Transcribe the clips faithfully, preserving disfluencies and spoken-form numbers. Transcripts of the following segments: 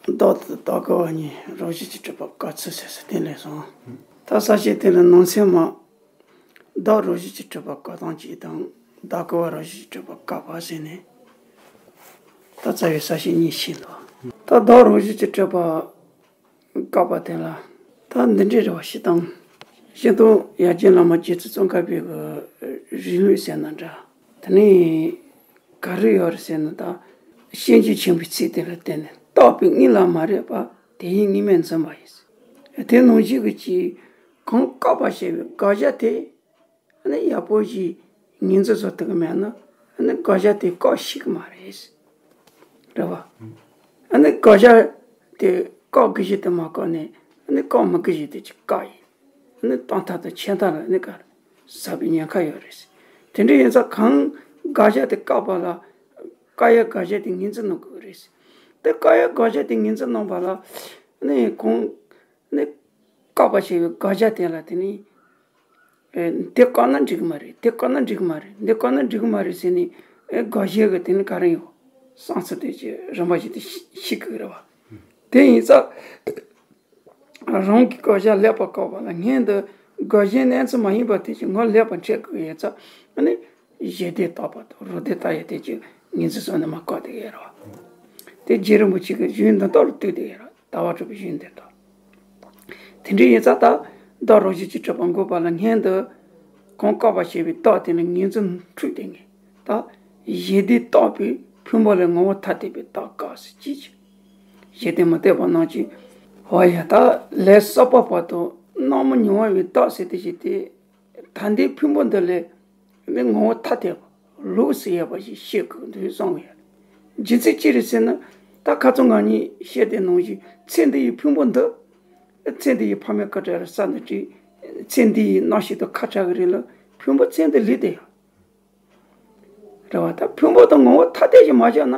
བདག་དང་བདག་གི་བ་གཉིས་རང་བཞིན་གྱིས་གྲུབ་པ་བཀག་ཚུལ་ཟེར་ས་དེ་ལས་སོང་། ད་ས་བཅད་དེ་ལ་ནང་ཚན་མ། བདག་རང་བཞིན་གྱིས་གྲུབ་པ་བཀག་སྟངས་གཅིག་དང་། བདག་གི་བ་རང་བཞིན་གྱིས་གྲུབ་པ་བཀག་པ་ཟེར་ནས། ད་རྩ་བའི་ས་བཅད་གཉིས་ཤེས་འདུག་ད་བདག་རང་བཞིན་གྱིས་གྲུབ་པ་བཀག་པ་དེ་ལ། ད་འདི་འདྲའི་རེ་བ་ཞིག་དང་། ཤེས་རྟོགས་ཡར་རྒྱས་བླ་མ་རྗེ་བཙུན་ཙོང་ཁ་པའི་གི་རིང་ལུགས་ཟེར་ན་འདྲ། དེ་ནས་ག་རེ་ཡོད་རེད་ཟེར་ན། ད་སྤྱོད་འཇུག་ཆེན་པོའི་ཚིག་དེ་ལ་བརྟེན་ནས། བརྟགས་པའི་དངོས་ལ་མ་རེག་པ། དེ་ཡི་དངོས་མེད་འཛིན་པ་ཡིན། དེ་ནང་བཞིན་གྱི་གཅིག་གང་བཀག་པ་ཞེས་པའི་དགག་བྱ་དེ། ཨ་ནི་ཡག་པོ་ཞིག་ངོས་འཛིན་བཟོ་ཐུབ་ཀྱི་མེད་ན། ཨ་ནི་དགག་བྱ་དེ་བཀག་ཤེས་ཀྱི་མ་རེད། རེད་བ། ཨ་ནི་དགག་བྱ་དེ་བཀག་དགོས་ཞེས་དེ་མ་བཀག་ནས། ཨ་ནི་བཀག་མི་དགོས་ཞེས་དེ་ཅིག་བཀག་ཡིན། ཨ་ནི་སྟོང་ཐག་དང་ཆད་མཐའ་ལ་ནི་ག་རེ་ཟག་པའི་ཉེན་ཁ་ཡོད་རེད། དེ་འདྲ་ཡིན་ཙང་གང་དགག་བྱ་དེ་བཀག་པ་ལ། བཀག་ཡའི་དགག་བྱ་དེ་ངོས་འཛིན་གནང་དགོས་རེད། དེ་བཀག་ཡའི་དགག་བྱ་དེ་ངོས་འཛིན་གནང་བ་ལ། ཨ་ནི་གང་ནི་བཀག་པ་ཞེས་པའི་དགག་བྱ་དེ་ལ་དེ་ནི། ཨེ། འདི་བཀག་ན་འགྲིག་གི་མ་རེད། འདི་བཀག་ན་འགྲིག་གི་མ་རེད། འདི་བཀག་ན་འགྲིག་གི་མ་རེད་ཟེར་ནས། ཨེ། དགག་བྱའི་གི་དེ་ནི་ག་རེ་ཡོད། བསམ་ཚུལ་དེ་ཅིག་རིམ་པ་བཞིན་དུ་ཤེས་ཤེས་དགོས་རེད་བ། དེ་ཡིན་ཙང་། རང་གི་དགག་བྱ་ལེགས་པར་བཀག་པ་ལ། སྔོན་དུ་དགག་བྱའི་གནས་ཚུལ་མ་ཡིན་པ་དེ་ཅིག་ངོ་ལེགས་པར་འཕྲད་དགོས་ཡོད་ཙང་། ཨ་ནི་གཞི་དེ་བརྟག་པ་དང་རང་དེ་བརྟག་ཡས་དེ་ཅིག་ངོས་འཛིན་བཟོས་ནས་མར་བཀག་བསྡད་ཡོད་རེད་བ། དེ་རྗེ་རིན་པོ་ཆེ་གི་གཞུང་འདི་དག་ལ་ལྟོས་བསྡད་ཡོད་རེད། ལྟ་བ་གྲུབ་པའི་གཞུང་འདི་དག་དེ་འདྲ་ཡིན་ཙང་། ད་བདག་རང་བཞིན་གྱིས་གྲུབ་པ་འགོག་པ་ལ། སྔོན་དུ་གང་བཀག་པ་ཞེས་པའི་བརྟགས་དེ་ནི་ངོས་འཛིན་འཁྲུལ་དེ་ངེས། ད་གཞི་དེ་བརྟགས་པའི་ཕུང་པོ་ལས་ངོ་བོ་ཐ་དད་པའི་བརྟགས་བཀག་ཟེར་གྱི་ཅིག་གཞི་དེ་མི་བརྟགས་པ་རྣམས་ཀྱིས། འོ་ཡ། ད་ལས་གསར་པ་བར་དུ་སྣང་མུན་ཉི་འོད་པའི་བརྟགས་ཟེར་དེ་ཞིག་སྟེ། ད་ལྟའི་ཕུང་པོ་འདི་ལས་ནི་ངོ་བོ་ཐ་དད་པ་ལུགས་སུ་ཡོད་པ་ཞིག་ཤེས་དགོས་འདུག་བསམ་གི་ཡོད། རྒྱུ་མཚན་ཅི་རེད་ཟེར་ན། ད་ཁ་སང་ང་གཉིས་བཤད་དེ་ནང་བཞིན། ཚེ་འདི་ཡི་ཕུང་པོ་འདི། ཚེ་འདི་ཡི་ཕ་མའི་སྐུ་དྲིན་ལ་ས་འདི་བྲིས། ཚེ་འདི་ཡི་རྣམ་ཤེས་དང་ཁ་བྲལ་གི་རིང་ལ་ཕུང་པོ་ཚེ་འདི་ལུས་ཏེ་ཡོད། རེད་བ། ད་ཕུང་པོ་དང་ངོ་བོ་ཐ་དད་ཅིག་མ་བཞག་ན།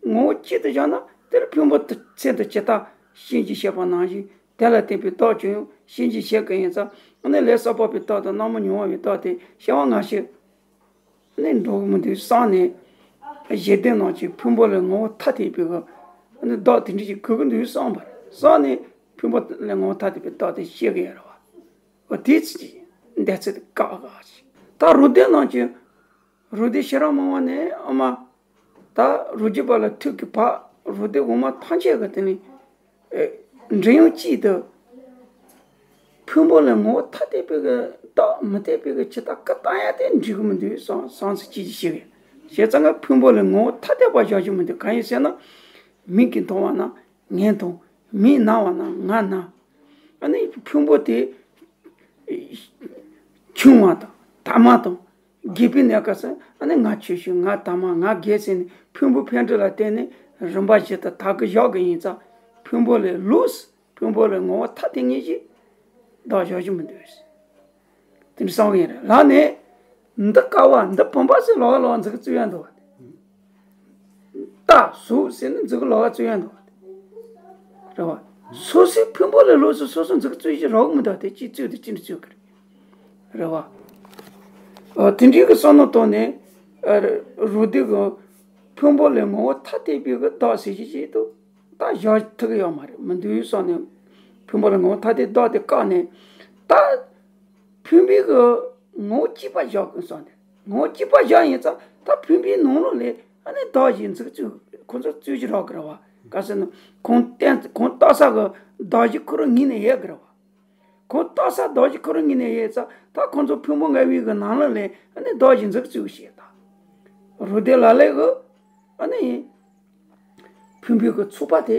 ངོ་བོ་གཅིག་ཏུ་བཞག་ན། དེར་ཕུང་པོ་དེ་ཚེ་འདི་ཇི་ལྟར་ཞིང་གཅིག་བྱེད་པ་ནང་བཞིན། དེ་ལ་བརྟེན་པའི་བདག་ཀྱང་ཡང་ཞིང་གཅིག་བྱེད་དགོས་ཡིན་ཙང་། ཨ་ནི་ལས་གསར་པ་བའི་བདག་དང་སྣང་མུན་ཉི་འོད་པའི་བདག་དེ་སྐྱེ་བ་སྔ་ཕྱི་ནི་འགྲོ་གི་མི་འདུག་བསམ་ནས། གཞི་དེ་རྣམས་ཀྱི་ཕུང་པོ་ལས་ངོ་བོ་ཐ་དད་པའི་གི་ཨ་ནི་བདག་དེ་འདྲ་ཞིག་དགོས་ཀྱི་འདུག་བསམ་པ་རེད། བསམ་ནས་ཕུང་པོ་ལས་ངོ་བོ་ཐ་དད་པའི་བདག་དེ་སྐྱེ་གི་ཡོད་རེད་བ། འོ་དེ་ཚོ་གི་འདི་ཚོ་དེ་བཀག་བཀག་ཅིག་ད་རང་སྡེ་རྣམས་ཀྱི། རང་སྡེ་ཤེས་རབ་སྨྲ་བ་ནས། ཨ་མ། ད་རང་རྒྱུད་པ་ལ་ཐུག་གི་བར། རང་སྡེ་འོག་མ་ཐམས་ཅད་ཀྱི་དེ་ནི། ཨེ། མགྲིན་དབྱངས་གཅིག་ཏུ། ཕུང་པོ་ལས་ངོ་བོ་ཐ་དད་པའི་གི་བདག་མི་བརྟགས་པའི་གི་ཇི་ལྟར་བཀག་བཏང་ཡ་དེ་འགྲིག་གི་མི་འདུག་བསམ་བསམ་ཚུལ་གཅིག་གིས་ཤེས་གི། བྱས་ཙང་ང་ཕུང་པོ་ལས་ངོ་བོ་ཐ་དད་པ་བཞག་རྒྱུ་མི་འདུག་གང་ཡིན་ཟེར་ན། མིག་གིས་མཐོང་བ་ན་ངས་མཐོང་། མིག་ན་བ་ན་ང་ན། ཨ་ནི་ཕུང་པོ་དེ་ཆུང་བ་དང་དམའ་དང་རྒས་པའི་གནས་སྐབས་སུ། ཨ་ནི་ང་ཆུང་ཆུང་། ང་དམའ། ང་རྒས་ཟེར་ནས་ཕུང་པོའི་འཕེལ་འགྲིབ་ལ་བརྟེན་ནས་རིམ་པ་བཞིན་དུ་དག་གི་བཞག་གི་ཡིན་ཙང་། ཕུང་པོ་ལས་ལོགས་སུ་ཕུང་པོ་ལས་ངོ་བོ་ཐ་དད་ངེས་ཤིག་བདག་བཞག་རྒྱུ་མི་འདུག་དེ་འདྲ་བསམ་གི་ཡིན་རེད། ལར་ནས་འདི་དཀའ་བ། འདི་བུམ་པ་ཟེར་ལོག་ལོག་འཛུགས་བཙུགས་ཡ་འདུག་བ། རྟ་ཟོག་ཟེར་ནས་འཛུགས་ལོག་བཙུགས་ཡ་འདུག་བ། རེད་བ། སོ་སོའི་ཕུང་པོ་ལས་ལོགས་སུ་སོ་སོ་འཛུགས་བཙུགས་ཤིག་རག་གི་མི་འདུག་དེ་གཅིག་བཙུགས་དེ་གཅིག་འདྲ་བཙུགས་གི་རེད། རེད་བ། ཨ། དེ་འདྲའི་གི་བསམ་བློ་བཏང་ནས། ཨ། རང་སྡེ་གི་ཕུང་པོ་ལས་ངོ་བོ་ཐ་དད་པའི་གི་བདག་ཟེར་གྱི་ཞིག་ཏུ་ད་བཞག་ཐུབ་ཀྱི་ཡོད་མ་རེད། མི་འདུག་བསམ་ནས་ཕུང་པོ་ལས་ངོ་བོ་ཐ་དད་བདག་དེ་བཀག་ནས། ད་ཕུང་པོའི་གི་ངོ་བོ་གཅིག་པ་བཞག་དགོས་བསམ་སྟེ། ངོ་བོ་གཅིག་པ་བཞག་ཡིན་ཙང་ད་ཕུང་པོའི་ནང་ལོགས་ལ་ཨ་ནི་བདག་གཞན་འཛུགས་བཙུགས་ཁོ་ཚོ་བཙུགས་ཀྱི་རག་གི་རེད་བ། ག་ཟེར་ན་གང་བརྟེན་གང་བརྟགས་ས་གི་བདག་གཞན་ཁོ་རང་ངོས་ནས་ཡོད་གི་རེད་བ། ཁོ་བརྟགས་ས་བདག་གཞན་ཁོ་རང་ངོས་ནས་ཡོད་ཙང་། ད་ཁོ་ཚོ་ཕུང་པོ་ལྔ་པའི་གི་ནང་ལོགས་ལ་ཨ་ནི་བདག་གཞན་འཛུགས་བཙུགས་བྱེད་ད། རང་སྡེ་ལ་ལས་གི་ཨ་ནི་ཕུང་པོའི་གི་ཚོགས་པ་དེ་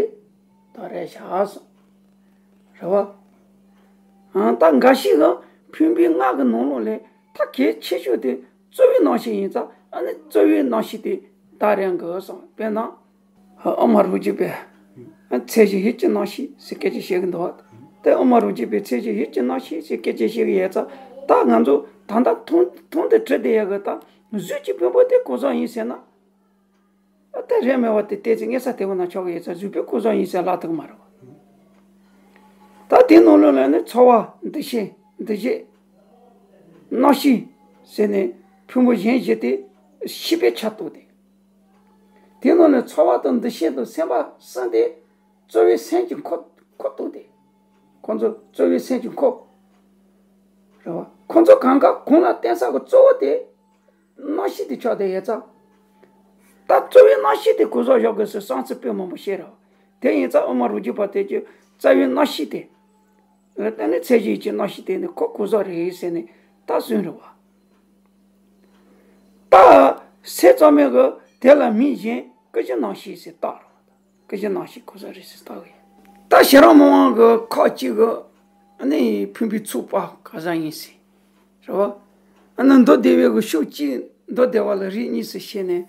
ད་རེད་བཞག་སོང་། རེད་བ། ཨང་། ད་འགའ་ཞིག་གི་ཕུང་པོའི་ལྔ་གི་ནང་ལོགས་ལ་ད་གལ་ཆེ་ཤོས་དེ་རྩོལ་བའི་རྣམ་ཤེས་ཡིན་ཙང་། ཨ་ནི་རྩོལ་བའི་རྣམ་ཤེས་དེ་ད་རེད་གི་སོང་། དཔེར་ན། ཨ། དབུ་མ་རང་རྒྱུད་པའི་ཚད་གཞི་ཡིད་ཀྱི་རྣམ་ཤེས་ཟེར་སྐད་ཆ་བཤད་གི་འདུག་བ། དེ་དབུ་མ་རང་རྒྱུད་པའི་ཚད་གཞི་ཡིད་ཀྱི་རྣམ་ཤེས་ཟེར་སྐད་ཆ་བཤད་གི་ཡོད་ཙང་། ད་ང་ཚོ་ད་ལྟ་མཐོང་མཐོང་དང་དྲིས་བསྡད་ཡོད་གི། ད་གཟུགས་ཀྱི་ཕུང་པོ་དེ་གང་ཟག་ཡིན་ཟེར་ན། ཨ། དེ་རེད་མེད་པ་དེ་བལྟས་ཚེ་ངེས་ས་དེ་བོ་ན་ཆོག་གི་ཡོད་ཙང་། གཟུགས་པོའི་གང་ཟག་ཡིན་ཟེར་ལབ་ཐུབ་ཀྱི་མ་རེད་བ། ད་དེའི་ནང་ལོགས་ལ་ནི་ཚོར་བ། འདུ་ཤེས། འདུ་བྱེད། རྣམ་ཤེས་ཟེར་ནས་ཕུང་པོ་གཞན་བཞི་དེ་ཤེས་པའི་ཆ་གཏོགས་ཏེ། དེའི་ནང་ནས་ཚོར་བ་དང་འདུ་ཤེས་དང་སེམས་པ་གསུམ་དེ་ རྩོལ་བའི་སེམས་ཀྱི་འཁོར་འཁོར་གཏོགས་ཏེ། ཁོང་ཚོ་རྩོལ་བའི་སེམས་ཀྱི་འཁོར། རེད་བ། ཁོང་ཚོ་གང་ག་གོང་ལ་བརྟེན་ས་གི་གཙོ་བོ་དེ། རྣམ་ཤེས་དེ་ཆགས་བསྡད་ཡོད་ཙང་། ད་རྩོལ་བའི་རྣམ་ཤེས་དེ་གོ་བཟོ་བཞག་དགོས་ཟེར་བསམ་ཚུལ་དཔེ་མང་པོ་བཤད་རེད་བ། དེ་ཡིན་ཙང་དབུ་མ་རུ་སྐྱེས་པ་དེ་ཚོས་རྩ་བའི་རྣམ་ཤེས་དེ། ཨ་ནི་ཚད་གཞི་ཡིད་ཀྱི་རྣམ་ཤེས་དེ་ནི་ཁོ་གོ་བཟོ་རེད་ཟེར་ནས་ད་གསུངས་རེད་བ། ད་ཟེར་ཙམ་མེད་གི་དེ་ལ་མིང་གཞན་སྐུ་བཞི་རྣམ་ཤེས་ཟེར་བཏགས་རེད་བ། སྐུ་བཞི་རྣམ་ཤེས་གོ་བཟོ་རེད་ཟེར་བཏགས་གི། ད་ཤེས་རབ་མི་དབང་གི་ཁ་ཅིག་གི་ཨ་ནི་ཕུང་པོའི་ཚོགས་པ་ག་ཟ་ཡིན་ཟེར། རེད་བ། ཨ་ནི་མདོ་སྡེ་པའི་གི་ཤུགས་གཅིག་མདོ་སྡེ་པ་ལ་རིགས་གཉིས་སུ་ཕྱེ་ནས།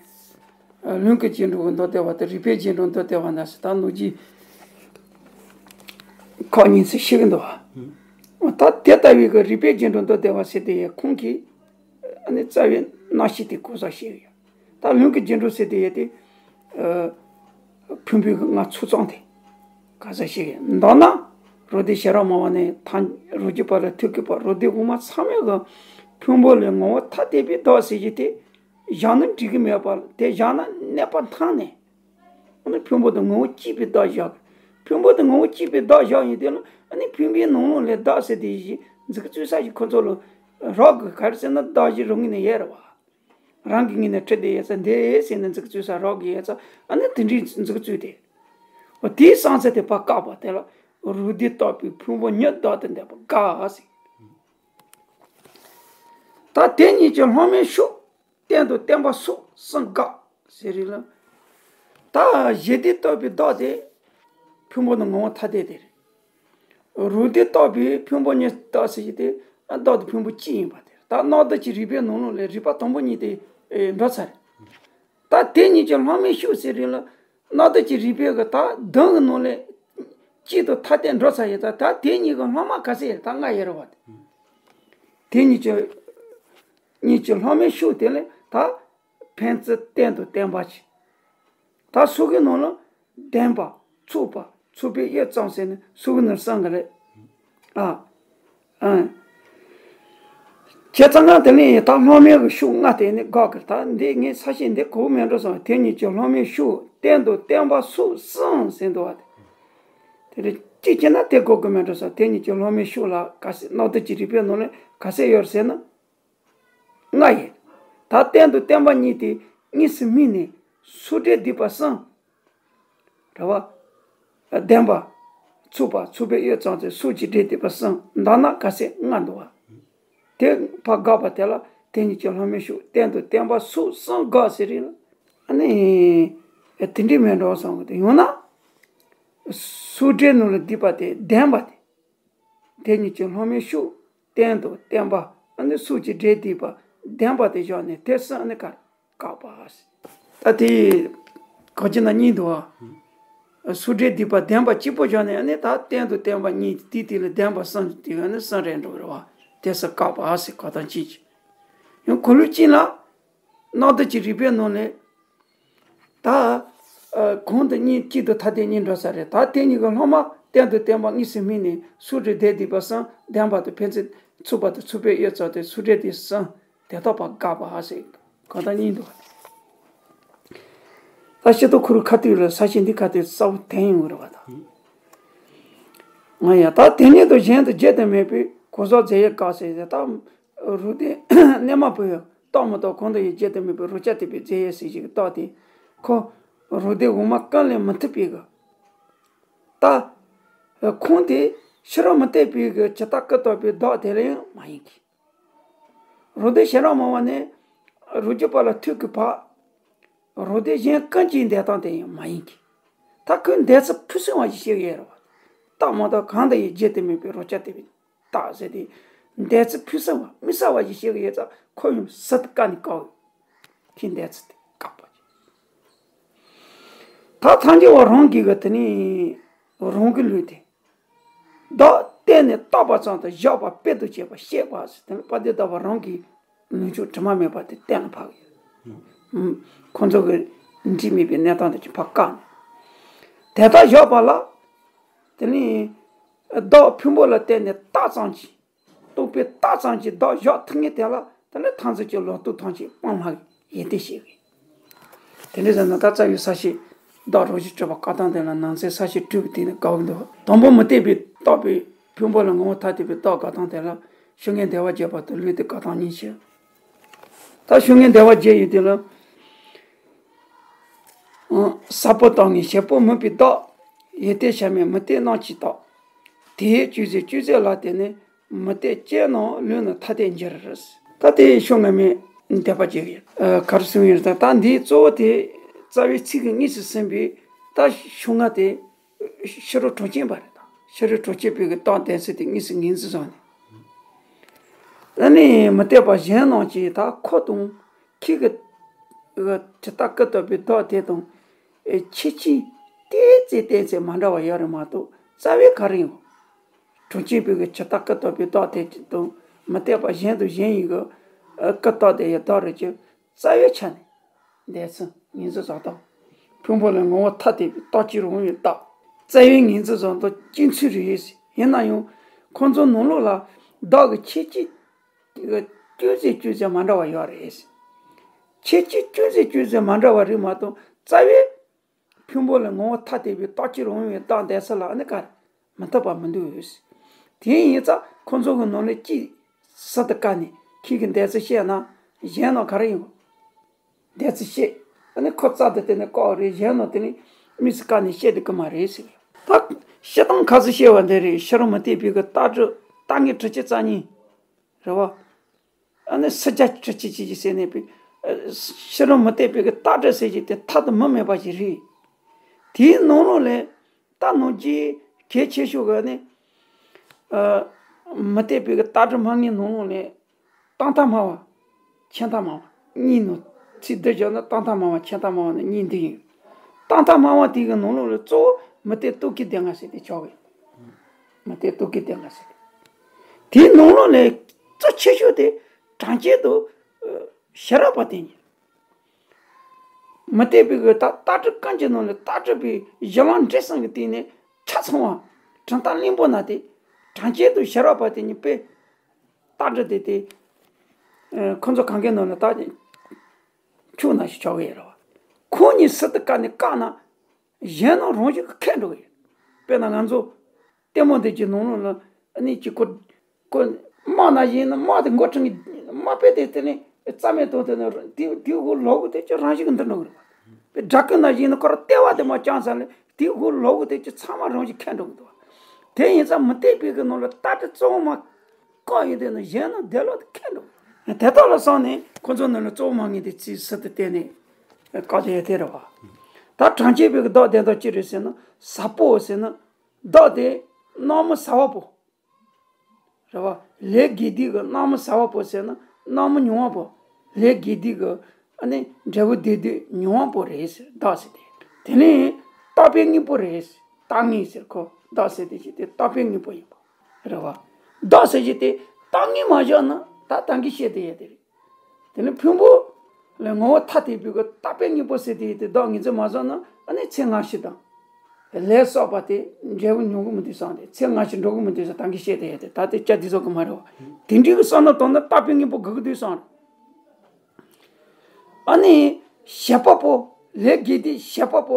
ལུང་གི་རྗེས་འགྲོ་གི་མདོ་སྡེ་པ་དང་རིགས་པའི་རྗེས་འགྲོ་མདོ་སྡེ་པ་འདྲ་ཟེར་ད་ལོ་རྒྱུས་ཁག་གཉིས་སུ་ཕྱེ་གི་འདུག་བ། ད་དེ་ལྟ་བུའི་གི་རིགས་པའི་རྗེས་འགྲོ་མདོ་སྡེ་པ་ཟེར་དེ་ཡང་ཁོང་གིས་ཨ་ནི་རྩ་བའི་རྣམ་ཤེས་དེ་གོ་ས་བཤད་ཡོད། ད་ལུང་གི་རྗེས་འགྲོ་ཟེར་དེ་ཡང་དེ། ཕུང་པོའི་གི་ལྔ་ཚོགས་གཙང་དེ། ག་ས་ཞིག་མདོར་ན། རུ་སྡེ་ཤེས་རབ་མང་བ་ནས་ཐང་རུ་སྐྱེས་པ་ལ་ཐུག་གི་པ་རུ་སྡེ་དབུ་མ་ཚང་མས་གི་ཕུང་པོ་ལས་ངོ་བོ་ཐ་དད་པའི་བདག་ཟེར་གྱི་དེ། བཞག་ན་འགྲིག་གི་མེད་པ་དེ་བཞག་ན་གནས་པ་མཐའ་ནས། ཨ་ནི་ཕུང་པོ་དང་ངོ་བོ་གཅིག་པའི་བདག་བཞག་ཕུང་པོ་དང་ངོ་བོ་གཅིག་པའི་བདག་བཞག་ཡིན་དེ་ལ་ཨ་ནི་ཕུང་པོའི་ནང་ལོགས་ལས་བདག་ཟེར་དེ་བཞིན་འཛུགས་བཅོས་ས་ཞིག་ཁོ་ཚོ་ལ་རག་གི། ག་རེ་ཟེར་ན་བདག་གཞན་རང་ངོས་ནས་ཡོད་རེད་བ། རང་གི་ངོས་ནས་ཁྲིད་དེ་ཡོད་ས་འདི་ཟེར་ནས་འཛུགས་བཅོས་ས་རག་གི་ཡོད་ས་ཨ་ནི་དེ་འདྲའི་འཛུགས་བཅོས་དེ། འོ་དེའི་བསམ་ཚུལ་དེ་ཕར་བཀག་པ་དེ་ལ་རུ་སྡེ་བཏགས་པའི་ཕུང་པོ་ཉིད་བདག་ཏུ་འདོད་པ་དགག་ཟེར། ད་དེ་གཉིས་ཀྱི་ལྷག་མའི་ཤུགས་གཏན་དུ་བརྟན་པ་སོགས་གསུམ་དགག་ཟེར་རེད་ལ། ད་གཞི་སྡེ་བཏགས་པའི་བདག་དེ་ཕུང་པོ་ནི་ངོ་བོ་ཐ་དད་དེ་རེད། རུ་སྡེ་བཏགས་པའི་ཕུང་པོ་ཉིད་བདག་ཟེར་གྱི་དེ་བདག་དང་ཕུང་པོ་གཅིག་ཡིན་པ་དེ་རེད། ད་སྣང་བདག་གི་རིགས་པའི་ནང་ལོགས་ལས་རིགས་པ་དང་པོ་གཉིས་དེ་འགྲོ་ཚར་རེད། ད་དེ་གཉིས་ཀྱི་ལྷག་མའི་ཤུགས་ཟེར་རེད་ལ། སྣང་བདག་གི་རིགས་པའི་གི་ད་གདོན་གི་ནང་ལས་གཅིག་ཏུ་ཐ་དད་འགྲོ་ཚར་ཡོད་ད། ད་དེ་གཉིས་ཀྱི་ལྷག་མ་ག་ཚད་ཡོད་ད་ལྔ་ཡོད་རེད་བ། དེ་གཉིས་ཀྱི་གཉིས་ཀྱི་ལྷག་མའི་ཤུགས་དེ་ལས་ད་ཕན་ཚུན་གཏན་དུ་བརྟན་པ་ཅིག་ད་སོ་གི་ནང་ལ་ལྡན་པ། ཚུགས་པ། ཚུགས་པའི་དབྱིབས་ཙམ་ཟེར་ནས་སོ་གི་ནང་གསུམ་གི་རེད། ཨ། ཨ། བྱས་ཙང་ང་དེ་ནས་ད་ལྷག་མའི་གི་ཤུགས་ལྔ་དེ་ནི་དགག་གི། ད་འདི་ངས་ས་ཞིང་འདི་གོ་མེད་འགྲོ་སོང་། དེ་གཉིས་ཀྱི་ལྷག་མའི་ཤུགས་གཏན་དུ་བརྟན་པ་སོགས་གསུམ་ཟེར་འདུག་བ། དེ་རེད། གཅིག་བྱས་ན་དེ་གོ་གི་མེད་འགྲོ་སོང་། དེ་གཉིས་ཀྱི་ལྷག་མའི་ཤུགས་ལ་ག་ཚད་སྣང་བདག་གི་རིགས་པའི་ནང་ལས་ག་ཚད་ཡོད་ཟེར་ན། ལྔ་ཡིན། ད་གཏན་དུ་བརྟན་པ་གཉིས་ཏེ་གཉིས་སུ་དམིགས་ནས་སོ་སྒྲས་བསྡུས་པ་གསུམ། རེད་བ། ལྡན་པ། ཚུགས་པ། ཚུགས་པའི་དབྱིབས་ཙམ་ཚེ་སོ་གཅིག་སྒྲས་བསྡུས་པ་གསུམ་འདག་ན་ག་ཚད་ལྔ་འདུག་བ། དེ་ཕར་དགག་པ་དེ་ལ་དེ་གཉིས་ཀྱི་ལྷག་མའི་ཤུགས་གཏན་དུ་བརྟན་པ་སོགས་གསུམ་དགག་ཟེར་རེད་ལ། ཨ་ནི། དེ་འདྲའི་མེད་འགྲོ་བསམ་གི་འདུག་ཡང་ན། སོ་སྒྲས་ནང་ལ་བསྡུས་པ་དེ་ལྡན་པ་དེ། དེ་གཉིས་ཀྱི་ལྷག་མའི་ཤུགས་གཏན་དུ་བརྟན་པ་ཨ་ནི་སོ་གཅིག་སྒྲས་བསྡུས་པ་ལྡན་པ་དེ་བཞག་ནས་དེ་གསུམ་ཨ་ནི་ཀར་བཀག་པ། ད་དེ་ག་ཅི་ན་གཉིས་འདུག་བ། སོ་སྒྲས་བསྡུས་པ་ལྡན་པ་གཅིག་པོ་བཞག་ནས་ཨ་ནི་ད་གཏན་དུ་བརྟན་པ་གཉིས་དེ་དེ་ལ་ལྡན་པ་གསུམ་དེ་ཨ་ནི་གསུམ་རེད་འགྲོ་རེད་བ། དེ་གསུམ་བཀག་པ་ཟེར་ག་དང་གཅིག་ཅིག་ཡང་གོ་ལུགས་གཅིག་ལ། སྣང་བདག་གི་རིགས་པའི་ནང་ནས། ད། ཨ། གོང་དུ་གཉིས་གཅིག་ཏུ་ཐ་དད་གཉིས་འགྲོ་ས་རེད། ད་དེ་གཉིས་ཀྱི་ལྷག་མ་གཏན་དུ་བརྟན་པ་གཉིས་སུ་དམིགས་ནས་སོ་སྒྲས་སྒྲས་བསྡུས་པ་གསུམ་ལྡན་པ་དང་ཕན་ཚུན་ཚུགས་པ་དང་ཚུགས་པའི་དབྱིབས་ཙམ་དེ་སོ་སྒྲས་དེ་གསུམ་དེ་དག་པ་དགག་པ་ཟེར་གང་ལྟར་གཉིས་འདུག་ད་ཤེས་རྟོགས་ཁོ་རང་ཁ་ཐུག་ལ་ས་ཞིང་འདི་ཁ་ཐུག་གསལ་པོ་ཐོན་ཡོང་གི་རེད་བ་ད། ང་ཡང་ད་དེ་ཉིད་དུ་གཞན་དུ་བརྗོད་དུ་མེད་པའི་གོ་ས་མཛད་ཡས་དཀའ་ཟེར་ཏེ་ད། རུ་སྡེ་རྣལ་མ་པོས་རྟགས་མ་གཏོགས་གང་དུ་ཡང་བརྗོད་དུ་མེད་པའི་རོ་ཅ་ཏི་པའི་རྫས་ཡོད་ཟེར་ཞིག་གི་རྟགས་དེ། ཁོ། རུ་སྡེ་འོག་མ་ཀུན་ལས་མི་ཐུབ་པའི་གི། ད། ཁོང་དེ་ཕྱི་རོལ་མུ་སྟེགས་པའི་གི་ཇི་ལྟ་སྐུ་བཏགས་པའི་བདག་དེ་ལ་ཡང་མ་ཡིན་གི། རུ་སྡེ་ཤེས་རབ་མང་བ་ནས། རུ་སྐྱེས་པ་ལ་ཐུག་གི་བ། རུ་སྡེ་གཞན་ཀུན་གྱི་འདོད་སྟངས་དེ་ཡང་མ་ཡིན་གི། ད་ཁོས་འདོད་ཚུལ་ཕུན་སུམ་བ་ཞིག་བཤད་ཡོད་རེད་བ། རྟགས་མ་གཏོགས་གང་དུ་ཡང་བརྗོད་དུ་མེད་པའི་རོ་ཅ་ཏི་པའི། རྟགས་ཟེར་ཏེ། འདོད་ཚུལ་ཕུན་སུམ་བ་དམིགས་བསལ་བ་ཞིག་བཤད་གི་ཡོད་ཙང་ཁོ་ཡང་ཟུར་དུ་བཀག་ནས་བཀག་ཡོད། ཁྱེད་འདོད་ཚུལ་དེ་བཀག་པ་ཅིག་ད་ཐལ་འགྱུར་བ་རང་གིས་གི་དེ་ནི་རང་གི་ལུགས་དེ། བདག་བསྟན་ནས་བཏགས་པ་ཙམ་དུ་བཞག་པ་དཔེ་དུ་བྱས་པ་བཤད་པ་ཟེར་དེ་ནི་དཔལ་ལྡན་ཟླ་བ་རང་གིས་ལུང་ཕྱོགས་དྲི་མ་མེད་པ་དེ་གཏན་ལ་ཕབ་ཡོད། ཁོང་ཚོ་གི་འདྲིས་མེད་པའི་གནས་སྟངས་དེ་ཅིག་ཕར་བཀག་ནས། དེ་ལྟར་བཞག་པ་ལ། དེ་ནི། བདག་ཕུང་པོ་ལ་བརྟེན་ནས་རྟགས་ཙམ་གྱིས། རྟོག་པས་རྟགས་ཙམ་གྱིས་བདག་བཞག་ཐུབ་ངེས་དེ་ལ་དེ་ནི་མཐར་འཛིན་གྱི་ལོག་རྟོག་ཐམས་ཅད་སྤང་བླང་ཡིན་ཏེ་ཞེས་པས། དེ་འདྲ་ཟེར་ན་ད་རྩ་བའི་ས་བཤད་ བདག་རང་བཞིན་གྲུབ་པ་དགའ་སྟངས་དེ་ལ་ནམ་འཚོ་ས་གཞི་སྤྲུལ་པའི་སྟེང་ནས་དགའ་བོ་འདུག་དང་པོ་མུ་སྟེགས་པའི་རྟག་པའི་ཕུང་པོ་ལ་ངོ་བོ་ཐ་དད་པའི་བདག་དགའ་སྟངས་དེ་ལ་ཤུགས་ངན་བདེ་བ་རྒྱས་པ་དང་ལུས་དེ་དགའ་སྟངས་གཉིས་ཤེས། ད་ཤུགས་ངན་བདེ་བ་རྒྱས་ཡོད་དེ་ལ། ཨང་། ས་པོ་བཏང་ངེ་ཞེ་པོ་མུན་པའི་བདག་ཡེ་ཏེ་ཤ་མེད་མུ་སྟེགས་རྣམས་ཀྱི་བདག་དེའི་བཅུད་ཟད་བཅུད་ཟད་ལ་བརྟེན་ནས་མུ་སྟེགས་ཅན་རྣམས་ལུས་ནི་ཐ་དད་འགྱུར། ད་དེ་ཤོ་ང་མའི་འདས་པ་བརྗོད་ཡོད། ཨ། ག་རེ་གསུང་ཡོད་ད་ད་འདིའི་གཙོ་བོ་དེ་རྩ་བའི་ཚིག་གི་དངོས་སུ་ཟིན་པའི་ད་ཤོ་ང་དེ་ཕྱི་རོལ་གྲངས་ཅན་པ་རེད། ད་ཕྱི་རོལ་གྲངས་ཅན་པའི་གི་རྟགས་འདས་ཚུལ་དེ་དངོས་སུ་ངོས་འཛིན་བཟུང་ནས། ཨ་ནི་མུ་སྟེགས་པ་གཞན་རྣམས་ཀྱིས་ད་ཁོ་དང་ཁྱེད་ཀྱི་ཇི་ལྟར་སྐུ་བལྟ་བུའི་བདག་དེ་དང་ཁྱད་ཆོས་ཏོག་ཙམ་ཏོག་ཙམ་མ་འདྲ་བ་ཡོད་རེད་མ་གཏོགས་རྩ་བའི་ག་རེ་ཡོད། གྲངས་ཅན་པའི་གི་ཇི་ལྟར་སྐུ་བལྟ་བུའི་བདག་དེ་དང་མུ་སྟེགས་པ་གཞན་དང་གཞན་ཡིན་གི་སྐུ་བལྟ་དེ་ཡི་བདག་རེད་ཀྱི་རྩ་བའི་ཆ་ནས། འདས་ཚུལ་ངོས་འཛིན་བཟོ་སྟངས། ཕུང་པོ་ལ་ངོ་བོ་ཐ་དད་པའི་རྟག་གཅིག་རང་བའི་བདག་རྩ་བའི་ངོས་འཛིན་བཟོ་སྟངས་གཅིག་མཚུངས་རེད། ཡིན་ན་ཡང་ཁོང་ཚོའི་ནང་ལོགས་ལ་བདག་གི་ཁྱད་ཆོས་ཏོག་ཙམ་ཏོག་ཙམ་མ་འདྲ་བ་ཡོད་རེད། ཁྱད་ཆོས་ཏོག་ཙམ་ཏོག་ཙམ་མ་འདྲ་བ་རེད་མ་གཏོགས་རྩ་བའི་ཕུང་པོ་ལ་ངོ་བོ་ཐ་དད་པའི་རྟག་གཅིག་རང་བའི་བདག་འདས་ཚུལ་ལ་ཨ་ནི་ག་རེ་མི་མཐུན་པ་མི་འདུག་དེ་ཡིན་ཙང་ཁོང་ཚོ་གི་ནང་ལ་གཅིག་ཟུར་དུ་བཀར་ནས་ཁྱེད་ཀྱི་འདས་ཚུལ་བཤད་ན་གཞན་རྣམས་ག་རེ་ཡིན། འདས་ཚུལ་བཤད། ཨ་ནི་ཁོ་རྩ་དེ་དེ་ནས་བཀག་རེད། གཞན་རྣམས་དེ་ནི་དམིགས་སུ་བཀར་ནས་བཤད་དེ་གི་མ་རེད་ཟེར། ད་བཤད་སྟངས་ཁ་སང་བཤད་པ་འདི་རེད། ཕྱི་རོལ་མུ་སྟེགས་པའི་གི་རྟགས་སྒྲ་རྟགས་ངན་དྲུག་ཅུ་རྩ་གཉིས་རེད་བ། ཨ་ནི་སུམ་བརྒྱ་དྲུག་ཅུ་ཅན་གྱི་ཟེར་ནས་པའི་ཕྱི་རོལ་མུ་སྟེགས་པའི་གི་རྟགས་སྒྲ་ཟེར་གྱི་དེ་མཐའ་དང་མུ་མེད་པ་ཞིག་རེད། དེའི་ནང་ལོགས་ལས་ད་ནང་གི་གལ་ཆེ་ཤོས་གི་ནི། ཨ། མུ་སྟེགས་པའི་གི་རྟགས་སྒྲ་སྨྲ་མཁན་ནང་ལོགས་ལས། རྟག་མཐའ་སྨྲ་བ། ཆད་མཐའ་སྨྲ་བ། གཉིས་ནི། ཚིག་སྡུད་བརྗོད་ན་རྟག་མཐའ་སྨྲ་བ་ཆད་མཐའ་སྨྲ་བ་ནི་གཉིས་འདི་ཡིན། རྟག་མཐའ་སྨྲ་བ་དེ་གི་ནང་ལོགས་ལ་གཙོ་བོ་མུ་སྟེགས་རྟོག་གེའི་སྡེ་ལྔ་ཟེར་དེ་ཆགས་ཀྱི། མུ་སྟེགས་རྟོག་གེའི་སྡེ་ལྔ་ཟེར་དེ། དེའི་ནང་ལོགས་ལས་གཙོ་ཆེ་ཤོས་དེ་གྲངས་ཅན་དུ་ཤེས་རབ་པ་དེ་ཉིད། མུ་སྟེགས་པའི་གི་ད་རྟགས་སྒྲ་ཀུན་གྱི་ནང་ལས་རྟགས་སྒྲ་པའི་གཞི་ལམ་འབྲས་གསུམ་གྱི་སྟེང་ནས་ཆ་ཚང་བ་གྲུབ་མཐའ་གླེན་པོ་ན་དེ་གྲངས་ཅན་དུ་ཤེས་རབ་པ་དེ་ཉིད་པས། རྟགས་སྒྲ་དེ་དེ། ཨ། ཁོ་ཚོ་གང་གའི་ནང་ལ་རྟགས་ཁྱུག་ན་ཞིག་ཆགས་ཀྱི་ཡོད་རེད་བ། ཁོ་གཉིས་ཟུར་དུ་བཀར་ནས་བཀག་ན། གཞན་རྣམས་རང་བཞིན་གྱིས་ཁེགས་འགྲོ་གི་ཡོད། དཔེར་ན་ང་ཚོ་ལྟད་མོ་འདི་གྱི་ནང་ལོགས་ལ་ཨ་ནི་ཅིག་ཁོ་ཁོ་དམག་ན་ཡིན་ན་དམག་དེ་མགོ་ཁྲིད་དམག་དཔོན་དེ་དེ་ནི་རྩ་མེད་དང་དེ་ནི་དེ་དེའི་འོག་ལོག་གི་དེ་ཅི་རང་བཞིན་གྱིས་འདུ་འགྲོ་གི་རེད་བ། དཔེ་དགྲ་བོ་ན་ཡིན་ན་ཁོ་རང་ལྟེ་བ་དེ་མ་བཅངས་ཙང་ལས་དེའི་འོག་ལོག་གི་དེ་ཅི་ཚང་མ་རང་བཞིན་ཁེགས་འགྲོ་གི་འདུག་བ། དེ་ཡིན་ཙང་མུ་སྟེགས་པའི་གི་ནང་ལ་རྟགས་སྒྲ་གཙོ་བོ་མ་བཀག་ཡོང་དུས་ན་གཞན་རྣམས་དེ་ལོག་ཏུ་ཁེགས་འགྲོ། དེ་དག་ལ་བསམས་ནས་ཁོ་ཚོ་ནང་ལ་གཙོ་བོ་མ་ངེས་ཏེ་ཚིག་ཟུར་དུ་བསྟན་ནས་བཀག་བྱས་དེ་རེད་བ། ད་གྲངས་ཅན་པའི་གི་བདག་དེ་དག་ཅི་རེད་ཟེར་ན། ས་པོ་ཟེར་ན་བདག་དེ་སྣང་མུན་ས་པོ་རེད་བ། ལས་དགེ་སྡིག་གི་སྣང་མུན་ས་པོ་ཟེར་ན་སྣང་མུན་མྱོང་བ་པོ། ལས་དགེ་སྡིག་གི་ཨ་ནི་འབྲས་བུ་བདེ་སྡུག་མྱོང་བ་པོ་རེད་ཟེར་བདག་ཟེར་དེ། དེ་ནས་རྟག་པའི་དངོས་པོ་རེད་ཟེར། རྟག་དངོས་ཟེར་ཁོ་བདག་ཟེར་དེ་ཅི་དེ་རྟག་པའི་དངོས་པོ་ཡིན་པ། རེད་བ། བདག་ཟེར་གྱི་དེ་རྟག་དངོས་མ་བཞག་ན་ད་ད་གིན་བཤད་དེ་ཡོད་དེ་རེད། དེ་ནི་ཕུང་པོ་ལ་ངོ་བོ་ཐ་དད་པའི་གི་རྟག་པའི་དངོས་པོ་ཟེར་དེ་ཡོད་དེ་བདག་ངོས་འཛིན་མ་བཟོ་ན་ཨ་ནི་ཚེ་སྔ་ཕྱི་དང་། ལས་བསགས་པ་དེ་འབྲས་བུ་མྱོང་གི་མི་འདུག་བསམ་སྟེ་ཚེ་སྔ་ཕྱི་འགྲོ་གི་མི་འདུག་བསམ་ད་གིན་བཤད་དེ་ཡོད་དེ་ད་དེ་སྐྱ་དེ་ཚོ་གི་མ་རེད་བ། དེ་འདྲའི་གི་བསམ་བློ་གཏོང་ན་རྟག་པའི་དངོས་པོ་དགོས་ཀྱི་འདུག་བསམ། ཨ་ནི་བྱེད་པ་པོ་ལས་དགེ་སྡིག་བྱེད་པ་པོ་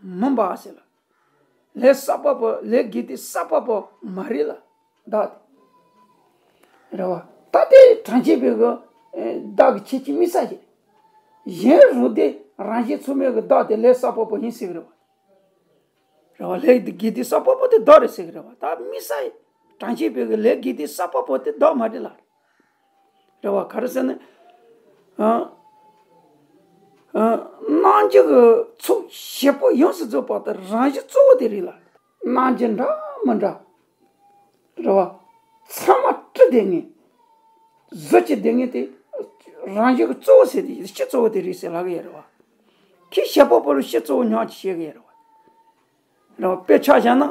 མིན་པ་ཟེར་ལ། ལས་བསགས་པ་པོ་ལས་དགེ་སྡིག་བསགས་པ་པོ་མ་རེད་ལ་བདག་དེ། རེད་བ། ད་དེ་གྲངས་ཅན་པའི་གི་བདག་གི་ཁྱད་ཆོས་དམིགས་བསལ་ཞིག་གཞན་རུང་དེ་རང་བཞིན་མཚུངས་མེད་གི་བདག་དེ་ལས་བསགས་པ་པོ་ཡིན་ཟེར་གི་རེད་བ། རེད་བ། ལས་དགེ་སྡིག་བསགས་པ་པོ་དེ་བདག་རེད་ཟེར་གི་རེད་བ། ད་དམིགས་བསལ་གྲངས་ཅན་པའི་གི་ལས་དགེ་སྡིག་བསགས་པ་པོ་དེ་བདག་མ་རེད་ལ། རེད་བ། ག་རེ་ཟེར་ན། ཨ། ཨ། རྣམ་འགྱུར་གྱི་ཚོགས་བྱེད་པོ་ཡོངས་སུ་རྫོགས་པ་དེ་རང་བཞིན་གཙོ་བོ་དེ་རེད་ལ། རྣམ་འགྱུར་འདྲ་མི་འདྲ། རེད་བ། ཚང་མ་སྤྲུལ་བསྡད་མཁན། བཟོ་བྱེད་བསྡད་མཁན་དེ་རང་བཞིན་གྱི་གཙོ་བོ་ཟེར་དེ་སྤྱི་གཙོ་བོ་དེ་རེད་ཟེར་ལབ་ཀྱི་ཡོད་རེད་བ། ཁྱེད་བྱེད་པ་པོ་ལ་སྤྱི་གཙོ་བོ་ཉག་ཅིག་བཤད་ཀྱི་ཡོད་རེད་བ། རེད་བ། དཔེ་ཆ་བཞག་ན།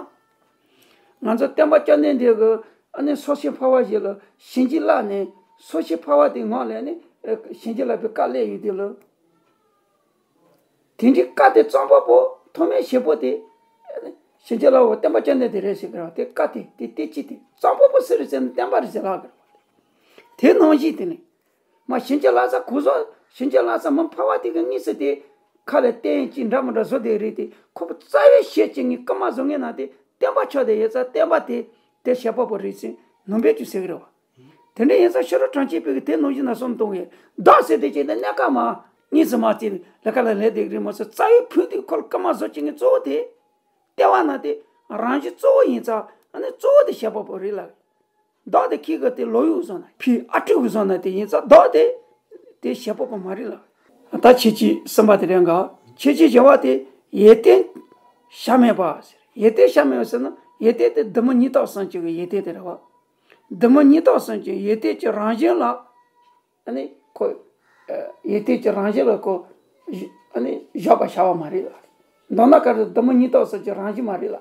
ང་ཚོ་སྟོན་པ་སྐྱབས་མགོན་འདི་གི་ཨ་ནི་སོར་ཕྱིན་ཕ་བ་ཞིག་ལ་བྱིན་གྱིས་བརླབས་ནས་སོར་ཕྱིན་ཕ་བ་དེ་ངག་ལས་ནི་བྱིན་གྱིས་བརླབས་པའི་བཀའ་སླེབས་ཡོད་དུས་ལ། དེ་འདྲའི་བཀའ་དེ་བརྩམས་པ་པོ་ཐོག་མའི་བྱེད་པོ་དེ་བྱིན་གྱིས་བརླབས་པ་སྟོན་པ་སྐྱབས་མགོན་དེ་རེད་ཟེར་གི་རེད་བ། དེ་བཀའ་དེ་དེ་བསྟན་བཅོས་དེ་བརྩམས་པ་པོ་སུ་རེད་ཟེར་ན་སྟོན་པ་རེད་ཟེར་ལབ་གི་རེད་བ། དེ་ནང་བཞིན་དེ་ནི། མ་བྱིན་གྱིས་བརླབས་ས་གོ་ཟོ་བྱིན་གྱིས་བརླབས་ས་མི་ཕ་བ་དེ་གི་དངོས་སུ་དེ། ཁ་ལ་བསྟན་ཅིག་འདྲ་མི་འདྲ་བཟོ་བསྡད་རེད་དེ། ཁོ་པ་རྩ་བའི་ཤེས་ཀྱི་ངས་སྐུལ་མ་བཟོ་ངེས་ན་དེ་བསྟན་པ་ཆགས་བསྡད་ཡོད་ཙང་བསྟན་པ་དེ་དེ་བྱེད་པ་པོ་རེད་ཟེར་ནང་པའི་ཅུ་ཟེར་གི་རེད་བ། དེ་འདྲ་ཡིན་ཙང་ཕྱི་རོལ་གྲངས་ཅན་པའི་གི་དེ་ནང་བཞིན་ན་སོམས་གཏོང་གི། བདག་ཟེར་དེ་ཅིག་ནི་གནས་སྐབས་མ་གཉིས་སུ་མ་བརྩིས་ལས་ཀ་ལ་ལས་བསྡད་གི་རེད་མ་ཟད། རྩ་བའི་ཕུང་དེ་ཁོ་ལ་སྐུལ་མ་བཟོ་བྱེད་མཁན་གཙོ་བོ་དེ། ལྟེ་བ་ན་དེ་རང་བཞིན་གཙོ་བོ་ཡིན་ཙང་ཨ་ནི་གཙོ་བོ་དེ་བྱེད་པ་པོ་རེད་ལ། བདག་དེ་ཁྱེད་ཀྱི་དེ་ལོ་ཡུག་བཟོ་ན་ཕའི་ཨ་ཀྲུག་བཟོ་ན་དེ་ཡིན་ཙང་བདག་དེ་དེ་བྱེད་པ་པོ་མ་རེད་ལ། ད་ཁྱེད་ཀྱིས་གསུམ་པ་དེ་རེད་འགའ། ཁྱེད་ཀྱིས་བྱ་བ་དེ་ཡོན་ཏན་གཤའ་མེད་པ་ཟེར། ཡོན་ཏན་གཤའ་མེད་པ་ཟེར་ན་ཡོན་ཏན་དེ་གདུལ་བྱ་ཉིད་རྟོགས་སུན་འབྱིན་གྱི་ཡོན་ཏན་དེ་རེད་བ། གདུལ་བྱ་ཉིད་རྟོགས་སུན་འབྱིན་ཡོན་ཏན་གྱི་རང་བཞིན་ལ། ཨ་ནི་ཁོ། ཨ། ཡོན་ཏན་གྱི་རང་བཞིན་ལ་ཁོ། ཨ་ནི་བཞག་པར་བྱ་བ་མ་རེད་ལ། མདོར་ན་ག་རེ་གདུལ་བྱ་ཉིད་རྟོགས་སུན་འབྱིན་རང་བཞིན་མ་རེད་ལ།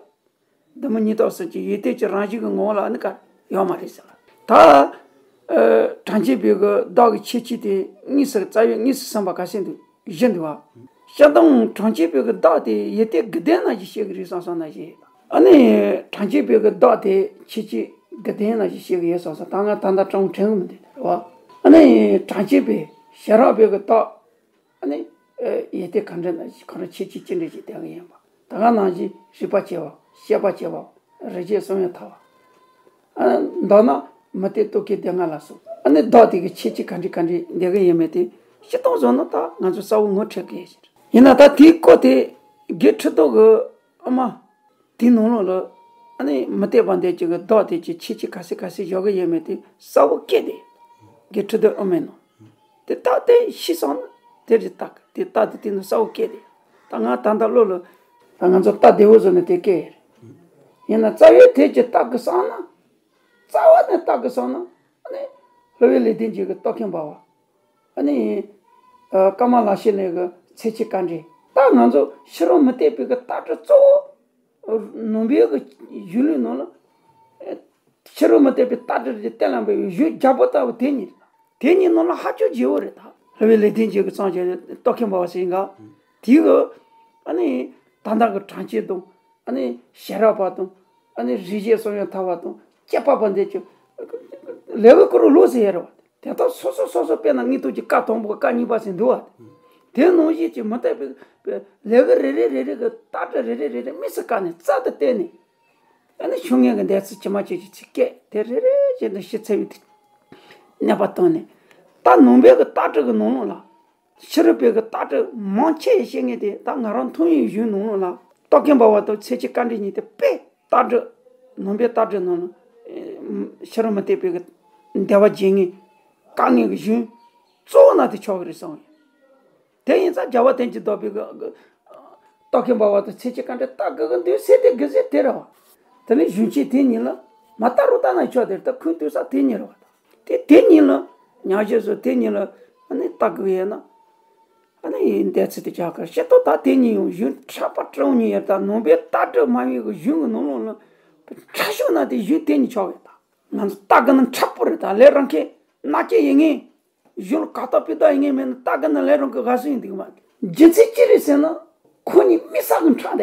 གདུལ་བྱ་ཉིད་རྟོགས་སུན་འབྱིན་ཡོན་ཏན་གྱི་རང་བཞིན་གྱི་ངོ་བོ་ལ་ཨ་ནི་ག་རེ་ཡོད་མ་རེད་ཟེར་ལ། ད། ཨ། གྲངས་ཅན་པའི་གི་བདག་གི་ཁྱད་ཆོས་དེ་གཉིས་སུ་རྩ་བའི་གཉིས་སུ་ཟིན་པ་ག་ཚད་འདུག་བཞི་འདུག་བ། སྤྱིར་བཏང་གྲངས་ཅན་པའི་གི་བདག་དེ་ཡོན་ཏན་དགུ་ལྡན་ནང་བཞིན་བཤད་གི་རེད་བསམ་བསམ་ན་བཞིན། ཨ་ནི་གྲངས་ཅན་པའི་གི་བདག་དེ་ཁྱད་ཆོས་དགུ་ལྡན་ནང་བཞིན་བཤད་གི་ཡོད་བསམ་བསམ། ད་ང་ད་ལྟ་དྲང་དྲན་གི་མི་འདུག་རེད་བ། ཨ་ནི་གྲངས་ཅན་པའི་ཤེས་རབ་པའི་གི་བདག་ཨ་ནི། ཨ། ཡོན་ཏན་ག་འདྲ་ན་ཁོ་རང་ཁྱད་ཆོས་ཅི་འདྲ་ཞིག་ལྡན་གི་ཡིན་པ། ད་ག་ནང་བཞིན་རིག་པ་ཆེ་བ། ཤེས་པ་ཆེ་བ། རིག་བྱེད་གསུམ་ཡང་ཐ་བ། ཨ། མདོར་ན་མུ་སྟེགས་རྟོག་གེ་སྡེ་ལྔ་ལ་སོགས། ཨ་ནི་བདག་དེ་གི་ཁྱད་ཆོས་ག་འདྲ་ག་འདྲ་ལྡན་གི་ཡིན་མིན་དེ་སྤྱིར་བཏང་བཟོ་ན་ད་ང་ཚོ་གསལ་བོ་ངོ་འཕྲོད་གི་ཡོད་ཟེར། ཡིན་ན་ད་དེའི་སྐོར་དེ་དགེ་ཁྲི་ཐོག་གི་ཨ་མ། དེའི་ནང་ལོགས་ལ་ཨ་ནི་མུ་སྟེགས་པ་འདི་ཅིག་གི་བདག་དེ་ཅིག་ཁྱད་ཆོས་ག་ཚད་ག་ཚད་བཞག་གི་ཡོད་མེད་དེ་གསལ་བོ་བཀོད་དེ། དགེ་ཁྲི་ཐོག་ཨ་མའི་ནང་། དེ་རྟགས་དེ་ཤེས་སོང་ན་དེ་རེད་རྟགས་དེ་རྟགས་དེ་དེ་ནི་གསལ་བོ་བཀོད་དེ། ད་ང་ད་ལྟ་བློ་ལ། ད་ང་ཚོ་རྟགས་བདེ་བོ་བཟོ་ནས་དེ་བཀོད་ཡོད་རེད། ཡིན་ན་རྩ་བའི་དེ་ཅིག་རྟགས་ཀྱི་བསམ་ན། རྩ་བ་ནས་རྟགས་ཀྱི་བསམ་ན། ཨ་ནི། སློབ་དཔོན་ལེགས་ལྡན་འབྱེད་ཀྱི་རྟོག་གེ་འབར་བ། ཨ་ནི། ཨ། ཀ་མ་ལ་ཤཱི་ལའི་གི་ཚེ་ཆད་བཀའ་འདྲི། ད་ང་ཚོ་ཕྱི་རོལ་མུ་སྟེགས་པའི་གི་ལྟ་གྲུབ་གཙོ་བོ། ནང་པའི་གི་གཞུང་ལུགས་ནང་ལ། ཨ། ཕྱི་རོལ་མུ་སྟེགས་པའི་ལྟ་གྲུབ་ཀྱི་གཏན་ལ་འབེབས་པའི་གཞུང་རྒྱལ་པོ་ལྟ་བུ་དེ་གཉིས་རེད། དེ་གཉིས་ནང་ལ་ཧ་ཅང་རྒྱས་པོ་རེད་ད། སློབ་དཔོན་ལེགས་ལྡན་འབྱེད་ཀྱི་གཙང་ཆེན་རྟོག་གེ་འབར་བ་ཟེར་ག་དེའི་གི། ཨ་ནི། ད་ལྟ་གི་གྲངས་ཅན་དང་། ཨ་ནི་ཤེས་རབ་པ་དང་། ཨ་ནི་རིག་བྱེད་གསུམ་ཡང་ཐ་བ་དང་དཔྱད་པ་པ་འདི་ཚོ་ལས་ཀ་ཀུ་རུ་ལོག་ཟེར་ཡ་རེད་བ། དེ་དག་སོ་སོ་སོ་སོ་དཔེར་ན་དངོས་སྟོབས་ཀྱི་བཀའ་དང་པོ་བཀའ་གཉིས་པ་ཟེར་འདུག་བ། དེ་ནང་བཞིན་གྱི་མུ་སྟེགས་པའི་ལས་ཀ་རེ་རེ་རེ་རེ་གི་ལྟ་གྲུབ་རེ་རེ་རེ་རེ་དམིགས་སུ་བཀར་ནས་རྩལ་དུ་བཏོན་ནས། ཨ་ནི་ཤོང་ངེས་ཀྱི་འདས་ཚུལ་ཇི་མ་ཇི་བཞིན་ཅིག་བཀོད་དེ་རེ་རེ་བྱས་ནས་ཤེས་ཚར་བའི་དུས་གནས་པ་བཏང་ནས། ད་ནང་པའི་གི་ལྟ་གྲུབ་ཀྱི་ནང་ལོགས་ལ། ཕྱི་རོལ་པའི་གི་ལྟ་གྲུབ་མང་ཆེ་བཤད་མཁན་དེ་ད་ང་རང་མཐོང་བའི་གཞུང་ནང་ལོགས་ལ་རྟོག་གེ་འབར་བ་དང་ཚེ་ཆད་བཀའ་འདྲི་གཉིས་དེ་དཔེ་ལྟ་གྲུབ། ནང་པའི་ལྟ་གྲུབ་ནང་ལ། ཨེ། ཕྱི་རོལ་མུ་སྟེགས་པའི་གི་བདེ་བ་འབྱིན་མཁན་དཀའ་ངལ་གྱི་གཞུང་གཙོ་བོ་ན་དེ་ཆགས་ཀྱི་རེད་བསམ་ཡོད། དེ་ཡིན་ཙང་རྒྱལ་བ་བསྟན་གྱི་བདག་པོའི་གི་གི་རྟོག་གེ་འབར་བ་དང་ཚེ་ཆད་བཀའ་འདྲི་ལྟ་དགོས་ཀྱི་འདུག་ཟེར་དེ་དགོས་ཟེར་དེ་རེད་བ། དེ་ནས་གཞུང་ཆེན་དེ་གཉིས་ལ་མ་ལྟ་རུ་ལྟ་ན་ཆོག་དེ་རེད། ད་ཁུངས་གཏུགས་ས་དེ་གཉིས་རེད་བ། དེ་དེ་གཉིས་ལ་ཉམས་ཞིབ་བཟོ་དེ་གཉིས་ལ་ཨ་ནི་ལྟ་དགོས་ཡོད་ན། ཨ་ནི་ཡིན་འདས་ཚུལ་དེ་ཆགས་ཀྱི་རེད། ཤེས་རྟོགས་ད་དེ་གཉིས་ཡང་གཞུང་ཕྲ་པ་ཕྲ་བོ་གཉིས་ཡོད། ད་ནང་པའི་ལྟ་གྲུབ་སྨྲ་བའི་གི་གཞུང་གི་ནང་ལོགས་ལ་ཕྲ་ཤོས་ན་དེ་གཞུང་དེ་གཉིས་ཆགས་ཡོད། ད་ང་ཚོ་ལྟ་དགོས་ན་ཕྲ་པོ་རེད། ད་ལས་རང་གི་མནའ་སྐྱེལ་ཡིན་ངེས། གཞུང་ལ་གར་སྟེགས་སྤུས་དག་ཡིན་ངེས་མེད་ན་ལྟ་དགོས་ན་ལས་རང་གི་དགའ་བསུ་ཡིན་འདུག་མ་རེད། རྒྱུ་མཚན་ཅི་རེད་ཟེར་ན། ཁོ་གཉིས་དམིགས་བསལ་གྱི་ཕྲ་བསྡད་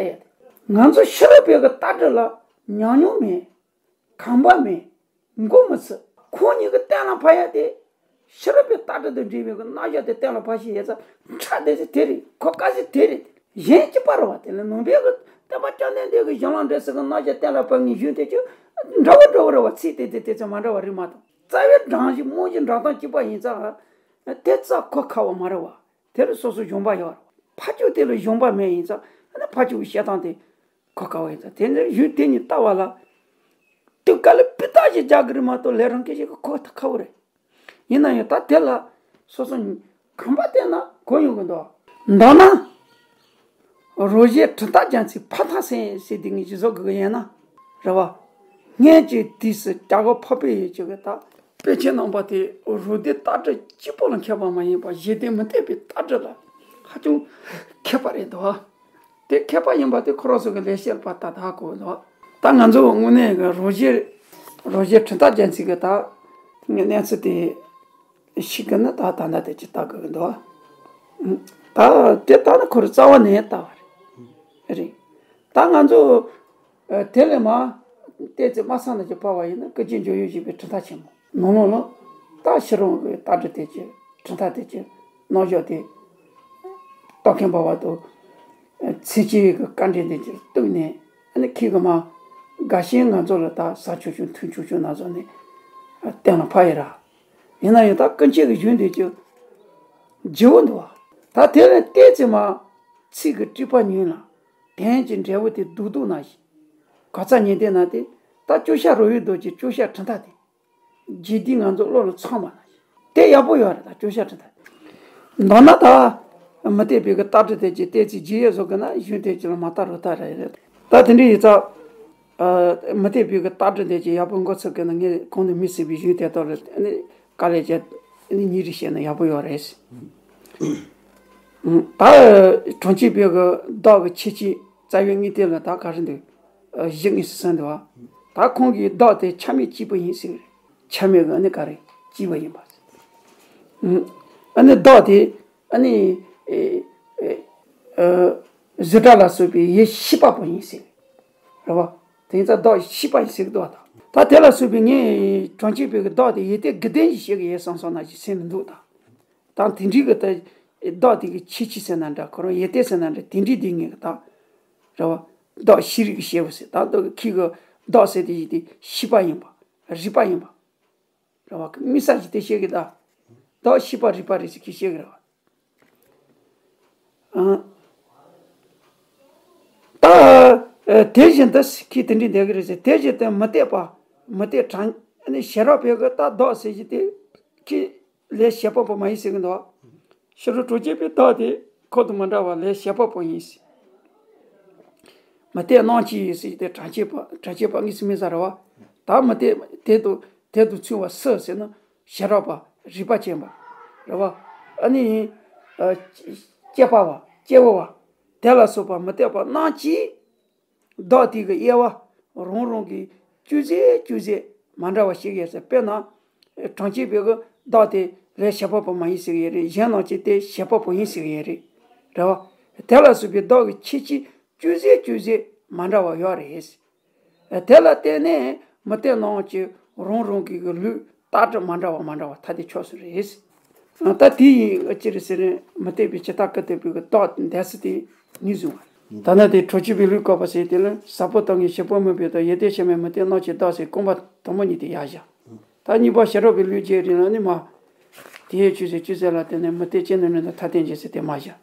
ཡོད། ང་ཚོ་ཕྱི་རོལ་པའི་གི་ལྟ་གྲུབ་ལ་ཉམས་མྱོང་མེད། ཁང་པ་མེད། མགོ་མི་ཚོས། ཁོ་གཉིས་ཀྱི་གཏན་ལ་ཕབ་ཡ་དེ། ཕྱི་རོལ་པའི་ལྟ་གྲུབ་དང་འབྲེལ་བའི་གི་རྣམ་གཞག་དེ་གཏན་ལ་ཕབ་ཤེས་ཡ་ཚ་ཕྲ་དེ་ཚོ་དེ་རེད། ཁོ་དཀའ་ཚེགས་དེ་རེད། གཞན་གཅིག་པ་རེད་བ། དེ་ལ་ནང་པའི་གི་བསྟན་པ་བཅོམ་ལྡན་འདས་ཀྱི་གཞུང་ལམ་འབྲས་གསུམ་གྱི་རྣམ་གཞག་གཏན་ལ་ཕབ་མཁན་གཞུང་དེ་ཚོ་འདྲ་བོ་འདྲ་བོ་རེད་བ། ཚིག་དེ་དེ་དེ་ཚོ་མ་འདྲ་བ་རེད་མ་གཏོགས། རྩ་བའི་སྒྲོམ་གཞི་རྨང་གཞི་འགྲོ་སྟངས་གཅིག་པ་ཡིན་ཙང་། དེ་ཙམ་གོ་ཁག་པོ་མ་རེད་བ། དེ་ལ་སོ་སོ་གཞོན་པ་ཡོད་རེད་བ། ཕར་ཕྱོགས་དེ་ལ་གཞོན་པ་མེད་ཡིན་ཙང་ཨ་ནི་ཕར་ཕྱོགས་ཀྱི་བཤད་སྟངས་དེ་གོ་ཁག་པོ་ཡིན་ཙང་། དེ་ནི་གཞུང་དེ་གཉིས་ལྟ་བ་ལ་དུས་སྐབས་ལ་སྤུས་དག་ཅིག་རྒྱག་གི་རེད་མ་གཏོགས་ལས་རང་སྐད་ཆ་གི་གོ་ཐག་ཁ་པོ་རེད། ཡིན་ན་ཡང་ད་དེ་ལ་སོ་སོ་གོམ་པ་བསྟན་ན་གོ་ཡོང་གི་འདུག་མདོར་ན། རོ་བརྒྱའི་གྲུབ་རྟགས་རྒྱ་མཚོའི་ཕ་མཐའ་སེལ་ཟེར་དེ་ངས་ཅིག་བཟོ་དགོས་ཀྱི་ཡིན་ན། རེད་བ། སྔོན་གྱི་དུས་སུ་རྒྱ་གར་འཕགས་པའི་ཡུལ་གྱི་གི་ད། པཎ་ཆེན་རྣམ་པ་དེ་རོ་བརྒྱའི་ལྟ་གྲུབ་གཅིག་པོ་ལ་མཁས་པ་མ་ཡིན་པར་གཞན་སྡེ་མུ་སྟེགས་པའི་ལྟ་གྲུབ་ལ་ཧ་ཅང་མཁས་པ་རེད་འདུག་དེ་མཁས་པ་ཡིན་པ་དེ་ཁོ་རང་ཚོ་གི་ལས་བྱེད་པ་ད་ད་གོ་འདུག་ད་ང་ཚོ་དངོས་གནས་གི་རོ་བརྒྱའི་རོ་བརྒྱའི་གྲུབ་རྟགས་རྒྱ་མཚོའི་གི་ད་ངའི་གནས་ཚུལ་དེ། ཞིག་གི་ནི་ད་ད་ལྟ་དེ་ཅི་ལྟ་དགོས་ཀྱི་འདུག་ད་དེ་ལྟ་ན་ཁོ་རང་རྩ་བ་ནས་ལྟ་བ་རེད། རེད། ད་ང་ཚོ་དེ་ལས་མ་བལྟས་ཚེ་མ་སང་ན་ཅི་པ་བ་ཡིན་ན་སྐུ་རྒྱུ་འཇོག་ཡུལ་ཞེས་པའི་གྲུབ་མཐའ་ཆེན་མོ་ནང་ལོགས་ལ་ད་ཕྱི་རོལ་གྱི་ལྟ་གྲུབ་དེ་ཅི་གྲུབ་མཐའ་དེ་ཅི་རྣམ་གཞག་དེ་ ལྟོགས་ཁེངས་འབར་བ་དང་། ཚེ་སྐྱེ་གི་དཀའ་འགྲེལ་འདི་ཚོ་གཏུགས་ནས། ཨ་ནི་ཁྱེད་ཀྱི་མ་དགའ་ཞེན་ང་ཚོ་ལ་ད་ཟ་ཆོག་ཆོག་འཐུང་ཆོག་ཆོག་ན་བཟོ་ནས་གཏན་ལ་ཕབ་ཡི་ར། ཡིན་ན་ཡང་ད་ཀུན་མཁྱེན་གྱི་གཞུང་འདི་ཚོ་ལྗིད་པོ་འདུག་བ། ད་དེ་ལ་བལྟས་ཚེ་མ་ཚིག་གི་དཀྲིགས་པ་ཉུང་ལ། དོན་གྱི་འབྲས་བུ་དེ་རྡོག་རྡོག་ན་བཞིན། ག་ཚ་ཉེ་དེ་ན་དེ། ད་ཅོ་ཤ་རོ་ཡི་རྡོ་རྗེ་ཅོ་ཤ་གྲི་མདའ་དེ། རྗེས་འདི་ང་ཚོ་བློ་ལ་ཚང་བ་ན་བཞིན། དེ་ཡག་པོ་ཡོད་རེད། ད་ཅོ་ཤ་གྲི་མདའ། མདོར་ན་ད་མུ་སྟེགས་པའི་གི་ལྟ་གྲུབ་དེ་ཅིག་བལྟས་ཚེ་རྗེས་ཡོད་བཟོ་གི་ན་གཞུང་དེ་ཅིག་ལ་མ་ལྟ་རུ་ལྟ་རེད། ད་དེ་འདྲ་ཡིན་ཙང་། ཨ། མུ་སྟེགས་པའི་གི་ལྟ་གྲུབ་དེ་ཅིག་ཡག་པོ་འགོ་ཚུགས་གི་ན། ངས་གོང་དུ་མི་སྲིད་པའི་གཞུང་དེ་དག་ལ་ཨ་ནི་དཀའ་ལས་བརྒྱབ། ཨ་ནི་ཉིན་རེ་བཤད་ན་ཡག་པོ་ཡོད་རེད། ད་གྲོང་ཁྱེར་པའི་གི་བདག་གི་ཁྱད་ཆོས་རྩ་བའི་དངོས་དེ་ལ་ད་ག་རེ་འདུག་ཨ། བཞི་ངེས་སུ་གསུངས་འདུག་བ། ད་ཁོང་གིས་བདག་དེ་ཆ་མེད་གཅིག་པུ་ཡིན་ཟེར། ཆ་མེད་ཀྱི་ཨ་ནི་ག་རེ་གཅིག་པ་ཡིན་པ། ཨ་ནི་བདག་དེ་ཨ་ནི་ཨེ་ཨེ་ཨ་གཟུགས་སྒྲ་ལ་སོགས་པའི་ཡུལ་ཤེས་པ་པོ་ཡིན་ཟེར། རེད་བ། དེ་ཡིན་ཙང་བདག་ཤེས་པ་ཡིན་ཟེར་གི་འདུག་བ། ད་ད་དེ་ལ་སོགས་པའི་ངས་གྲོང་ཁྱེར་པའི་གི་བདག་དེ་ཡོན་ཏན་དགུ་ལྡན་ཞིག་བཤད་གི་ཡོད་བསམ་སོང་ན་ཞིག་སེམས་མི་འདུག་ད། ད་དེ་འདྲའི་གི་ད་བདག་དེ་གི་ཁྱད་ཆོས་ཟེར་ན་འདྲ། ཁོ་རང་ཡོན་ཏན་ཟེར་ན་འདྲ། དེ་འདྲའི་དེ་ངས་གི་ད། རེད་བ། བདག་ཤེས་རིག་གི་ཤེས་པ་ཟེར། ད་བདག་གི་ཁྱི་གི་བདག་ཟེར་དེ་ཡིན་དེ་ཤེས་པ་ཡིན་པ། རིག་པ་ཡིན་པ། རེད་བ། དམིགས་བསལ་གྱི་དེ་བཤད་གི་ད། བདག་ཤེས་པ་རིག་པ་རེད་ཟེར་གི་བཤད་གི་རེད་བ། ཨང་། ད། ཨ། དེ་བཞིན་དུ་ཁྱི་དེ་འདྲའི་འདས་གི་རེད་ཟེར། དེ་བཞིན་དུ་མུ་སྟེགས་པ། མུ་སྟེགས་གྲངས་ནི་ཞེ་དྲག་པའི་གི་ད་བདག་ཟེར་གི་དེ། ཁྱི་ལས་བྱེད་པ་པོ་མ་ཡིན་ཟེར་གི་འདུག་ཕྱི་རོལ་གྲོང་ཁྱེར་པའི་བདག་དེ་ཁོ་དང་མི་འདྲ་བ་ལས་བྱེད་པ་པོ་ཡིན་ཟེར། མུ་སྟེགས་རྣམས་ཀྱི་ཡིན་ཟེར་གི་དེ། གྲངས་ཆད་པ། གྲངས་ཆད་པ་དངོས་སུ་མེད་ས་རེད་བ། ད་མུ་སྟེགས་དེ་དང་དེ་དང་མཚུངས་པ་སུ་ཟེར་ན། ཞེ་དྲག་པ། རིག་པ་ཅན་པ། རེད་བ། ཨ་ནི། ཨ། སྐྱེས་པ་བ། སྐྱེས་པ་བ། དེ་ལ་སོགས་པ་མུ་སྟེགས་པ་རྣམས་ཀྱིས་བདག་དེ་གི་དབྱེ་བ་རང་རང་གི་ཅུང་ཟད་ཅུང་ཟད་མ་འདྲ་བ་ཞིག་ཡོད་ཟེར། དཔེར་ན། གྲངས་ཅན་པའི་གི་བདག་དེ་ལས་བྱེད་པ་པོ་མ་ཡིན་ཟེར་གི་ཡོད་རེད། གཞན་རྣམས་ཀྱིས་དེ་བྱེད་པ་པོ་ཡིན་ཟེར་གི་ཡོད་རེད། རེད་བ། དེ་ལ་སོགས་པའི་བདག་གི་ཁྱད་ཆོས་ཅུང་ཟད་ཅུང་ཟད་མ་འདྲ་བ་ཡོད་རེད། དེ་ལ་བརྟེན་ནས་མུ་སྟེགས་རྣམས་ཀྱིས་རང་རང་གི་ལུགས་ལྟ་གྲུབ་མ་འདྲ་བ་མ་འདྲ་བ་ཐ་དད་ཕྱོགས་སུ་རེད། ད་དེ་ཡི་ཅི་རེད་ཟེར་ན། མུ་སྟེགས་པའི་ཇི་ལྟར་ཀུན་བརྟགས་པའི་གི་བདག་འདས་ས་དེ་ནས་བཟུང་བ། ད་ནི་དེ་གྲོང་ཁྱེར་པའི་ལུགས་བཀོད་པ་ཟེར་དེ་ལ་ཟབ་པོ་དང་ངེས་ཤེས་པོ་མིན་པའི་བདག་ཡོན་ཏན་ཆ་མེད་མུ་སྟེགས་རྣམས་ཀྱི་བདག་ཟེར་རྐང་པ་དང་པོ་གཉིས་དེ་ཡར་བཞག་ད་གཉིས་པ་ཞི་རགས་པའི་ལུགས་ཀྱི་རིང་ལ་ནི་མ། དེའི་ཆོས་ཟད་ཆོས་ཟད་ལ་བརྟེན་ནས་མུ་སྟེགས་ཅན་ནི་ནི་ཐ་དད་འབྱེད་ཟེར་དེ་མ་བཞག་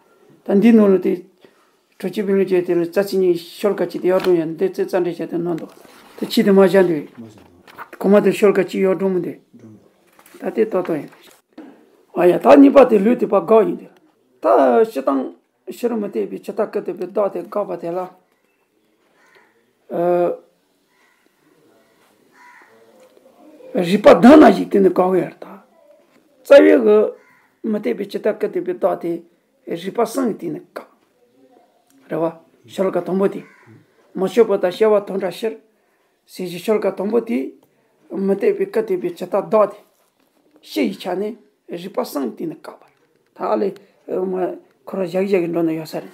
ད་འདིའི་ནང་ལ་དེ། གྲོང་ཁྱེར་པའི་ལུགས་ཀྱི་དེ་ལ་རྩ་ཚིག་གཉིས་ཤོ་ལོ་ཀ་གཅིག་དེ་ཡར་དྲུང་ཡང་འདི་རྩེ་རྩ་འགྲེལ་བྱས་ཏེ་ནོར་འདུག་ད་ཕྱིས་དེ་མ་བཞག་འདུག་གོང་མ་དེ་ཤོ་ལོ་ཀ་གཅིག་ཡར་དྲུང་མི་འདུག་ད་དེ་ཏོག་ཏོག་ཡིན། ཨ་ཡ། ད་གཉིས་པ་དེ་ལུགས་དེ་པ་དགག་ཡིན་ཏེ། ད་སྤྱིར་བཏང་ཕྱི་རོལ་མུ་སྟེགས་པའི་ཇི་ལྟར་ཀུན་བརྟགས་པའི་བདག་དེ་དགག་པ་དེ་ལ། ཨ། རིགས་པ་བདུན་ན་ཞིག་དེ་ནི་དགག་པའི་ཡར་ད། རྩ་བའི་གི་མུ་སྟེགས་པའི་ཇི་ལྟར་ཀུན་བརྟགས་པའི་བདག་དེ་རིགས་པ་གསུམ་གྱིས་དེ་ནི་དགག་རེད་བ། ཤོ་ལོ་ཀ་དང་པོ་དེ། མ་བྱུང་བ་དང་སྐྱེ་བ་དང་འདྲ་ཕྱིར། ཟེར་གྱི་ཤོ་ལོ་ཀ་དང་པོ་དེ། མུ་སྟེགས་པའི་ཀུན་བརྟགས་པའི་ཇི་ལྟར་བདག་དེ། སྤྱི་ཡི་ཆ་ནས་རིགས་པ་གསུམ་གྱིས་དེ་ནི་དགག་པ་རེད། ད་ཨ་ལས། ཨ། མ། ཁོ་རང་བཞག་བཞག་གི་འགྲོ་ན་ཡོད་ས་རེད།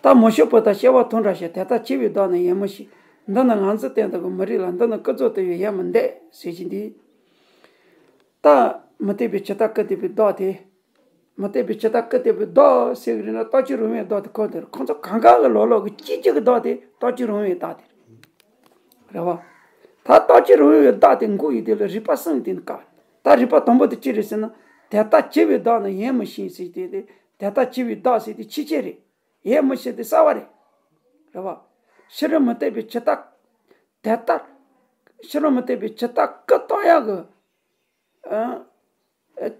ད་མ་བྱུང་བ་དང་སྐྱེ་བ་དང་འདྲ་ཕྱིར། དེ་ལྟར་བྱས་པའི་བདག་ནི་ཡིད་མི་ཤེས། འདི་ནི་ངར་འཛིན་སྟེང་དུ་གི་མི་རིགས་ལ། འདི་ནི་ཀུན་རྫོབ་ཏུ་ཡང་ཡིད་མི་བདེ་ཟེར་གྱི་འདི། ད་མུ་སྟེགས་པའི་ཇི་ལྟར་ཀུན་བརྟགས་པའི་བདག་དེ། མུ་སྟེགས་པའི་ཇི་ལྟར་ཀུན་བརྟགས་པའི་བདག་ཟེར་གི་རེད་ན་རྟོགས་བྱེད་རང་དབང་བའི་བདག་དེ་ཁོ་དེ་རེད། ཁོ་ཚོ་གང་ག་གི་ལོགས་ལོགས་ཀྱི་གཅིག་གཅིག་གི་བདག་དེ་རྟོགས་བྱེད་རང་དབང་བའི་བདག་དེ་རེད། རེད་བ། ད་རྟོགས་བྱེད་རང་དབང་བའི་བདག་དེ་འགོག་ཡི་དེ་ལ་རིགས་པ་གསུམ་གྱིས་དེ་ནི་དགག་ད་རིགས་པ་དང་པོ་དེ་ཅི་རེད་ཟེར་ན། དེ་ལྟར་བྱས་པའི་བདག་ནི་ཡིད་མི་ཤེས་ཟེར་དེ་དེ། དེ་ལྟར་བྱས་པའི་བདག་ཟེར་དེ་ཕྱི་རྐྱེན་རེད། ཡིད་མི་ཤེས་དེ་གསལ་བ་རེད། རེད་བ། ཕྱི་རོལ་མུ་སྟེགས་པའི་ཇི་ལྟར། དེ་ལྟར། ཕྱི་རོལ་མུ་སྟེགས་པའི་ཇི་ལྟར་ཀུན་བརྟགས་ཡག་གི། ཨ།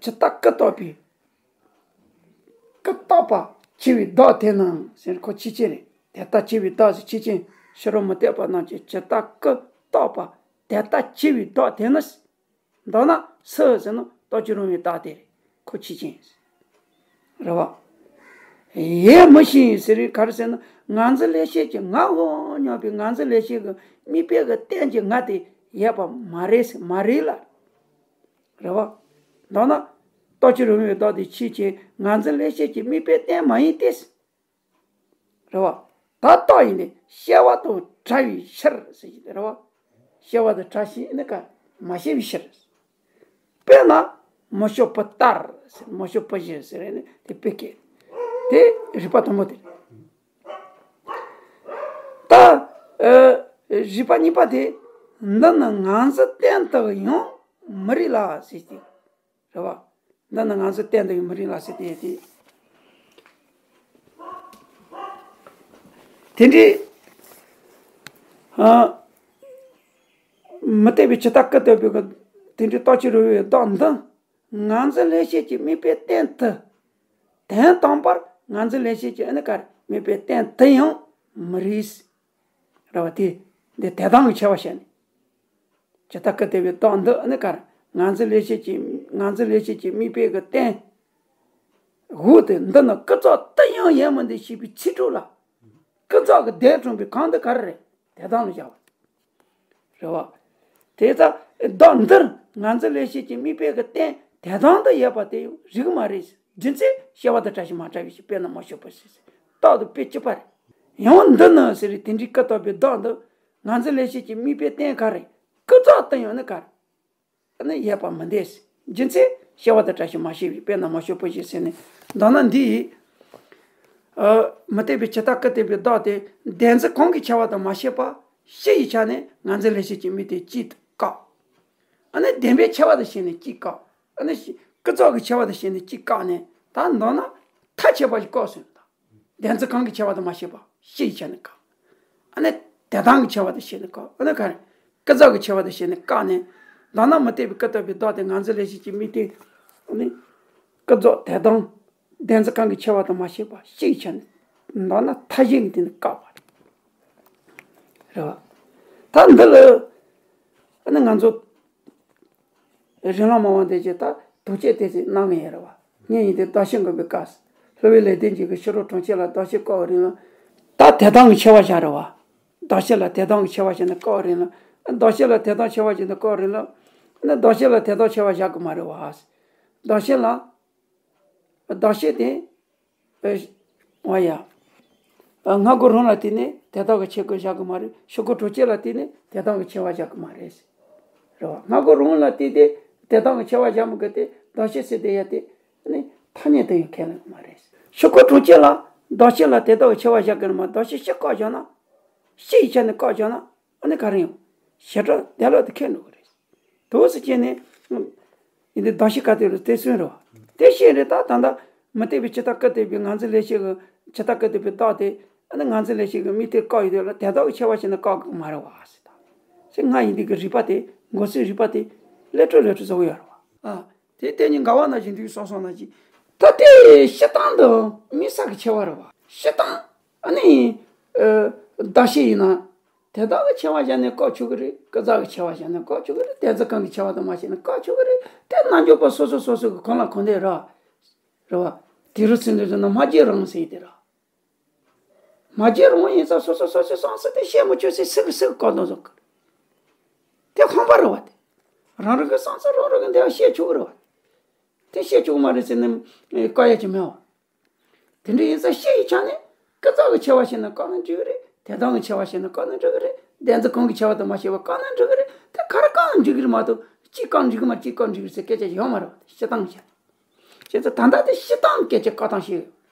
ཇི་ལྟར་ཀུན་བརྟགས་པའི། ཀུན་བརྟགས་པ་བྱས་པའི་བདག་དེ་ནི་ཟེར་ཁོ་ཕྱི་རྐྱེན་རེད། དེ་ལྟར་བྱས་པའི་བདག་ཟེར་ཕྱི་རྐྱེན། ཕྱི་རོལ་མུ་སྟེགས་པ་རྣམས་ཀྱིས་ཇི་ལྟར་ཀུན་བརྟགས་པ། དེ་ལྟར་བྱས་པའི་བདག་དེ་ནི། མདོར་ན་སུ་ཟེར་ན་རྟོགས་བྱེད་རང་དབང་བའི་བདག་དེ་རེད། ཁོ་ཕྱི་རྐྱེན། རེད་བ། ཡིད་མི་ཤེས་ཟེར་རེད། ག་རེ་ཟེར་ན་ངར་འཛིན་ལེགས་བཤད་ཀྱི་ང་འོ་སྙམ་པའི་ངར་འཛིན་ལེགས་བཤད་ཀྱི་དམིགས་པའི་གི་རྟེན་གྱི་ང་དེ་ཡོད་པ་མ་རེད་ཟེར་མ་རེད་ལ། རེད་བ། མདོར་ན་རྟོགས་བྱེད་རང་དབང་བའི་བདག་དེ་ཕྱི་རྐྱེན། ངར་འཛིན་ལེགས་བཤད་ཀྱི་དམིགས་པའི་རྟེན་མ་ཡིན་ཏེ། རེད་བ། ད་རྟགས་ཡིན་ཏེ་སྐྱེ་བ་དང་བྲལ་བའི་ཕྱིར་ཟེར་གྱི་རེད་བ། སྐྱེ་བ་དང་བྲལ་ཞིང་ནི་ཀ་མ་སྐྱེ་བའི་ཕྱིར། དཔེར་ན་མ་བྱུང་བུ་ལྟར་ཟེར། མ་བྱུང་བུ་བཞིན་ཟེར་ནས་དེ་དཔེ་སྐད། དེ་རིགས་པ་དང་པོ་དེ་རེད། ད་ཨ་རིགས་པ་གཉིས་པ་དེ། འདི་ནི་ངང་ཚུལ་བསྟན་དུ་ཡང་མི་རིགས་ལ་ཟེར་ཏེ། རེད་བ། འདི་ནི་ངང་ཚུལ་བསྟན་དུ་ཡང་མི་རིགས་ལ་ཟེར་ཏེ་ཡོད་དེ། དེ་འདྲའི་ཨ་མུ་སྟེགས་པའི་ཇི་ལྟ་སྐུར་བཏབ་པའི་གི་དེ་འདྲའི་རྟགས་ཆོས་རིགས་པའི་བདག་འདི། ངང་ཚུལ་ལེགས་བཤད་ཀྱི་དམིགས་པའི་སྟེང་དུ། དོན་དམ་པར་ངང་ཚུལ་ལེགས་བཤད་ཀྱི་ཨ་ནི་གར་དམིགས་པའི་སྟེང་དུ་ཡང་མི་རིགས། རེད་བ། དེ་འདི་དོན་དམ་གྱི་ཆེ་བ་བཤད་ནས། ཇི་ལྟ་སྐུར་བཏབ་པའི་བདག་འདི་ཨ་ནི་གར། ངང་ཚུལ་ལེགས་བཤད་ཀྱི་ངང་ཚུལ་ལེགས་བཤད་ཀྱི་དམིགས་པའི་གི་སྟེང་། འོ་དེ་འདི་ནི་ཀུན་རྫོབ་ཏུ་ཡང་ཡོད་མིན་ཏེ་ཞེས་པའི་ཚིག་དྲུག་ལ། ཀུན་རྫོབ་ཀྱི་དོན་དྲངས་པའི་གང་འདི་ག་རེ་རེད། དོན་དམ་ལ་བཞག་པ། རེད་བ། དེ་ལྟར་བདག་འདིར་ངང་ཚུལ་ལེགས་བཤད་ཀྱི་དམིགས་པའི་གི་སྟེང་དོན་དམ་དུ་ཡོད་པ་དེ་རིགས་མ་རེད། རྒྱུ་མཚན་སྐྱེ་བ་དང་བྲལ་ཞིང་མ་བྲལ་བའི་ཕྱིར། དཔེར་ན་མ་ཞུགས་པ་ཞེས་ཟེར། རྟགས་དང་དཔེ་གཅིག་པ་རེད། ཡང་འདི་ནི་ཟེར་རེད། དེ་འདྲའི་ཀུན་རྟོག་པའི་བདག་འདི། ངང་ཚུལ་ལེགས་བཤད་ཀྱི་དམིགས་པའི་སྟེང་ག་རེ། ཀུན་རྫོབ་ཏུ་ཡང་ནི་ག་རེ། ནི་ཡོད་པ་མི་འདོད། རྒྱུ་མཚན་སྐྱེ་བ་དང་བྲལ་ཞིང་མ་སྐྱེས་པའི་དཔེར་ན་མ་ཞུགས་པ་ཞེས་ཟེར་ནས། མདོར་ན་འདི་ཡིས། ཨ་མུ་སྟེགས་པའི་ཇི་ལྟ་སྐུར་བཏབ་པའི་བདག་དེ་བདེན་འཛིན་གང་གི་ཆེ་བ་དང་མ་སྐྱེས་པ་སྤྱི་ཡི་ཆ་ནས་ངང་ཚུལ་ལེགས་བཤད་ཀྱི་དམིགས་དེ་གཅིག་ཏུ་བཀག་ཨ་ནི་བདེན་པའི་ཆེ་བ་དང་བཤད་ནས་གཅིག་བཀག་ཨ་ནི་ཀུན་རྫོབ་ཀྱི་ཆེ་བ་དང་བཤད་ནས་གཅིག་བཀག་ནས། ད་མདོར་ན་མཐའ་ཆད་པ་ཞིག་བཀག་ཟེར་ན། ད་བདེན་འཛིན་གང་གི་ཆེ་བ་དང་མ་སྐྱེས་པ་སྤྱི་ཡི་ཆ་ནས་བཀག་ཨ་ནི་དོན་དམ་གྱི་ཆེ་བ་དང་བཤད་ནས་བཀག་ཨ་ནི་ག་རེ། ཀུན་རྫོབ་ཀྱི་ཆེ་བ་དང་བཤད་ནས་བཀག་ནས། མདོར་ན་མུ་སྟེགས་པའི་ཀུན་རྟོག་པའི་བདག་དེ་ངང་ཚུལ་ལེགས་བཤད་ཀྱི་དམིགས་དེ། ཨ་ནི་ཀུན་རྫོབ་དོན་དམ་བདེན་འཛིན་གང་གི་ཆེ་བ་དང་མ་སྐྱེས་པ་སྤྱི་ཡི་ཆ་ནས། མདོར་ན་མཐའ་གཞན་གྱི་སྟེང་ནས་བཀག་པ་རེད། རེད་བ། ད་འདི་ལ་ཨ་ནི་ང་ཚོ་རིང་ལ་མ་འོངས་དེ་ཅི་ད་དོགས་གཅོད་དེ་ཚོ་གནང་གི་ཡོད་རེད་བ། ངས་ཡིན་དེ་གདགས་གཞི་འགོག་པའི་སྐབས་སུ་སླུ་བའི་ལེགས་ལྡན་འབྱེད་ཀྱི་ཕྱི་རོལ་གྲོང་ཁྱེར་ལ་གདགས་གཞི་བཀག་པའི་རིང་ལ། ད་དོན་དམ་གྱི་ཆེ་བ་བཞག་རེད་བ། གདགས་གཞི་ལ་དོན་དམ་གྱི་ཆེ་བ་བཞག་ནས་བཀག་པའི་རིང་ལ། གདགས་གཞི་ལ་དོན་དམ་ཆེ་བ་བཞག་ནས་བཀག་པའི་རིང་ལ། ཨ་ནི་གདགས་གཞི་ལ་དོན་དམ་ཆེ་བ་བཞག་གི་མ་རེད་བ། གདགས་གཞི་ལ། གདགས་གཞི་དེ། ཨེ། འོ་ཡ། ཨ། སྔ་རྒོལ་རང་ལ་བརྟེན་ནས་དོན་དམ་གྱི་ཆེ་བ་བཞག་གི་མ་རེད། ཕྱི་རྒོལ་གྲོང་ཁྱེར་ལ་བརྟེན་ནས་དོན་དམ་གྱི་ཆེ་བ་བཞག་གི་མ་རེད། རེད་བ། སྔ་རྒོལ་རང་ལ་བརྟེན་ཏེ་དོན་དམ་གྱི་ཆེ་བ་བཞག་མི་དགོས་ཏེ་གདགས་གཞི་ཟེར་དེ་ཡ་དེ་ནི་ཐ་སྙད་དུ་ཡང་ཁས་ལེན་གྱི་མ་རེད། ཕྱི་རྒོལ་གྲོང་ཁྱེར་ལ་གདགས་གཞི་ལ་དོན་དམ་གྱི་ཆེ་བ་བཞག་གི་རེད་མ། གདགས་གཞི་སྤྱི་བཀག་བཞག་ན། སྤྱི་ཡི་ཆ་ནས་བཀག་བཞག་ན། ཨ་ནི་ག་རེ་ཡང་བྱེ་བྲག་དོན་ལ་དེ་ཁེལ་འགྲོ་གི་རེད། དུས་སུ་བྱས་ནས། ཡིན་དེ་གདགས་གཞི་ག་དེ་རུ་དེ་སུན་རོ། དེ་བཤད་རེད། ད་ད་ལྟ་མུ་སྟེགས་པའི་ཇི་ལྟ་སྐུར་བཏབ་པའི་ངང་ཚུལ་ལེགས་བཤད་ཀྱི་ཇི་ལྟ་སྐུར་བཏབ་པའི་བདག་དེ། ཨ་ནི་ངང་ཚུལ་ལེགས་བཤད་ཀྱི་དམིགས་དེ་བཀག་ཡོད་དེ་ལ་དོན་དམ་གྱི་ཆེ་བ་བྱས་ནས་བཀག་གི་མ་རེད་བ་ཟེར། ད་ཟེར་ང་ཡིན་དེ་གི་རིགས་པ་དེ་འགོག་སའི་རིགས་པ་དེ་ལེགས་གྲུབ་ལེགས་གྲུབ་བཟོ་གི་ཡོད་རེད་བ། ཨ། དེ་ལྟས་ངན་འགལ་བ་ན་བཞིན་དུ་སོང་སོང་ན་ཅི། ད་དེ་སྤྱིར་བཏང་དུ་དམིགས་བསལ་གྱི་ཆེ་བ་རེད་བ། སྤྱིར་བཏང་། ཨ་ནི། ཨ། གདགས་གཞི་ཡིན་ན། དོན་དམ་གྱི་ཆེ་བ་བཞག་ནས་བཀག་ཆོག་གི་རེད། ཀུན་རྫོབ་ཀྱི་ཆེ་བ་བཞག་ནས་བཀག་ཆོག་གི་རེད། བདེན་འཛིན་གང་གི་ཆེ་བ་དང་མ་བྱས་ནས་བཀག་ཆོག་གི་རེད། དེ་རྣལ་འབྱོར་པ་སོ་སོ་སོ་སོ་གི་གང་ལ་གང་འདོད་ར། རེད་བ། དེ་རུ་ཚུལ་འདི་ཚོ་ནི་སྨྲ་བརྗོད་རང་ཟེར་དེ་ར། སྨྲ་བརྗོད་རང་ཡིན་ཙང་སོ་སོ་སོ་སོའི་བསམ་ཚུལ་དེ་བཤད་མི་ཆོག་ཟེར་སུ་གིས་སུ་གིས་བཀག་འདུག་བཟོ་གི་རེད། དེ་ཁང་པ་རེད་བ་དེ། རང་རང་གི་བསམ་ཚུལ་རང་རང་གི་འདི་བཤད་ཆོག་གི་རེད་བ། དེ་བཤད་ཆོག་གི་མ་རེད་ཟེར་ནས་བཀག་ཡ་ཅིག་མེད་བ། དེ་འདྲ་ཡིན་ཙང་སྤྱི་ཡི་ཆ་ནས་ཀུན་རྫོབ་ཀྱི་ཆེ་བ་བྱས་ན་བཀག་ན་འགྲིག་གི་རེད། དོན་དམ་གྱི་ཆེ་བ་བྱས་ན་བཀག་ན་འགྲིག་གི་རེད། བདེན་འཛིན་གང་གི་ཆེ་བ་དང་མ་བྱས་པ་བཀག་ན་འགྲིག་གི་རེད། དེ་ག་རེ་བཀག་ན་འགྲིག་གི་རེད་མ་གཏོགས་གཅིག་བཀག་འགྲིག་གི་མ་རེད། གཅིག་བཀག་འགྲིག་གི་རེད་ཟེར་སྐད་ཆ་ཡོད་མ་རེད་བ། སྤྱིར་བཏང་གི་ཆ་ནས། བྱས་ཙང་ད་ལྟ་དེ་སྤྱིར་བཏང་གི་སྐད་ཆ་བཀག་སྟངས་ཤིག་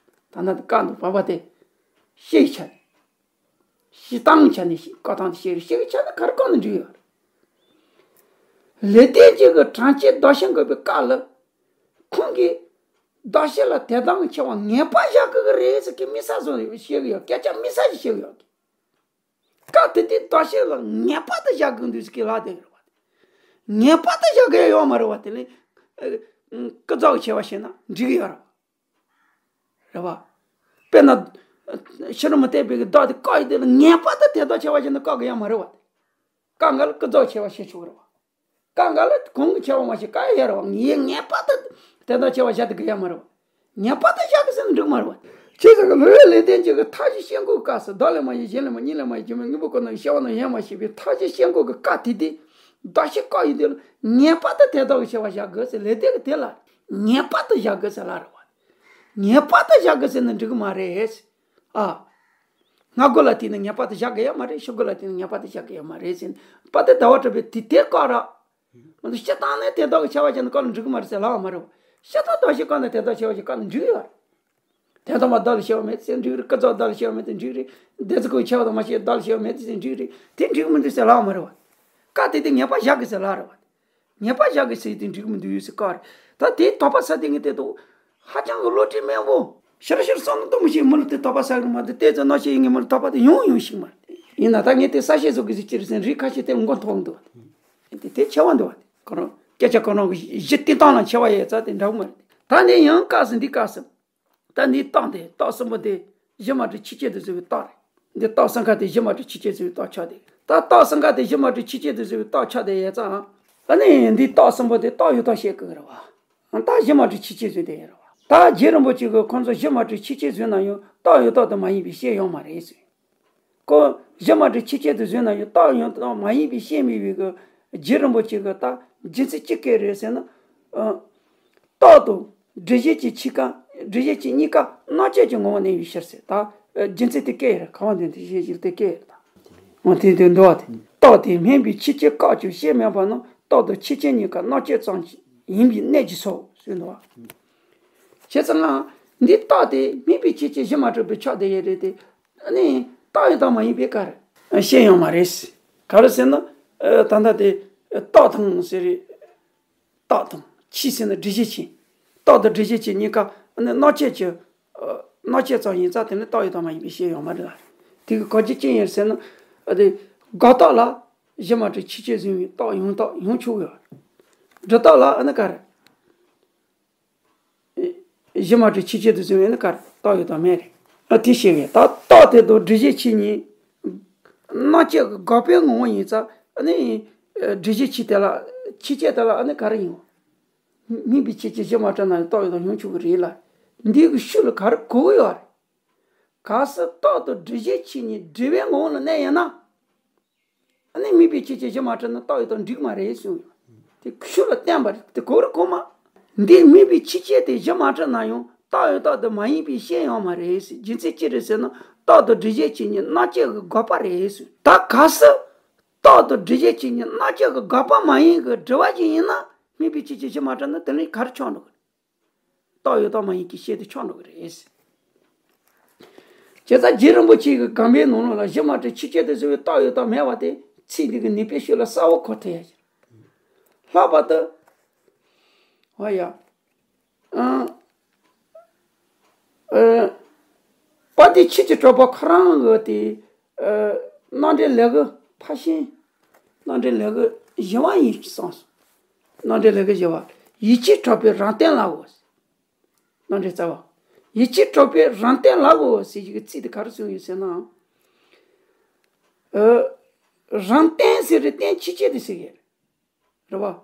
ད་ལྟ་དེ་བཀག་འདུག་བ་བ་དེ། སྤྱི་ཡི་ཆ་ནས། སྤྱིར་བཏང་གི་ཆ་ནས་བཀག་སྟངས་དེ་ཤེས་རེད། སྤྱི་ཡི་ཆ་ནས་ག་རེ་བཀག་ན་འགྲིག་ཡོད་རེད། ལེགས་ལྡན་འབྱེད་ཀྱི་དྲངས་ཆེན་གདགས་གཞི་འགོག་པའི་སྐབས་ལ། ཁོང་གིས་གདགས་གཞི་ལ་དོན་དམ་གྱི་ཆེ་བ་ངེས་པར་བཞག་དགོས་ཀྱི་རེད་ཟེར་གྱི་དམིགས་བསལ་བཟོ་བཤད་ཀྱི་ཡོད། སྐད་ཆ་དམིགས་བསལ་ཞིག་བཤད་ཀྱི་ཡོད། སྐབས་དེ་དུས་གདགས་གཞི་ལ་ངེས་པར་དུ་བཞག་དགོས་འདུག་ཟེར་གྱི་ལབ་བསྡད་ཀྱི་རེད་བ། ངེས་པར་དུ་བཞག་དགོས་ཡ་ཡོད་མ་རེད་བ། དེ་ལས་ཀུན་རྫོབ་ཀྱི་ཆེ་བ་བཤད་ན་འགྲིག་གི་ཡོད་རེད་བ། རེད་བ། དཔེར་ན། ཕྱི་རོལ་མུ་སྟེགས་པའི་གི་བདག་དེ་བཀག་ཡོད་དེ་ལ་ངེས་པར་དུ་དོན་དམ་ཆེ་བ་བྱས་ནས་བཀག་གི་ཡ་མ་རེད་བ། སྐབས་འགའ་ལ་ཀུན་རྫོབ་ཆེ་བ་བཤད་ཆོག་གི་རེད་བ། སྐབས་འགའ་ལ་གང་གི་ཆེ་བ་མ་བཤད་བཀག་ཡ་ཡོད་རེད་བ། ངས་ངེས་པར་དུ་དོན་དམ་ཆེ་བ་བཞག་དགོས་ཡ་མ་རེད་བ། ངེས་པར་དུ་བཞག་གི་ཟེར་ན་འགྲིག་མ་རེད་བ། བྱས་ཙང་གི་སླུ་བའི་ལེགས་ལྡན་འབྱེད་ཀྱི་མཐའ་བཞི་བཤད་འགོག་སྐབས་སུ་བདག་ལས་མ་གཞན་གཞན་ལས་མ་གཉིས་ལས་མ་གཞན་མིན་དངོས་པོ་ཀུན་ནས་སྐྱེ་བ་རྣམས་ཡོད་མ་ཞེས་པའི་མཐའ་བཞི་བཤད་འགོག་གི་སྐབས་དེ་དུས་གདགས་གཞི་བཀག་ཡོད་དེ་ལ་ངེས་པར་དུ་དོན་དམ་གྱི་ཆེ་བ་བཞག་དགོས་ཟེར། ལེགས་ལྡན་གྱིས་དེ་ལ་ངེས་པར་དུ་བཞག་དགོས་ཟེར་ལབ་རེད་བ། ངེས་པར་དུ་བཞག་དགོས་ཟེར་ན་འགྲིག་གི་མ་རེད། ཨ། སྔ་རྒོལ་ལ་བརྟེན་ནས་ངེས་པར་དུ་བཞག་དགོས་ཡ་མ་རེད། ཕྱི་རྒོལ་ལ་བརྟེན་ནས་ངེས་པར་དུ་བཞག་དགོས་ཡ་མ་རེད་ཟེར་ནས་དཔལ་ལྡན་ཟླ་བ་གྲགས་པས་དེ་དེ་བཀག་ར། མ་གཏོགས་སྤྱིར་བཏང་ནས་དོན་དམ་གྱི་ཆེ་བ་བྱས་ན་བཀག་ན་འགྲིག་གི་མ་རེད་ཟེར་ལབ་པ་མ་རེད་བ། སྤྱིར་བཏང་གདགས་གཞི་བཀག་ན་དོན་དམ་ཆེ་བ་ཞིག་བཀག་ན་འགྲིག་ཡོད་རེད། དོན་དམ་པར་བདག་ལ་སྐྱེ་བ་མེད་ཟེར་འགྲིག་རེད། ཀུན་རྫོབ་བདག་ལ་སྐྱེ་བ་མེད་ཟེར་འགྲིག་རེད། འདོད་ཚུལ་ཁོ་བོའི་ཁྱད་པར་དུ་མ་སྐྱེས་བདག་ལ་སྐྱེ་བ་མེད་ཟེར་འགྲིག་རེད། དེ་འགྲིག་མི་འདུག་ཟེར་ལབ་མ་རེད་བ། བཀའ་དེ་དེ་ངེས་པར་བཞག་དགོས་ཟེར་ལབ་རེད་བ། ངེས་པར་བཞག་དགོས་ཟེར་དེ་འགྲིག་མི་འདུག་ཟེར་བཀའ་རེད། ད་དེའི་དོགས་པ་ཟ་དེ་ངས་དེ་དུ་ཧ་ཅང་གི་བློ་གྲོས་དམན་པོ། ཤར་ཤར་བསམ་བློ་གཏོང་མི་ཤེས། མི་ལ་དེ་དོགས་པ་ཟ་གི་མ་འདུག་བལྟས་ཚེ་རྣ་ཤེས་ཡིན་གི་མི་ལ་དོགས་པ་དེ་ཡོང་ཡོང་ཞིག་མ་རེད། ཡིན་ན་ད་ངས་དེ་གསལ་བཤད་བཟོ་དགོས་ཟེར་ཅི་རེད་ཟེར་ན། རིགས་ཁ་ཤས་དེ་མགོ་འཐོམ་འདུག་བ། དེ་དེ་ཆེ་བ་འདུག་བ། དེ་ཁོ་རང་སྐད་ཆ་ཁོ་རང་གི་གཞི་བསྟན་སྟངས་ལ་ཆེ་བ་ཡོད་ཙང་དེ་འདྲ་བོ་མ་རེད། ད་ནི་ཡང་བཀག་སོང་འདི་བཀག་སོང་། ད་འདིའི་རྟགས་དེ། རྟགས་གསུམ་པོ་དེ་གཞི་མ་གྲུབ་ཆོས་ཅན་དུ་བཟུང་བའི་རྟགས་རེད། འདི་རྟགས་གསུམ་ཀ་དེ་གཞི་མ་གྲུབ་ཆོས་ཅན་བཟུང་བའི་རྟགས་ཆགས་དེ། ད་རྟགས་གསུམ་ཀ་དེ་གཞི་མ་གྲུབ་ཆོས་ཅན་དུ་བཟུང་བའི་རྟགས་ཆགས་དེ་ཡོད་ཙང་། ཨ་ནི་འདིའི་རྟགས་གསུམ་པོ་དེ་རྟགས་ཡོད་རྟགས་བཤད་དགོས་ཀྱི་རེད་བ། ད་གཞི་མ་གྲུབ་ཆོས་ཅན་བཟུང་དེ་ཡོད་རེད་བ། ད་རྗེ་རིན་པོ་ཆེ་གིས་ཁོང་ཚོ་གཞི་མ་གྲུབ་ཆོས་ཅན་བཟུང་ན་ཡང་རྟགས་ཡོད་རྟགས་དུ་མ་ཡིན་པའི་བཤད་ཡོད་མ་རེད་ཟེར། ཁོ་གཞི་མ་གྲུབ་ཆོས་ཅན་དུ་བཟུང་ན་ཡང་རྟགས་ཡོད་རྟགས་མ་ཡིན་པའི་བཤད་མི་བའི་གི་རྗེ་རིན་པོ་ཆེ་གི་ད་རྒྱུ་མཚན་ཅི་སྐད་རེད་ཟེར་ན། ཨ། རྟགས་དང་སྒྲུབ་བྱེད་ཀྱི་ཆོས་ཀ་སྒྲུབ་བྱེད་ཀྱི་གཉིས་ཀ་རྣམ་བཅད་ཀྱི་ངོ་བོར་གནས་པའི་ཕྱིར་ཟེར། ད་རྒྱུ་མཚན་དེ་སྐད་རེད། གང་བ་དོན་དེ་བཤད་རྒྱུ་དེ་སྐད་རེད་ད། འོ་དེ་དོན་འདུག་བ། དེ་རྟགས་དེ་སྨྲས་པའི་ཆོས་ཅན་བཀག་ཀྱང་བཤད་མེད་པ་ན། རྟགས་དང་ཆོས་ཅན་གཉིས་ཀ་རྣམ་བཅད་ཙམ་ཡིན་པའི་གནད་ཀྱིས་སོ་ཟེར་འདུག་བ། བྱས་ཙང་ང་འདི་རྟགས་དེ་སྨྲས་པའི་ཆོས་ཅན་གཞི་མ་གྲུབ་པའི་ཕྱོགས་དེ་ཡོད་རེད་དེ། ཨ་ནི་རྟགས་ཡོད་དང་མ་ཡིན་པའི་ཀ་རེད། བཤད་ཡོད་མ་རེད། ག་རེ་ཟེར་ན། ཨ། ད་ལྟ་དེ་རྟགས་དང་ཟེར་རེད། རྟགས་དང་ཆོས་ཟེར་ན་སྒྲུབ་བྱེད་ཆོས། རྟགས་དང་སྒྲུབ་བྱེད་ཆོས་གཉིས་ཀ་ཨ་ནི་རྣམ་བཅད་ཀྱི། ཨ། རྣམ་བཅད་ཙམ་ཡིན་ཙང་དེ་ནི་རྟགས་ཡོད་དང་མ་ཡིན་པའི་བཤད་ཡོད་མ་རེད་ལ། དེ་གི་གོ་རྒྱུ་ཅི་ཡིན་ཟེར་ན། ཨ། དེ་དགག་རྟགས་ལ་གཞི་མ་གྲུབ་ཆོས་ཅན་བཟུང་བའི་རྟགས་ཡོང་རྟགས་ཡོང་ཆོག་གི་ཡོད་རེད། སྒྲུབ་རྟགས་ལ་ཨ་ནི་ག་རེ། གཞི་མ་གྲུབ་ཆོས་ཅན་དུ་བཟུང་བས་ནི་ག་རེ། རྟགས་ཡོད་དང་མེད་རེད། ཨ། དེ་བཤད་ཡོད། ད་རྟགས་དེ་དང་སྒྲུབ་བྱེད་ཆོས་གཉིས་རྣམ་བཅད་ཀྱི་དགག་པའི་ངོ་བོ་ཡིན་ཙང་། ཨ་ནི་སྒྲུབ་བྱེད་ཆོས་དེ་ལ། ཆོས་ཅན་དེ་ལ་ཨ་ནི་ག་རེ་ཡིན། སྨྲས་པའི་ཆོས་ཅན་གཞི་མ་གྲུབ་ན་ཡང་རྟགས་ཡོད་དང་ཡོང་ཆོག་གི་རེད་ལ། འདི་གི་ཤུགས་ལ་ག་རེ་གོ་གི་ཡོད་རེད། གལ་སྲིད་རྟགས་དང་སྒྲུབ་བྱེད་ཆོས་གཉིས་སྒྲུབ་པའི་ངོ་བོ་ལ་གནས་ཡོད་ན། ཨ་ནི་སྨྲས་པའི་ཆོས་ཅན་གཞི་མ་གྲུབ་ན་རྟགས་ཡོད་དང་འགྲིག་མ་རེད་གསུངས་ཡོད། དེ་ཤུགས་ལ་བསྟན་པ་རེད། དེ་གོ་རེ་གོ་མ། འདི་སྨྲས་པའི་ཆོས་ཅན་དེ་གཞི་མ་གྲུབ་ན་ཡང་རྟགས་ཡོད་རྟགས་དུ་མ་ཡིན་པའི་བཤད་ཡོད་མ་རེད་ཟེར། རྒྱུ་མཚན་ཅི་རེད་ཟེར་ན། རྟགས་དང་སྒྲུབ་བྱེད་ཆོས་གཉིས་རྣམ་བཅད་ཀྱི་དགག་པ་རེད་ཟེར། ད་གལ་སྲིད་རྟགས་དང་སྒྲུབ་བྱེད་ཆོས་གཉིས་རྣམ་བཅད་ཀྱི་དགག་པ་མ་ཡིན་གྱི་སྒྲུབ་པ་ཅིག་ཡིན་ན། སྨྲས་པའི་ཆོས་ཅན་གཞི་མ་གྲུབ་ན་དེ་ནི་ག་རེ་ཆགས་འགྲོ་གི་རེད། རྟགས་ཡོད་དང་མ་ཡིན་གྱི་བཤད་དེ་ཆགས་འགྲོ་གི་རེད། བྱས་ཙང་རྗེ་རིན་པོ་ཆེ་གི་དགོངས་པའི་ནང་ལོགས་ལ་གཞི་མ་གྲུབ་ཆོས་ཅན་དུ་བཟུང་བའི་རྟགས་ཡོད་དང་མེད་པ་དེ་ཚིག་འདི་གི་ནུས་པའི་ཤུགས་ལ་གསལ་བོ་གོ་ཐུབ་ཡ་ཡིན། ལྷག་པར་དུ། འོ་ཡ། ཨང་། ཨ། དཔལ་ལྡན་ཆོས་ཀྱི་གྲགས་པ་ཁོ་རང་གི་དེ། ཨ། རྣམ་འགྲེལ་ལེའུ་གི་ཕར་ཕྱིན། རྣམ་འགྲེལ་ལེའུ་གི་བཞི་པ་ཡིན་གསུངས་སོང་། རྣམ་འགྲེལ་ལེའུ་གི་བཞི་པ། ཡིད་ཀྱི་གྲགས་པས་རང་སྟེང་ལའོ། རྣམ་འགྲེལ་རྩ་བ། ཡིད་ཀྱི་གྲགས་པས་རང་སྟེང་ལའོ་ཟེར་གྱི་ཚིག་དེ་ག་རེ་གསུངས་ཡོད་ཟེར་ན། ཨ། རང་སྟེང་ཟེར་རེད། སྟེང་ཆོས་ཅན་དེ་ཟེར་གྱི་རེད། རེད་བ།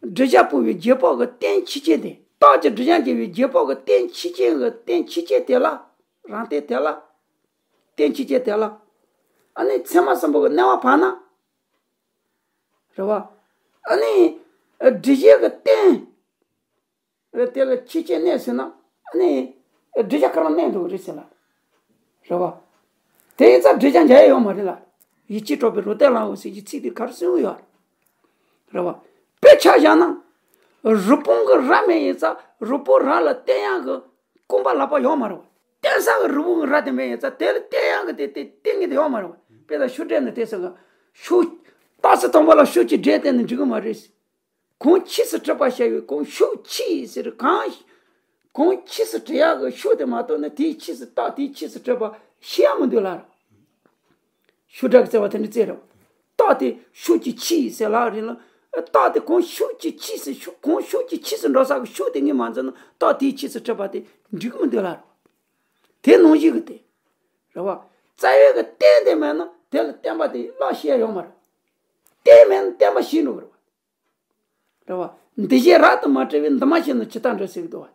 བསྒྲུབ་བྱ་སྤོང་བའི་རྗེས་དཔག་གི་སྟེང་ཆོས་ཅན་དེ། རྟགས་ཀྱི་བསྒྲུབ་བྱ་འབྱེད་པའི་རྗེས་དཔག་གི་སྟེང་ཆོས་ཅན་གྱི་སྟེང་ཆོས་ཅན་དེ་ལ། རང་སྟེང་དེ་ལ། སྟེང་ཆོས་ཅན་དེ་ལ། ཨ་ནི་ཚད་མ་གསུམ་པོ་གི་གནས་པ་བབས་ན། རེད་བ། ཨ་ནི་བསྒྲུབ་བྱའི་གི་སྟེང་དེ་ལ་ཆོས་ཅན་གནས་ཟེར་ན། ཨ་ནི་བསྒྲུབ་བྱ་ཁོ་རང་གནས་འགྲོ་གི་རེད་ཟེར་ལ། རེད་བ། དེ་ཡིན་ཙང་བསྒྲུབ་བྱ་འབྱེད་ཡ་ཡོད་མ་རེད་ལ། ཡིད་ཀྱི་གྲགས་པས་རང་སྟེང་ལའོ་ཟེར་གྱི་ཚིག་དེ་ག་རེ་གསུངས་ཡོད་རེད། རེད་བ། དཔེ་ཆ་བཞག་ན། རི་བོང་གི་རྭ་མེད་ཡིན་ཙང་རི་བོང་རྭ་ལ་བསྟན་ཡག་གི་རྐང་པ་ལག་པ་ཡོད་མ་རེད་བ། བསྟན་ས་གི་རི་བོང་གི་རྭ་དེ་མེད་ཡིན་ཙང་དེ་ལ་བསྟན་ཡག་གི་དེ་དེ་བསྟན་གི་དེ་ཡོད་མ་རེད་བ། དཔེ་ལ་ཤུགས་དྲིལ་ནས་བལྟས་ས་གི་ཤུགས། རྟགས་གསལ་དང་པོ་ལ་ཤུགས་ཀྱིས་སྒྲས་བསྟན་ནས་འགྲིག་གི་མ་རེད། གང་ཆོས་སུ་གྲུབ་པ་ཤར་བའི་གང་ཤུགས་ཆོས་ཟེར་གང་། གང་ཆོས་སུ་གྲུབ་ཡག་གི་ཤུགས་དེ་མ་གཏོགས་ན་དེའི་ཆོས་སུ་རྟགས་དེའི་ཆོས་སུ་གྲུབ་པ་ཤེས་ཡ་མི་འདུག་ལ། ཤུགས་དྲིལ་གྱི་བརྩེ་བ་དེ་འདྲ་བརྩེ་རོགས། རྟགས་དེ་ཤུགས་ཀྱི་ཆོས་ཟེར་ལ་རེད་ལ། རྟགས་དེ་གང་ཤུགས་ཀྱི་ཆོས་སུ་ཤུགས་གང་ཤུགས་ཀྱི་ཆོས་སུ་འགྲོ་ས་གི་ཤུགས་དེ་ངས་མ་འཛིན་ན་རྟགས་དེའི་ཆོས་སུ་གྲུབ་པ་དེ་འགྲིག་གི་མི་འདུག་ལ། དེ་ནང་བཞིན་གི་དེ། རེད་བ། རྩ་བའི་གི་རྟེན་དེ་མེད་ན་དེ་ལ་བརྟེན་པ་དེ་བརླག་ཤེས་ཡ་ཡོད་མ་རེད། རྟེན་མེད་ན་བརྟེན་པ་ཞིག་འགྲོ་གི་རེད་བ། རེད་བ། འདུ་བྱེད་རབ་ཏུ་མ་གྲུབ་པས་འདུས་མ་བྱས་ན་ཇི་ལྟར་འགྲུབ་ཟེར་གི་འདུག་བ།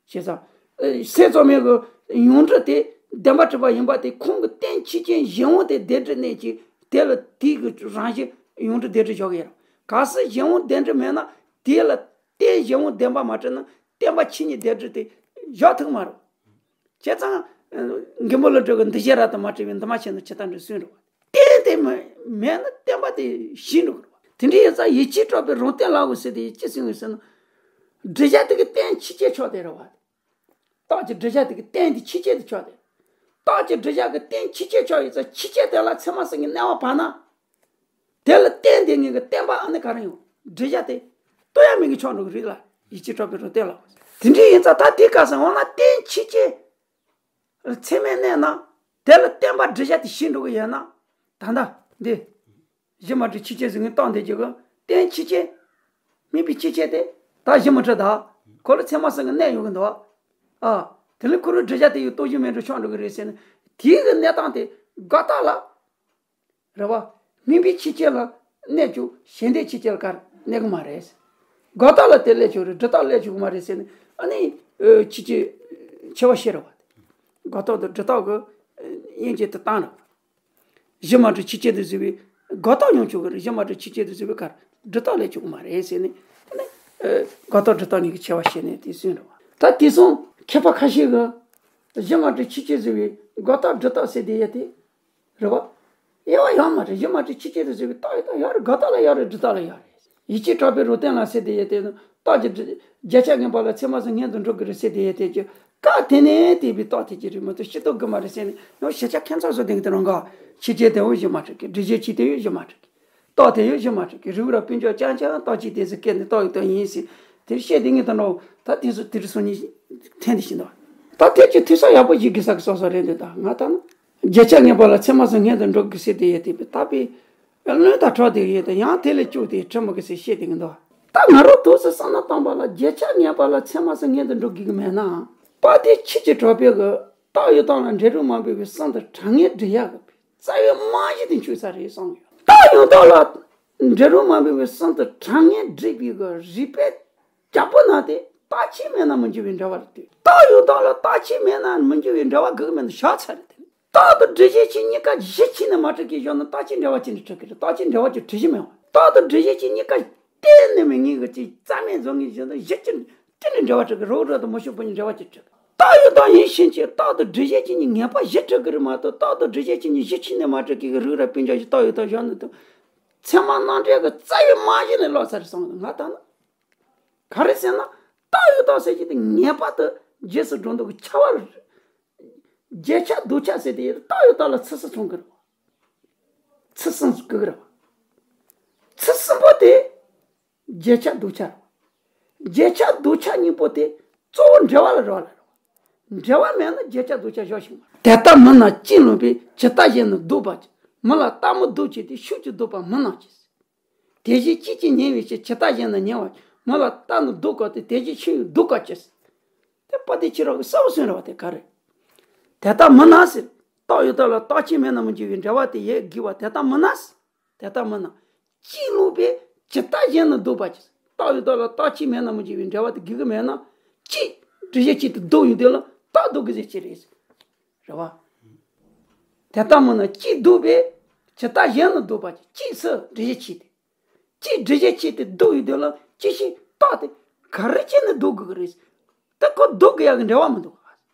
བྱས་ཙང་། ཨ། སེམས་ཙམ་མེད་གི་ཡོངས་གྲུབ་དེ་བདེན་པར་གྲུབ་པ་ཡིན་པ་དེ་ཁོང་གི་རྟེན་ཆོས་ཅན་གཞན་དབང་དེ་བདེན་གྲུབ་གནས་ཀྱི་དེ་ལ་དེའི་གི་རང་བཞིན་ཡོངས་གྲུབ་བདེན་གྲུབ་བཞག་གི་ཡོད་རེད། གལ་སྲིད་གཞན་དབང་བདེན་གྲུབ་མེད་ན་དེ་ལ་རྟེན་གཞན་དབང་བདེན་པར་མ་གྲུབ་ན་བརྟེན་པ་ཆོས་ཉིད་བདེན་གྲུབ་དེ་བཞག་ཐུབ་མ་རེད། བྱས་ཙང་། མགོན་པོ་ཀླུ་སྒྲུབ་ཀྱིས་འདུ་བྱེད་རབ་ཏུ་མ་གྲུབ་པས་འདུས་མ་བྱས་ན་ཇི་ལྟར་འགྲུབ་གསུངས་རེད་བ། རྟེན་དེ་མ་མེད་ན་བརྟེན་པ་དེ་ཞིག་འགྲོ་གི་རེད་བ། དེ་འདྲ་ཡིན་ཙང་ཡིད་ཀྱི་གྲགས་པས་རང་སྟེང་ལའོ་ཟེར་དེ་ཅི་གསུངས་ཡོད་ཟེར་ན། བསྒྲུབ་བྱ་དེ་གི་རྟེན་ཆོས་ཅན་ཕྱོགས་དེ་རེད་བ། རྟགས་ཀྱི་འགྲེལ་བྱ་དེ་གི་རྟེན་དེ་ཕྱི་རྐྱེན་དུ་ཆགས་ཏེ། རྟགས་ཀྱི་འགྲེལ་བྱ་གི་རྟེན་ཕྱི་རྐྱེན་ཆགས་ཡོད་ཙང་ཕྱི་རྐྱེན་དེ་ལ་ཚད་མ་གསུམ་གྱིས་གནས་པ་བབས་ན། དེ་ལ་བརྟེན་ཏེ་ངེས་ཀྱི་བརྟེན་པ་ཨ་ནི་ག་རེ་ཡོང་། འགྲེལ་བྱ་དེ་ལྟོས་ཡ་མིན་གྱི་ཆགས་འགྲོ་གི་རེད་ལ། ཡིད་ཀྱི་གྲགས་པའི་རོ་བརྟན་ལ། དེ་འདྲ་ཡིན་ཙང་ད་དེའི་སྐབས་སུ་འོ་ན་རྟེན་ཕྱི་རྐྱེན་ཚད་མས་གནས་ན། དེ་ལ་བརྟེན་པ་འགྲེལ་བྱ་དེ་ཞིག་འགྲོ་གི་ཡོད་ན། ད་ལྟ་འདི། གཞི་མ་གྲུབ་ཕྱི་རྐྱེན་ཟེར་མཁན་རྟགས་འདི་གཅིག་གི་རྟེན་ཕྱི་རྐྱེན། དམིགས་པའི་ཕྱི་རྐྱེན་དེ་ད་གཞི་མ་གྲུབ་ད། ཁོ་ལ་ཚད་མ་གསུམ་གྱིས་གནས་ཡོང་གི་འདུག་ཨ། དེ་ལས་ཁོ་རང་འགྲེལ་བྱ་དེ་ཡང་ལྟོས་གཞི་མེད་འགྲོ་ཆགས་འགྲོ་གི་རེད་ཟེར་ན། དེའི་གི་གནས་སྟངས་དེ་དགག་རྟགས་ལ། རེད་བ། དམིགས་པའི་ཕྱི་རྐྱེན་ལ་གནས་ཀྱང་གཞན་ལྡན་ཕྱི་རྐྱེན་ལ་ག་རེ་གནས་གི་མ་རེད། དགག་རྟགས་ལ་དེ་སླེབས་ཆོག་རེད། སྒྲུབ་རྟགས་སླེབས་ཆོག་གི་མ་རེད་ཟེར་ན། ཨ་ནི། ཨ། ཕྱི་རྐྱེན་ཕྱེ་བ་ཕྱེ་རེད་བ། དགག་རྟགས་དང་སྒྲུབ་རྟགས་ཀྱི་དབྱེ་འབྱེད་དེ་བཏང་རེད་བ། གཞི་མ་གྲུབ་ཕྱི་རྐྱེན་དུ་བཟོས་པའི་དགག་རྟགས་ཡོང་ཆོག་གི་རེད། གཞི་མ་གྲུབ་ཕྱི་རྐྱེན་དུ་བཟོས་པའི་ཁར་སྒྲུབ་རྟགས་སླེབས་ཆོག་གི་མ་རེད་ཟེར་ནས། ཨ་ནི། ཨ། དགག་རྟགས་སྒྲུབ་རྟགས་གཉིས་ཀྱི་ཕྱེ་བ་ཕྱེ་ནས་དེ་གསུངས་རེད་བ། ད་དེ་སོང་མཁས་པ་ཁ་ཤས་ཀྱིས་གཞི་མ་གྲུབ་ཕྱི་རྐྱེན་བཟོས་པའི་དགག་རྟགས་སྒྲུབ་རྟགས་ཟེར་དེ་ཡོད་དེ། རེད་བ། དབྱེ་བ་ཡོད་མ་རེད། གཞི་མ་གྲུབ་ཕྱི་རྐྱེན་དུ་བཟོས་པའི་རྟགས་ཡོད་རྟགས་ཡོད་རེད། དགག་རྟགས་ལ་ཡོད་རེད། སྒྲུབ་རྟགས་ལ་ཡོད་རེད། ཡིད་ཀྱི་གྲགས་པའི་རོ་བརྟན་ལ་ཟེར་དེ་ཡོད་དེ། རྟགས་ཀྱི་བརྗོད་བྱ་ངེས་པ་ལ་ཚད་མ་གསུམ་སྔོན་དུ་འགྲོ་དགོས་རེད་ཟེར་དེ་ཡོད་དེ་ཀྱི། སྐབས་དེ་ནས་བསྟན་པའི་རྟགས་དེ་ཅི་རེད་མ་གཏོགས་ཕྱི་རྟགས་དགོས་མ་རེད་ཟེར་ནས་ཡང་ཤེས་བྱ་ཁྱད་མཚར་བཟོ་དེ་གི་དེ་རང་ག། ཕྱི་རྐྱེན་དེ་ཡང་གཞི་མ་གྲུབ་ཀྱི། འགྲེལ་བྱེད་ཕྱི་དེ་ཡང་གཞི་མ་གྲུབ་ཀྱི། རྟགས་དེ་ཡང་གཞི་མ་གྲུབ་ཀྱི། རིགས་པ་ལ་སྤུན་ཀྱག་རྐྱང་རྐྱང་རྟགས་ཀྱི་དེ་ཚོ་སྐད་ནི་རྟགས་ཡོད་རྟགས་ཡིན་ཟེར། དེར་བཤད་དེ་ངས་ད་ནོ་ད་དེ་ཚོ་དེ་རིགས་སོང་ནས་འཐེན་དེ་ཤི་འདུག་ད་དེ་ཅི་ཐོས་བསམ་ཡག་པོ་ཞིག་དགོས་ས་གི་སོ་སོ་རེད་འདུག་ད་ང་ད་ནི། བརྗོད་བྱ་ངེས་པ་ལ་ཚད་མ་གསུམ་སྔོན་དུ་འགྲོ་དགོས་ཟེར་དེ་ཡོད་དེ་བས་ད་པའི། བློན་དང་གྲོགས་དེ་ཡོད་དེ་ཡང་དེ་ལས་སྐྱོ་དེ་ཁྲི་མོ་གི་ཟེར་བཤད་དེ་གི་འདུག་ད་ང་རང་ཐོས་བསམ་བསམ་བློ་བཏང་པ་ལ་བརྗོད་བྱ་ངེས་པ་ལ་ཚད་མ་གསུམ་སྔོན་དུ་འགྲོ་དགོས་ཀྱི་མེད་ན། དཔལ་ལྡན་ཆོས་ཀྱི་གྲགས་པས་གི་རྟགས་ཡོད་རྟགས་ལ་འབྲས་བུ་མ་འབུས་པའི་གསུམ་དུ་གྲངས་ངེས་འགྲེལ་ཡག་གི་རྩ་བའི་རྨང་གཞི་དེ་འཆུག་ས་རེད་བསམ་ཡོད། རྟགས་ཡོད་རྟགས་ལ་འབྲས་བུ་མ་འབུས་པའི་གསུམ་དུ་གྲངས་ངེས་འགྲེལ་པའི་གི་རིགས་པའི་རྒྱལ་པོ་ན་དེ་རྟགས་ཆོས་མེད་ན་མི་འགྱུར་བའི་འབྲེལ་བ་ལ་ལྟོས། རྟགས་ཡོད་རྟགས་ལ་རྟགས་ཆོས་མེད་ན་མི་འགྱུར་བའི་འབྲེལ་བ་དགོས་ཀྱི་མེད་ན་བཞག་ཚར་རེད་དེ། རྟགས་དང་འགྲེལ་བྱེད་ཆོས་གཉིས་ཀ་གཞི་ཕྱེ་ནས་མ་གྲུབ་ཀྱི་བཞག་ན་རྟགས་ཆོས་འབྲེལ་བ་ཅི་ནས་གྲུབ་ཀྱི་རེད། རྟགས་ཆོས་འབྲེལ་བ་ཅི་གྲུབ་གཞི་མེད་པ། རྟགས་དང་འགྲེལ་བྱེད་ཆོས་གཉིས་ཀ་གཏན་ནས་མི་ངེས་ཀྱི་ཅིག་རྩ་མེད་བཟོ་ངེས་བཞག་ན་གཞི་ཅི་ཅི་ནས་འབྲེལ་བ་གྲུབ་ཀྱི། རོགས་རོགས་དང་མ་ཞུགས་པ་ནས་འབྲེལ་བ་ཅི་གྲུབ་ཀྱི། རྟགས་ཡོད་རྟགས་ཡིན་ཕྱིན་ཆད་རྟགས་དང་འགྲེལ་བྱེད་ཆོས་གཉིས་ངེས་པ་གཞི་གྲུབ་ཀྱི་རེད་མ་གཏོགས་རྟགས་དང་འགྲེལ་བྱེད་ཆོས་གཉིས་གཞི་ཕྱེ་ནས་མ་གྲུབ་ཀྱི་རིགས་ར་སྤུན་ཀྱག་ཞིག་རྟགས་ཡོད་རྟགས་བཞག་ན་དང་། ཚད་མ་རྣམ་འགྲེལ་གྱི་རྩ་བའི་རྨང་གཞི་ནས་ལོག་ཚར་སོང་ང་ལྟ་ན། ག་རེ་ཟེར་ན། རྟགས་ཡོད་རྟགས་ཟེར་གྱི་དེ་ངེས་པར་དུ་རྗེས་སུ་འགྲོ་འདུག་གི་ཁྱབ་པ་རེད། བརྗོད་བྱ་ལྡོག་ཁྱབ་ཟེར་དེ་རྟགས་ཡོད་རྟགས་ལ་ཚུལ་གསུམ་ཚང་གི་རེད། ཚུལ་གསུམ་དགོས་ཀྱི་རེད། ཚུལ་གསུམ་པོ་དེ་བརྗོད་བྱ་ལྡོག་ཁྱབ་རེད། བརྗོད་བྱ་ལྡོག་ཁྱབ་གཉིས་པོ་དེ་གཙོ་བོ་འབྲེལ་བ་ལ་རག་ལས་རེད། འབྲེལ་བ་མེད་ན་བརྗོད་བྱ་ལྡོག་ཁྱབ་བཞག་ཤིང་མ་རེད། དེ་ལྟ་མིན་ན་གཅིག་ལོག་པས་ཇི་ལྟ་བཞིན་དུ་ལྡོག་པ་ཅི། མི་ལ་རྟག་མི་ལྡོག་ཅེས་ཏེ་ཤུགས་ཀྱིས་ལྡོག་པ་མི་སྣང་ཅི། དེ་བཞིན་སྐྱེད་ཅིང་ཉེ་བའི་ཕྱིར་ཇི་ལྟ་བཞིན་དུ་ཉེ་བར། མི་ལ་རྟག་ནི་ལྡོག་དཀའ་སྟེ་དེ་བཞིན་ཤུགས་ཀྱིས་ལྡོག་དཀའ་ཅི། དེ་དཔལ་ལྡན་ཆོས་གྲགས་ཀྱིས་གསལ་པོ་གསུངས་རེད་བ། དེ་ག་རེ། དེ་ལྟ་མིན་ན་ཟེར། རྟགས་ཡོད་རྟགས་ལ་རྟགས་ཆོས་མེད་ན་མི་འགྱུར་བའི་འབྲེལ་བ་དེ་ཡོད་དགོས་པ་དེ་ལྟ་མིན་ན། དེ་ལྟ་མིན་ན། གཅིག་ལོག་པས་ཇི་ལྟ་བཞིན་དུ་ལྡོག་པ་ཅི། རྟགས་ཡོད་རྟགས་ལ་རྟགས་ཆོས་མེད་ན་མི་འགྱུར་བའི་འབྲེལ་བ་དེ་དགོས་ཀྱི་མེད་ན། གཅིག་འགྲེལ་བྱེད་གཅིག་ཏུ་ལྡོག་ཡོང་དུས་ལ་རྟགས་ལྡོག་དགོས་ཟེར་གྱི་རེད། རེད་བ། དེ་ལྟ་མིན་ན་གཅིག་ལྡོག་པས་ཇི་ལྟ་བཞིན་དུ་ལྡོག་པ་ཅི། གཅིག་སུ་འགྲེལ་བྱེད་གཅིག་དེ། གཅིག་འགྲེལ་བྱེད་གཅིག་དེ་ལྡོག་ཡོང་དུས་ལ་གཅིག་ཤིག་རྟགས་དེ་ག་རེ་བྱས་ནས་ལྡོག་དགོས་ཀྱི་རེད། ད་ཁོ་ལྡོག་དགོས་ཡག་གི་འབྲེལ་བ་མི་འདུག་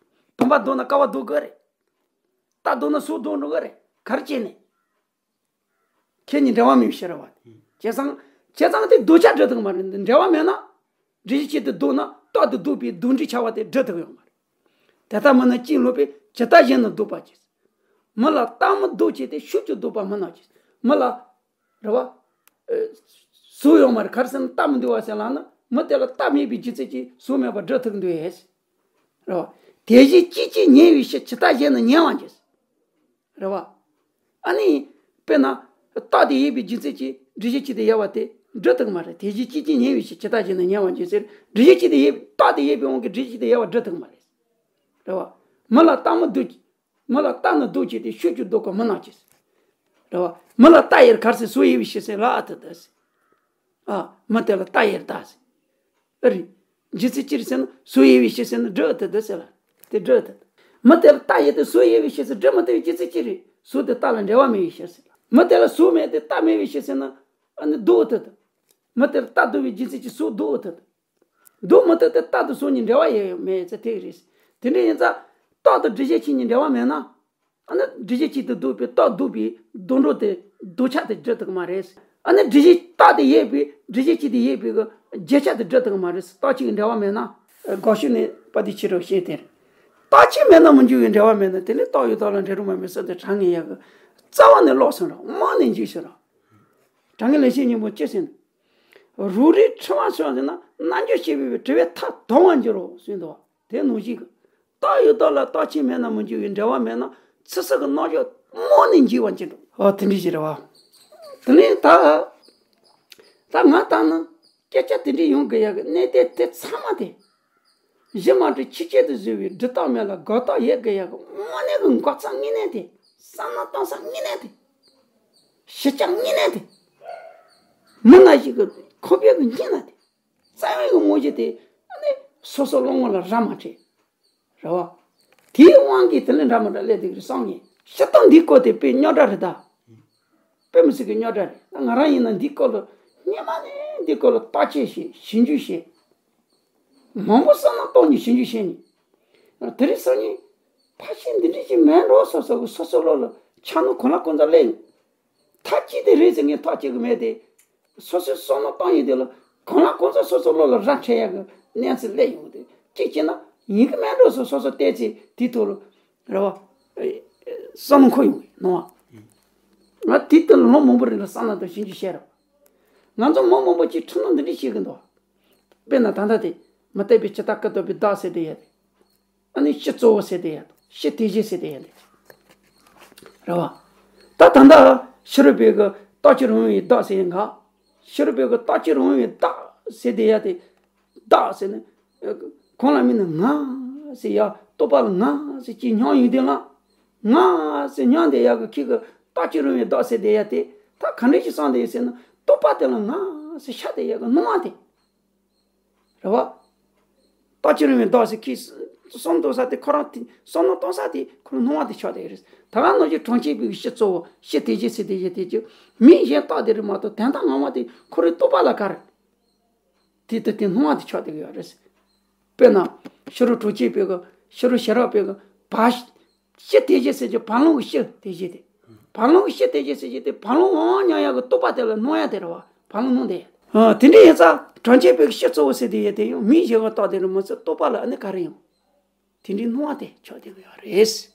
བུམ་པ་ལྡོག་ན་ཀ་བ་ལྡོག་དགོས་རེད། རྟ་ལྡོག་ན་སོ་ལྡོག་འགྲོ་གི་རེད། ག་རེ་བྱས་ནས། ཁྱེད་གཉིས་འབྲེལ་བ་མེད་པའི་ཕྱིར་རེད་བ། བྱས་ཙང་། བྱས་ཙང་དེ་ལྡོག་ཆ་སྒྲུབ་ཐུབ་ཀྱི་མ་རེད། འདི་འབྲེལ་བ་མེད་ན། འགྲེལ་བྱེད་གཅིག་དེ་ལྡོག་ན་རྟགས་དེ་ལྡོག་པའི་ལྡོག་འགྲིག་ཆ་བ་དེ་སྒྲུབ་ཐུབ་ཀྱི་ཡོད་མ་རེད། དེ་ལྟ་མིན་ན་གཅིག་ལོག་པས་ཇི་ལྟ་བཞིན་དུ་ལྡོག་པ་ཅི། མི་ལ་རྟག་མི་ལྡོག་ཅེས་ཏེ་ཤུགས་ཀྱིས་ལྡོག་པ་མི་སྣང་ཅི། མི་ལ། རེད་བ། ཨ། གཟུགས་ཡོད་མ་རེད། ག་རེ་ཟེར་ན་རྟག་མི་འདུག་བ་ཟེར་ལབ་ན་མི་དེ་ལ་རྟགས་མེད་པའི་རྒྱུ་མཚན་གྱིས་གཟུགས་མེད་པར་སྒྲུབ་ཐུབ་ཀྱི་འདུག་ཨེ། རེད་བ། དེ་བཞིན་སྐྱེད་ཅིང་ཉེ་བའི་ཕྱིར་ཇི་ལྟ་བཞིན་དུ་ཉེ་བར་འགྱུར། རེད་བ། ཨ་ནི། དཔེར་ན། རྟགས་དེ་ཡོད་པའི་རྒྱུ་མཚན་གྱིས་འགྲེལ་བྱེད་གཅིག་དེ་ཡོད་པ་དེ་སྒྲུབ་ཐུབ་ཀྱི་མ་རེད། དེ་བཞིན་སྐྱེད་ཅིང་ཉེ་བའི་ཕྱིར་ཇི་ལྟ་བཞིན་དུ་ཉེ་བར་འགྱུར་ཟེར། འགྲེལ་བྱེད་གཅིག་དེ་ཡོད། རྟགས་དེ་ཡོད་པའི་དབང་གིས་འགྲེལ་བྱེད་གཅིག་དེ་ཡོད་པ་སྒྲུབ་ཐུབ་ཀྱི་མ་རེད། རེད་བ། མི་ལ་རྟག་མི་ལྡོག་མི་ལ་རྟག་ནི་ལྡོག་ཅེས་ཏེ་ཤུགས་ཀྱིས་ལྡོག་པ་མི་སྣང་ཅི། རེད་བ། མི་ལ་རྟགས་ཡོད་རེད། ག་རེ་ཟེར། གཟུགས་ཡོད་པའི་ཕྱིར་ཟེར་ལབ་ཨ་ཐུབ་ད་ཟེར། ཨ། མི་དེ་ལ་རྟགས་ཡོད་རེད་ད་ཟེར། ཨ་རེད། རྒྱུ་མཚན་ཅི་རེད་ཟེར་ན་གཟུགས་ཡོད་པའི་ཕྱིར་ཟེར་ན་སྒྲུབ་ཨ་ཐུབ་ད་ཟེར་ལ། དེ་སྒྲུབ་ཨ་ཐུབ་ད། མི་དེ་ལ་རྟགས་ཡོད་དེ་གཟུགས་ཡོད་པའི་ཕྱིར་ཟེར་སྒྲུབ་མི་ཐུབ་པའི་རྒྱུ་མཚན་ཅི་རེད། གཟུགས་དེ་རྟགས་ལ་འབྲེལ་བ་མེད་པའི་ཕྱིར་ཟེར་ལ། མི་དེ་ལ་གཟུགས་མེད་དེ་རྟགས་མེད་པའི་ཕྱིར་ཟེར་ན་ཨ་ནི་ལྡོག་ཨ་ཐུབ་ད། མི་དེ་ལ་རྟགས་ལྡོག་པའི་རྒྱུ་མཚན་གྱིས་གཟུགས་ལྡོག་ཨ་ཐུབ་ད། ལྡོག་མི་ཐུབ་སྟེ་རྟགས་དང་གཟུགས་གཉིས་འབྲེལ་བ་ཡོད་མེད་ཚེ་ཐིག་རེད། དེ་འདྲ་ཡིན་ཙང་རྟགས་དང་འགྲེལ་བྱེད་གཅིག་གཉིས་འབྲེལ་བ་མེད་ན། ཨ་ནི་འགྲེལ་བྱེད་གཅིག་ཏུ་ལྡོག་པའི་རྟགས་ལྡོག་པའི་ལྡོག་འགྲོ་དེ་ལྡོག་ཆ་དེ་སྒྲུབ་ཐུབ་ཀྱི་མ་རེད། ཨ་ནི་འགྲེལ་བྱེད་རྟགས་དེ་ཡོད་པའི་འགྲེལ་བྱེད་གཅིག་དེ་ཡོད་པའི་གི་བརྗོད་བྱ་དེ་སྒྲུབ་ཐུབ་ཀྱི་མ་རེད། རྟགས་གཅིག་གི་འབྲེལ་བ་མེད་ན། དགག་ཤུགས་ནས་པ་དེ་ཕྱི་རུ་བཤད་དེ། རྟག་ཆད་མེད་ན་མི་འགྱུར་བའི། འབྲེལ་བ་མེད་ན་དེ་ལས་རྟག་ཡོད་རྟག་ལ་འབྲེལ་རུང་བ་མེད་ཟེར་ཏེ་དྲང་ངེས་ཡག་གི་རྩ་བ་ནས་ལོག་སོང་ར། རྨང་ནས་འཇིག་སོང་ར། དྲང་ངེས་ལེགས་བཤད་སྙིང་པོ་ཅི་ཟེར་ན། རུ་རའི་ཕྲེང་བ་སོགས་ཟེར་ན་རྣལ་འབྱོར་ཤེས་པས་དྲི་བའི་མཐའ་དོར་བར་འགྱུར་རོ་ཟེར་འདུག་བ། དེ་ནང་བཞིན་གྱི་རྟག་ཡོད་རྟག་ལ་རྟག་ཆད་མེད་ན་མི་འགྱུར་བའི། འབྲེལ་བ་མེད་ན་ཚེ་སྲོག་གི་རྣལ་འབྱོར་རྨང་ནས་འཇིག་པར་འགྱུར་རོ། ཨོ་དེ་འདྲ་ཞིག་རེད་བ། དེ་ནས་ད་ད་ང་ལྟར་ན་སྐད་ཆ་དེ་འདྲ་ཡོང་དགོས་ཡག་གི་གནད་དོན་དེ་ཚང་མ་དེ། གཞི་མ་གྲུབ་ཆོས་ཅན་དུ་བཟུང་བའི་སྒྲུབ་རྟགས་མེད་ལ་འགོག་རྟགས་ཡོད་དགོས་ཡག་གི་དངོས་གནས་ཀྱི་འགོག་རྩ་དངོས་གནས་དེ། བསམ་བློ་གཏོང་ས་དངོས་གནས་དེ། གཞི་རྐྱང་དངོས་གནས་དེ། མི་ང་ཞིག་གི་ཁོག་པའི་གི་སྙིང་ན་དེ། རྩ་བའི་གི་དངོས་གཞི་དེ་ཨ་ནི་སོ་སོ་བློ་ངོ་ལ་རག་མ་བྲལ། རེད་བ། དེའི་དབང་གིས་དེ་ལས་འདྲ་མི་འདྲ་སླེབས་བསྡད་ཀྱི་རེད་བསམ་ངེས། སྤྱིར་བཏང་འདིའི་སྐོར་དེ་དཔེ་རྙོག་དྲ་རེད་ད། དཔེ་མི་སྲིད་ཀྱི་རྙོག་དྲ་རེད། ང་རང་ཡིན་ན་འདིའི་སྐོར་ལ་སྔོན་མ་ནས་འདིའི་སྐོར་ལ་བརྟག་དཔྱད་བྱས། ཞིབ་འཇུག་བྱས། མང་པོ་བསམ་བློ་གཏོང་ནས་ཞིབ་འཇུག་བྱས་ནས། དེ་རིང་སང་ཉིན་ཕལ་ཆེར་འདི་འདྲ་ཞིག་མེད་འགྲོ་བསམ་བསམ་གི་སོ་སོ་བློ་ལ་འཆར་སྣང་གང་ལ་གང་འཚམ་སླེབས་ཡོང་། ཐག་གཅོད་དེ་རེད་ཟེར་ངས་ཐག་གཅོད་གི་མེད་དེ། སོ་སོའི་བསམ་བློ་བཏང་ཡོད་དེ་ལ་གང་ལ་གང་འཚམ་སོ་སོ་བློ་ལ་ར་འཕྲད་ཡག་གི་གནས་ཚུལ་སླེབས་ཡོང་དེ། གཅིག་བྱས་ན་ཡིན་གི་མེད་འགྲོ་བསམ་སོ་སོ་བལྟས་ཚེ་དེའི་ཐོག་ལ་རེད་བ། བསམ་བློ་འཁོར་ཡོང་གི་ནོ་བ། ང་དེའི་སྟེང་ལ་ལོ་མང་པོ་རིང་ལ་བསམ་བློ་དང་ཞིབ་འཇུག་བྱས་ར། ང་ཚོ་མི་མང་པོ་ཅིག་འཁྲུལ་སྣང་འདི་འདྲ་བྱེད་གི་འདུག་དཔེར་ན་ད་ལྟ་དེ་མི་རྟག་པའི་ཇི་ལྟར་ཀུན་རྟོག་པའི་བདག་ཟེར་དེ་ཡོད་དེ། ཨ་ནི་སྤྱི་གཙོ་བོ་ཟེར་དེ་ཡང་། སྤྱི་དེ་བཞིན་ཟེར་དེ་ཡང་དེ། རེད་བ། ད་ད་ལྟ་ཕྱི་རོལ་པའི་གི་རྟག་གཅིག་རུང་བའི་བདག་ཟེར་ཡང་ག་ཕྱི་རོལ་པའི་གི་རྟག་གཅིག་རུང་བའི་བདག་ཟེར་དེ་ཡང་དེ། བདག་ཟེར་ནས། གང་ལ་དམིགས་ན་ང་ཟེར་ཡ། རྟོག་པ་ལ་ང་ཟེར་གྱི་སྙོམས་ཡོང་དེ་ལ། ང་ཟེར་སྙོམས་དེ་ཡག་གི་ཁྱི་གི་རྟག་གཅིག་རུང་བའི་བདག་ཟེར་དེ་ཡང་དེ། ད་ག་འདྲ་ཞིག་བསམ་དེ་ཡོད་ཟེར་ན། རྟོག་པ་དེ་ལ་ང་ཟེར་ཤར་དེ་ཡག་གི་སྣང་བ་དེ། རེད་བ། རྟག་གཅིག་རུང་བའི་བདག་ཟེར་ཁྱི་བསམ་གཏོང་ས་དེ་ཁོ་རང་དེ་བསམ་བློ་གཏོང་ས་དེ་ཁོ་རང་སྣང་བ་དེ་ཆགས་བསྡད་ཡོད་རེད། ད་ག་ནང་བཞིན་གྲངས་ཅན་པའི་སྤྱི་གཙོ་བོ་སྤྱི་དེ་བཞིན་ཟེར་དེ་བཞིན་དེ་ཀྱི་མིང་གཞན་བཏགས་དེ་རེད་མ་གཏོགས་དོན་དག་ངོ་མ་དེ་ཁོ་རའི་རྟོག་པ་ལ་ག་རེ། དེ་ལྟར་དེ་སྣང་བ་དེ་ཆགས་བསྡད་ཀྱི་ཡོད་རེད། དཔེར་ན། ཕྱི་རོལ་གྲངས་ཅན་པའི་གི་ཕྱི་རོལ་ཤེས་རབ་པའི་གི་བ། སྤྱི་དེ་བཞིན་ཟེར་གྱི་བར་ལམ་གྱི་སྤྱི་དེ་བཞིན་དེ། བར་ལམ་གྱི་སྤྱི་དེ་བཞིན་ཟེར་གྱི་དེ་བར་ལམ་ངོ་མ་མྱོང་ཡག་གི་རྟོག་པ་དེ་ལ་སྣང་ཡག་དེ་རེད་བ། བར་ལམ་སྣང་དེ། ཨ། དེ་འདྲ་ཡིན་ཙང་གྲངས་ཅན་པའི་གི་སྤྱི་གཙོ་བོ་ཟེར་དེ་ཡོད་དེ་ཡང་མིང་གཞན་གྱིས་བཏགས་དེ་རེད་མ་ཟད་རྟོག་པ་ལ་ཨ་ནི་ག་རེ་ཡོང་། དེ་འདྲའི་སྣང་བ་དེ་ཆགས་བསྡད་ཀྱི་ཡོད་རེད།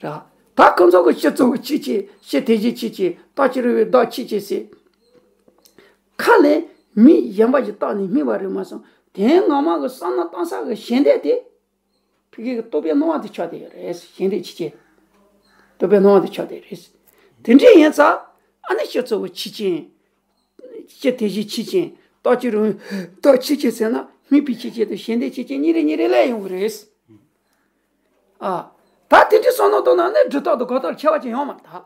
ར། ད་ཁོ་ཚོ་གི་སྤྱི་གཙོ་བོ་ཆོས་ཅན། སྤྱི་དེ་བཞིན་ཆོས་ཅན། རྟག་གཅིག་རུང་བའི་བདག་ཆོས་ཅན་ཟེར། ཁ་ལས་མིང་གཞན་པ་ཞིག་བཏགས་ནས་སྨོས་པ་རེད་མ་གཏོགས་དོན་ངོ་མ་གི་བསམ་བློ་གཏོང་ས་གི་ཞེན་དེ་དེ། ཕ་གི་གི་རྟོག་པའི་སྣང་བ་དེ་ཆགས་བསྡད་ཡོད་རེད། ཞེན་དེ་ཆོས་ཅན། རྟོག་པའི་སྣང་བ་དེ་ཆགས་བསྡད་རེད། དེ་འདྲ་ཡིན་ཙང་ཨ་ནི་སྤྱི་གཙོ་བོ་ཆོས་ཅན། སྤྱི་དེ་བཞིན་ཆོས་ཅན། རྟག་གཅིག་རུང་བའི་བདག་ཆོས་ཅན་ཟེར་ན་སྨོས་པའི་ཆོས་ཅན་དང་ཞེན་དེ་ཆོས་ཅན་གཉིས་རེ་གཉིས་རེ་སླེབས་ཡོང་གི་རེད། ཨ། ད་དེ་འདྲའི་བསམ་བློ་གཏོང་ན་ནི་སྒྲུབ་རྟགས་དང་འགོག་རྟགས་ལ་ཁྱད་པར་ཅིག་ཡོང་མ་རེད་ད།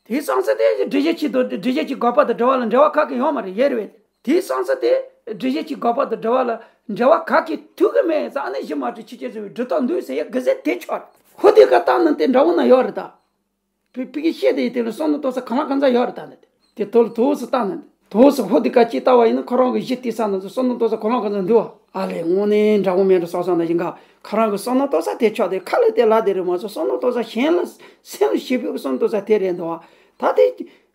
དེའི་བསམ་ཚུལ་དེ་སྒྲུབ་བྱེད་ཆོས་དང་སྒྲུབ་བྱེད་ཀྱི་འགོག་པ་དང་སྒྲུབ་པ་ལ་འབྲེལ་བ་ག་གེ་ཡོང་མ་རེད། ཡེ་རེད་པས། དེའི་བསམ་ཚུལ་དེ་སྒྲུབ་བྱེད་ཀྱི་འགོག་པ་དང་སྒྲུབ་པ་ལ་འབྲེལ་བ་ག་གེ་ཐུག་གི་མེད་ཙང་ནི་གཞི་མ་གྲུབ་ཆོས་ཅན་ཟེར་བའི་སྒྲུབ་རྟགས་འདུག་ཟེར་ཡ་གི་ཟེར་དེ་ཆོག་རེད། ཧོ་དེ་ག་བཏང་ན་དེ་འདྲ་བོ་ན་ཡོད་རེད་ད། བི་བི་གི་བཤད་དེ་ཡི་དེ་ལ་བསམ་བློ་གཏོང་ས་གང་ལ་གང་འཚམ་ཡོད་རེད་ད་ནི། དེ་དོ་ལ་དོ་སུ་བཏང་ནི། དོ་སུ་ཧོ་དེ་ག་ཅིག་ལྟ་བ་ཡིན་ན་ཁོ་རང་གི་གཞི་དེ་ས་ན་བསམ་བློ་གཏོང་ས་གང་ལ་གང་འཚམ་འདུག་བ། ཨ་ལས་དངོས་གནས་འདྲ་བོ་མེད་འགྲོ་བསམ་བསམ་ན་ཡིན་ག་ཁོ་རང་གི་བསམ་བློ་གཏོང་ས་དེ་ཆོག་དེ་ཁ་ལ་དེ་ལ་དེ་རེད་མ་གཏོགས་བསམ་བློ་གཏོང་ས་གཞན་ལ་སེམས་ལ་ཞིབ་པོའི་བསམ་བློ་གཏོང་ས་དེ་རེད་འདུག་བ། ད་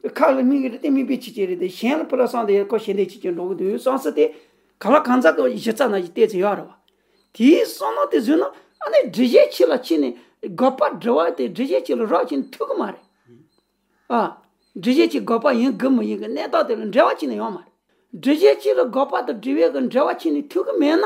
དེ་ཁ་ལ་དམིགས་ཀྱི་རེད་དེ་དམིགས་པའི་ཆོས་ཅན་རེད་དེ་གཞན་ལ་ཕུ་ལ་བསམ་དེ་ཡ་ཁོ་ཞེན་དེ་ཆོས་ཅན་འགྲོ་གི་འདུག་བསམ་ས་དེ་གང་ལ་གང་འཚམ་གི་གཞི་རྩ་ན་ཡི་བལྟས་ཚེ་ཡོད་རེད་བ། དེའི་བསམ་བློ་དེ་བཟོས་ན་ཨ་ནི་སྒྲུབ་བྱེད་ཆོས་ལ་ཕྱིན་ནས་འགོག་པ་སྒྲུབ་པ་དེ་སྒྲུབ་བྱེད་ཆོས་ལ་རག་ཕྱིན་ཐུབ་ཀྱི་མ་རེད། ཨ། སྒྲུབ་བྱེད་ཆོས་འགོག་པ་ཡིན་དགོས་མི་ཡིན་གྱི་གནས་སྟངས་དེ་ལ་འབྲེལ་བ་ཕྱིན་ནས་ཡོང་མ་རེད། སྒྲུབ་བྱེད་ཆོས་ལ་འགོག་པ་དང་སྒྲུབ་པའི་གི་འབྲེལ་བ་ཕྱིན་ནས་ཐུབ་ཀྱི་མེད་ན་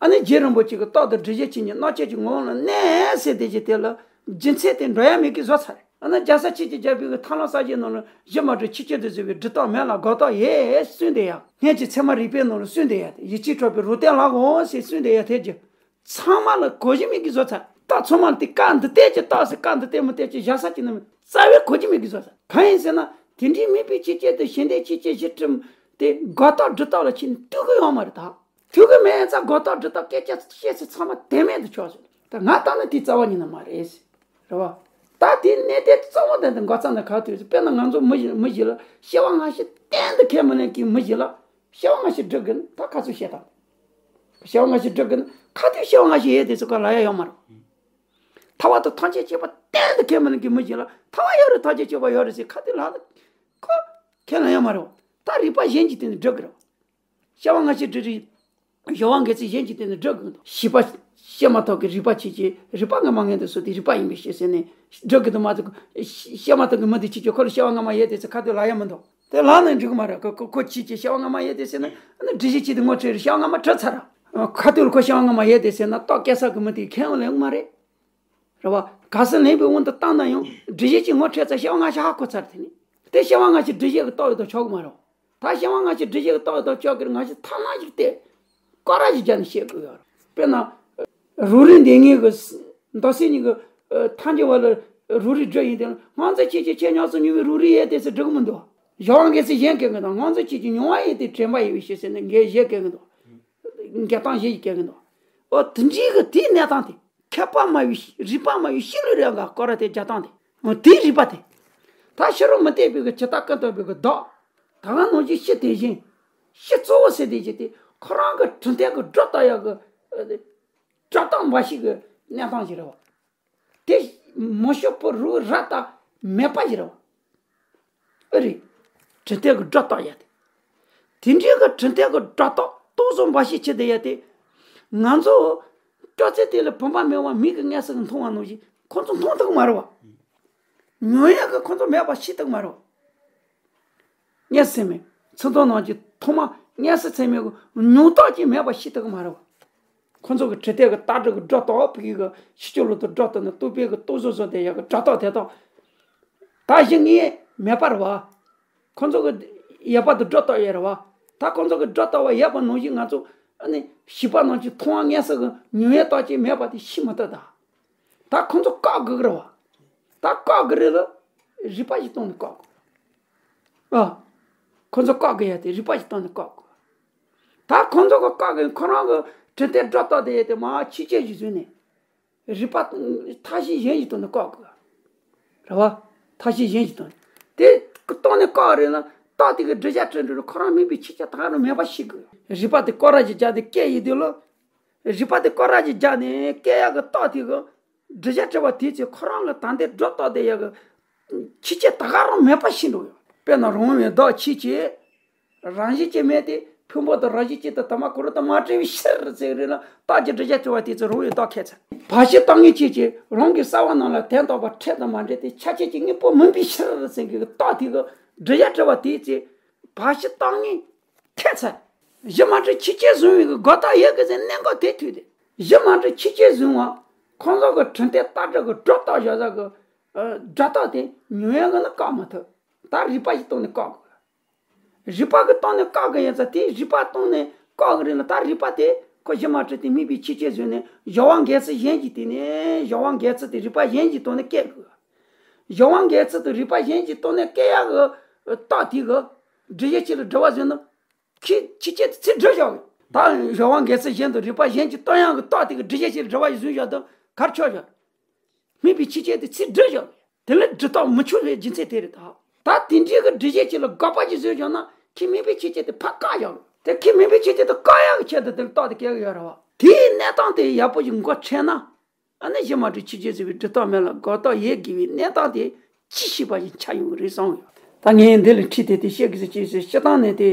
ཨ་ནི་རྗེ་རིན་པོ་ཆེ་གི་རྟག་ཏུ་སྒྲུབ་བྱེད་ཆོས་ཉིད་རྣམ་དཔྱོད་ཀྱི་ངོ་བོ་ལ་གནས་ཟེར་དེ་ཅི་དེ་ལ་རྒྱུ་མཚན་དེ་འགྲོ་ཡ་མེད་ཀྱི་བཟོ་ཚར་རེད། ཨ་ནི་རྒྱལ་སྲས་ཆོས་ཀྱི་རྒྱལ་པོའི་གི་ཐར་ལམ་གསལ་བྱེད་ནང་ལ་གཞི་མ་གྲུབ་ཆོས་ཅན་དུ་བཟུང་བའི་སྒྲུབ་རྟགས་མེད་ལ་འགོག་རྟགས་ཡོད་གསུངས་དེ་ཡ། སྔོན་གྱི་ཚད་མ་རིགས་པའི་ནང་ལ་གསུངས་དེ་ཡ། ཡིད་ཆེས་འཕྲོག་པའི་རང་སྟོང་ལ་འོང་ཟེར་གསུངས་དེ་ཡ་དེ་རྒྱུ། ཚང་མ་ལ་གོ་གཞི་མེད་ཀྱི་བཟོ་ཚར། རྟགས་ཚང་མ་ལ་དེ་བཀའ་འདི་གཏད་ཀྱི་རྟགས་ཟེར་བཀའ་འདི་གཏད་མི་གཏད་ཀྱི་བཞག་ས་ཅི་ནི་མེད། རྩ་བའི་གོ་གཞི་མེད་ཀྱི་བཟོ་ཚར། གང་ཡིན་ཟེར་ན་དེ་འདྲའི་དམིགས་པའི་ཆོས་ཅན་དེ་ཞེན་དེ་ཆོས་ཅན་གཞི་གྲུབ་དེ་འགོག་རྟགས་སྒྲུབ་རྟགས་ལ་ཕྱིན་ཐུབ་ཀྱི་ཡོད་མ་རེད་ད། ཐུབ་ཀྱི་མེད་ཙང་འགོག་རྟགས་སྒྲུབ་རྟགས་སྐད་ཆ་བཤད་ཚེ་ཚང་མ་དེ་མེད་དུ་ཆོག་ཟེར། ད་ང་ལྟ་ན་དེ་རྩ་བ་ཉིད་ནས་མ་རེད་ཟེར། རེད་བ། ད་དེ་གནད་དོན་གཙོ་བོ་དེ་འདི་འགོག་རྩ་འདི་ག་ཐུབ་ཟེར། དཔེར་ན་ང་ཚོ་མི་ཞིག་མི་ཞིག་ལ་སྐྱེ་བ་སྔ་ཕྱི་གཏན་དུ་ཁས་མི་ལེན་གྱི་མི་ཞིག་ལ། སྐྱེ་བ་སྔ་ཕྱི་སྒྲུབ་དགོས་ན་ད་ག་ཚོད་བཤད་དང་། སྐྱེ་བ་སྔ་ཕྱི་སྒྲུབ་དགོས་ན་ག་དུས་སྐྱེ་བ་སྔ་ཕྱི་ཡོད་དེ་ཚོ་ག་ལ་ཡ་ཡོད་མ་རེད། ཐར་པ་དང་ཐམས་ཅད་མཁྱེན་པ་གཏན་དུ་ཁས་མི་ལེན་གྱི་མི་ཞིག་ལ་ཐར་པ་ཡོད་རེད་ཐམས་ཅད་མཁྱེན་པ་ཡོད་རེད་ཟེར་ག་དུས་ལ་ཁོ་ཁས་ལེན་ཡོད་མ་རེད། ད་རིགས་པ་གཞན་གྱི་སྟེང་ནས་སྒྲུབ་དགོས་རེད། སྐྱེ་བ་སྔ་ཕྱི་སྒྲུབ་རིགས། སྦྱོར་བ་འགལ་ཚུལ་གཞན་གྱི་སྟེང་ནས་སྒྲུབ་དགོས་འདུག་ཤེས་པ་ བཤད་མ་ཐག་གི་རིག་པ་ཁྱེད་ཀྱིས་རིག་པ་ངོ་མ་ངན་དུ་སོང་དེ་རིག་པ་ཡིན་པའི་ཕྱིར་ཟེར་ནས་སྒྲུབ་གི་འདུག་མ་གཏོགས། བཤད་མ་ཐག་གི་མི་དེ་ཁྱེད་ཀྱིས་ཁོ་ལ་བྱ་བ་ངོ་མ་ཡོད་དེ་ཟེར་ཁ་ཐུག་ལབ་ཡ་མི་འདུག་དེ་ལབ་ན་འགྲིག་གི་མ་རེད། ཁོ་ཁོ་ཁོ་ཁྱེད་ཀྱིས་བྱ་བ་ངོ་མ་ཡོད་དེ་ཟེར་ན། ཨ་ནི་སྒྲུབ་བྱེད་ཀྱི་དེ་ངོ་འཕྲོད་རེད། བྱ་བ་ངོ་མ་འཕྲོད་ཚར་ར། ཁ་ཐུག་ལ་ཁོ་བྱ་བ་ངོ་མ་ཡོད་དེ་ཟེར་ན་རྟོགས་གེ་སར་གི་མི་དེ་ཁས་ལེན་མ་རེད། རེད་བ། ག་ས་ལེན་པའི་དབང་དུ་བཏང་ན་ཡང་སྒྲུབ་བྱེད་ཀྱི་ངོ་འཕྲོད་ཚར། བྱ་བ་སྔ་ཕྱི་ཧ་གོ་ཚར། དེ་ནི་དེ་བྱ་བ་སྔ་ཕྱི་སྒྲུབ་བྱེད་ཀྱི་རྟོགས་ཡོད་དོ་ཆོག་གི་མ་རེད། ད་བྱ་བ་སྔ་ཕྱི་སྒྲུབ་བྱེད་ཀྱི་རྟོགས་ཡོད་དོ་ཆོག་གི་རེད། ང་ཚོས་ཐབས་ལམ་ཞིག་སྟེ། སྐོར་ར་ཞིག་བརྒྱབ་ནས་བཤད་དགོས་ཡོད་རེད། དཔེར་ན། རོ་རི་འདི་ངེད་ཀྱི་མདོ་སེམས་གཉིས་ཀྱི་ཐལ་འགྱུར་བ་ལ་རོ་རི་སྒྲུབ་ཡིན་དེ་ལ་ང་ཚོ་ཁྱེད་ཀྱིས་ཁྱེད་ཉམས་སུ་མྱོང་བའི་རོ་རི་ཡོད་དེ་ཟེར་སྒྲུབ་ཀྱི་མི་འདུག་བྱ་བ་འགལ་ཚུལ་གཞན་སྐྱེ་གི་དང་ང་ཚོ་ཁྱེད་ཀྱིས་མྱོང་བ་ཡོད་དེ་དྲན་པ་ཡོད་པའི་ཕྱིར་ཟེར་ནས་འགལ་གཞན་སྐྱེ་གི་འདུག་འགལ་སྟངས་གཞན་ཞིག་སྐྱེ་གི་འདུག་འོ་དེ་འདྲའི་གི་དེའི་གནས་སྟངས་དེ། མཁས་པ་སྨྲ་བའི་རིགས་པ་སྨྲ་བའི་ཤེས་ལུགས་རེ་འགའ་སྐོར་ར་དེ་རྒྱག་སྟངས་དེ། འོ་དེའི་རིགས་པ་དེ། ད་ཕྱི་རོལ་མུ་སྟེགས་པའི་གི་ཇི་ལྟ་ཀུན་བརྟགས་པའི་གི་བདག་ད་ག་ནང་བཞིན་སྤྱི་དེ་བཞིན། སྤྱི་གཙོ་བོ་ཟེར་དེ་བཞིན་དེ་ཁོ་རང་གི་དྲི་ལྡན་གི་སྒྲོ་བཏགས་ཡག་གི་སྒྲ་གདངས་འབའ་ཞིག་གི་གནས་སྟངས་ཤིག་རེད་བ། དེ་མ་ཞུ་བར་རུ་ར་ད་མེད་པ་ཞིག་རེད་བ། ཨེ་རེད། དྲི་ལྡན་གི་སྒྲོ་བཏགས་ཡག་དེ། དེ་འདྲའི་གི་དྲི་ལྡན་གི་སྒྲོ་བཏགས་རྟོག་བཟོ་འབའ་ཞིག་བྱེད་བསྡད་ཡག་དེ། ང་ཚོ་སྐྱོ་ཚད་དེ་ལ་བུམ་པ་མེད་པ་མིག་གིས་མངོན་སུམ་གྱིས་མཐོང་བ་ནང་བཞིན་ཁོ་ཚོ་མཐོང་ཐུབ་ཀྱི་མ་རེད་བ། མྱོང་ཡག་གི་ཁོ་ཚོ་མེད་པ་ཤེས་ཐུབ་ཀྱི་མ་རེད་བ། མངོན་སུམ་ཚོད་མཐོང་ནང་གི་ཐོག་མ་མངོན་སུམ་ཚད་མའི་མྱོང་རྟོགས་ཀྱིས་མེད་པ་ཤེས་ཐུབ་ཀྱི་མ་རེད་བ། ཁོ་ཚོ་གི་དྲི་ལྡན་གི་ལྟ་གྲུབ་གི་སྒྲོ་བཏགས་ཕ་གི་གི་ཕྱི་ཕྱོགས་ལོགས་དུ་སྒྲོ་བཏགས་ནས་རྟོག་པའི་གི་རྟོག་བཟོ་བཟོ་དེ་ཡག་གི་སྒྲོ་བཏགས་དེ་དག་ད་གཞི་ངས་མེད་པ་རེད་བ། ཁོ་ཚོ་གི་ཡག་པ་དུ་སྒྲོ་བཏགས་ཡོད་རེད་བ། ད་ཁོ་ཚོ་གི་སྒྲོ་བཏགས་པ་ཡག་པ་ནང་བཞིན་ང་ཚོ་ཨ་ནི་བྱིས་པ་ནང་གི་མཐོང་བ་མངོན་སུམ་གི་མྱོང་ཡག་རྟགས་ཅིག་མེད་པ་དེ་ཤེས་མི་ཐུབ་ད། ད་ཁོ་ཚོ་བཀག་དགོས་ཀྱི་རེད་བ། ད་བཀག་གི་རེད་ལ། རིག་པ་ཞིག་བཏང་ནས་བཀག་དགོས། ཨ། ཁོ་ཚོ་བཀག་གི་ཡ་དེ་རིག་པ་ཞིག་བཏང་ནས་བཀག་དགོས། ད་ཁོ་ཚོ་གི་བཀག་གི་ཁོ་རང་གི་དྲི་ལྡན་སྒྲོ་བཏགས་དེ་ཡ་དེ་མ་ཕྱི་རྐྱེན་ཞིག་བཟོས་ནས། རིག་པ་ཐབས་ཤེས་གཞན་ཞིག་བཏང་ནས་བཀག་དགོས། རེད་བ། ཐབས་ཤེས་གཞན་ཞིག་བཏང་ནས། དེ་བཏང་ནས་བཀག་རེད་ལ་རྟགས་དེ་གི་བསྒྲུབ་བྱ་སྤྲོད་འགྲོ་རུ་ཁོ་རང་མིན་པའི་ཕྱི་རྐྱེན་ད་ག་རུ་མེད་པ་ཤེས་དགོས། རིག་པ་དེ་སྐོར་ར་ཞིག་བརྒྱབ་སྟེ་སྐད་ཡིན་དུས་ལ། རིག་པ་དེ་སྐོར་ར་ཞིག་བརྒྱབ་ནས་སྐད་ཡག་གི་རྟགས་དེ་གི་བསྒྲུབ་བྱ་སྤྲད་པ་དེའི་ཚེ་ཁོ་རང་གི་ད་ལྟའི་སྒྲོ་བཏགས་དེ་ཡག་གི་ཕྱི་རྐྱེན་ད་ག་རང་མེད་པ་ཤེས་འགྲོ་ཡོད། དཔེར་ན་རང་བའི་བདག་ཁྱེད་ཀྱིས་རང་བཞིན་གྱིས་མེད་དེ་ཕུང་པོ་དང་རང་བཞིན་གྱིས་དེ་དུ་མ་གོ་རུ་དུ་མ་བྲལ་བའི་ཕྱིར་ཟེར་རེད་ལ་རྟགས་ཀྱི་བསྒྲུབ་བྱ་སྤྲད་པ་དེའི་ཚེ་རང་བའི་བདག་ཁྱེད་ཚེ། བར་ཆད་བཏང་མཁན་ཁྱེད་ཀྱིས་རང་གི་རྩ་བ་རྣམས་ལ་དོན་དམ་པར་འཕྲལ་དུ་མ་འབྲེལ་ཏེ་ཆ་ཤས་ཀྱི་དངོས་པོ་མིན་པའི་ཕྱིར་ཟེར་གྱི་རྟགས་དེ་གི་བསྒྲུབ་བྱ་སྤྲད་པ་དེའི་ཚེ་བར་ཆད་བཏང་མཁན། ཐེ་ཚེ། གཞི་མ་གྲུབ་ཁྱད་ཆོས་བཟུང་བའི་གི་དགག་རྟགས་ཡོད་གི་ཟེར་གནད་འགག་དེ་ཐུག་སྟེ། གཞི་མ་གྲུབ་ཁྱད་ཆོས་བཟུང་བ། ཁོང་ཚོ་གི་དྲི་ལྡན་རྟགས་སྒྲ་གི་སྒྲོ་བཏགས་བཞག་ས་གི། ཨ། སྒྲ་རྟགས་དེ་མྱོང་ཡག་གི་ནི་བཀག་མི་ཐུབ། ད་རིག་པ་ཞིག་བཏང་ནས་བཀག་དགོས། རིག་པ་གི་བཏང་ནས་བཀག་གི་ཡིན་ཙང་དེ་རིག་པ་བཏང་ནས་བཀག་གི་རེད་ལ་ད་རིག་པ་དེ་ཁོ་གཞི་མ་གྲུབ་དེ་དམིགས་པའི་ཁྱད་ཆོས་བཟུང་ནས་གཞན་དབང་འགལ་ཚུལ་གཞན་གྱིས་དེ་ནས་གཞན་དབང་འགལ་ཚུལ་དེ་རིག་པ་གཞན་གྱིས་བཏང་ནས་སྐྱེ་དགོས། གཞན་དབང་འགལ་ཚུལ་དེ་རིག་པ་གཞན་གྱིས་བཏང་ནས་སྐྱེ་ཡག་གི་རྟགས་དེ་གི་སྒྲུབ་བྱེད་ཅིག་ལ་སྒྲུབ་པ་བཟོས་ན། ཁྱེད་ཁྱེད་ཁྱེད་དེ་ཚིག་སྒྲུབ་བཞག་གི། ད་གཞན་དབང་འགལ་ཚུལ་གཞན་དུ་རིག་པ་གཞན་གྱིས་སྟོན་ཡག་གི་རྟགས་དེ་གི་སྒྲུབ་བྱེད་ཅིག་སྒྲུབ་པ་ཞིག་བཟུང་བཞག་དང་གར་ཆོག་བཞག་དམིགས་པའི་ཁྱེད་ཁྱེད་དེ་ཚིག་སྒྲུབ་བཞག་དེ་ལས་སྒྲུབ་རྟགས་མི་འཆོལ་བའི་རྒྱུ་མཚན་དེ་རེད་ད། ད་དེ་འདྲའི་གི་སྒྲུབ་བྱེད་ཅིག་ལ་དགག་པ་ཞིག་བཟོས་བཞག་ན་ཁྱེད་དམིགས་པའི་ཁྱེད་ཁྱེད་དེ་ཕར་བཀག་བཞག་གི། དེ་ཁྱེད་དམིགས་པའི་ཁྱེད་ཁྱེད་དེ་བཀག་ཡག་གི་ཆེད་དུ་དེ་ལ་རྟགས་དེ་སྐྱེ་གི་ཡོད་རེད་བ། དེའི་གནས་སྟངས་དེ་ཡག་པོ་ཞིག་མགོ་ཁྲིད་ན། ཨ་ནི་གཞི་མ་གྲུབ་ཁྱད་ཆོས་ཟེར་བའི་སྒྲུབ་རྟགས་མེད་ལ་དགག་རྟགས་ཡོད་དགོས་པའི་གནས་སྟངས་དེ་ཅི་ཤེས་པ་ཞིག་ཆགས་ཡོང་གི་རེད་བསམ་ཡོད། ད་ངས་འདི་ལ་ཁྲིད་དེ་དེ་བཤད་དགོས་ཟེར་ཅེས་ཟེར་སྤྱིར་བཏང་ནས་དེ།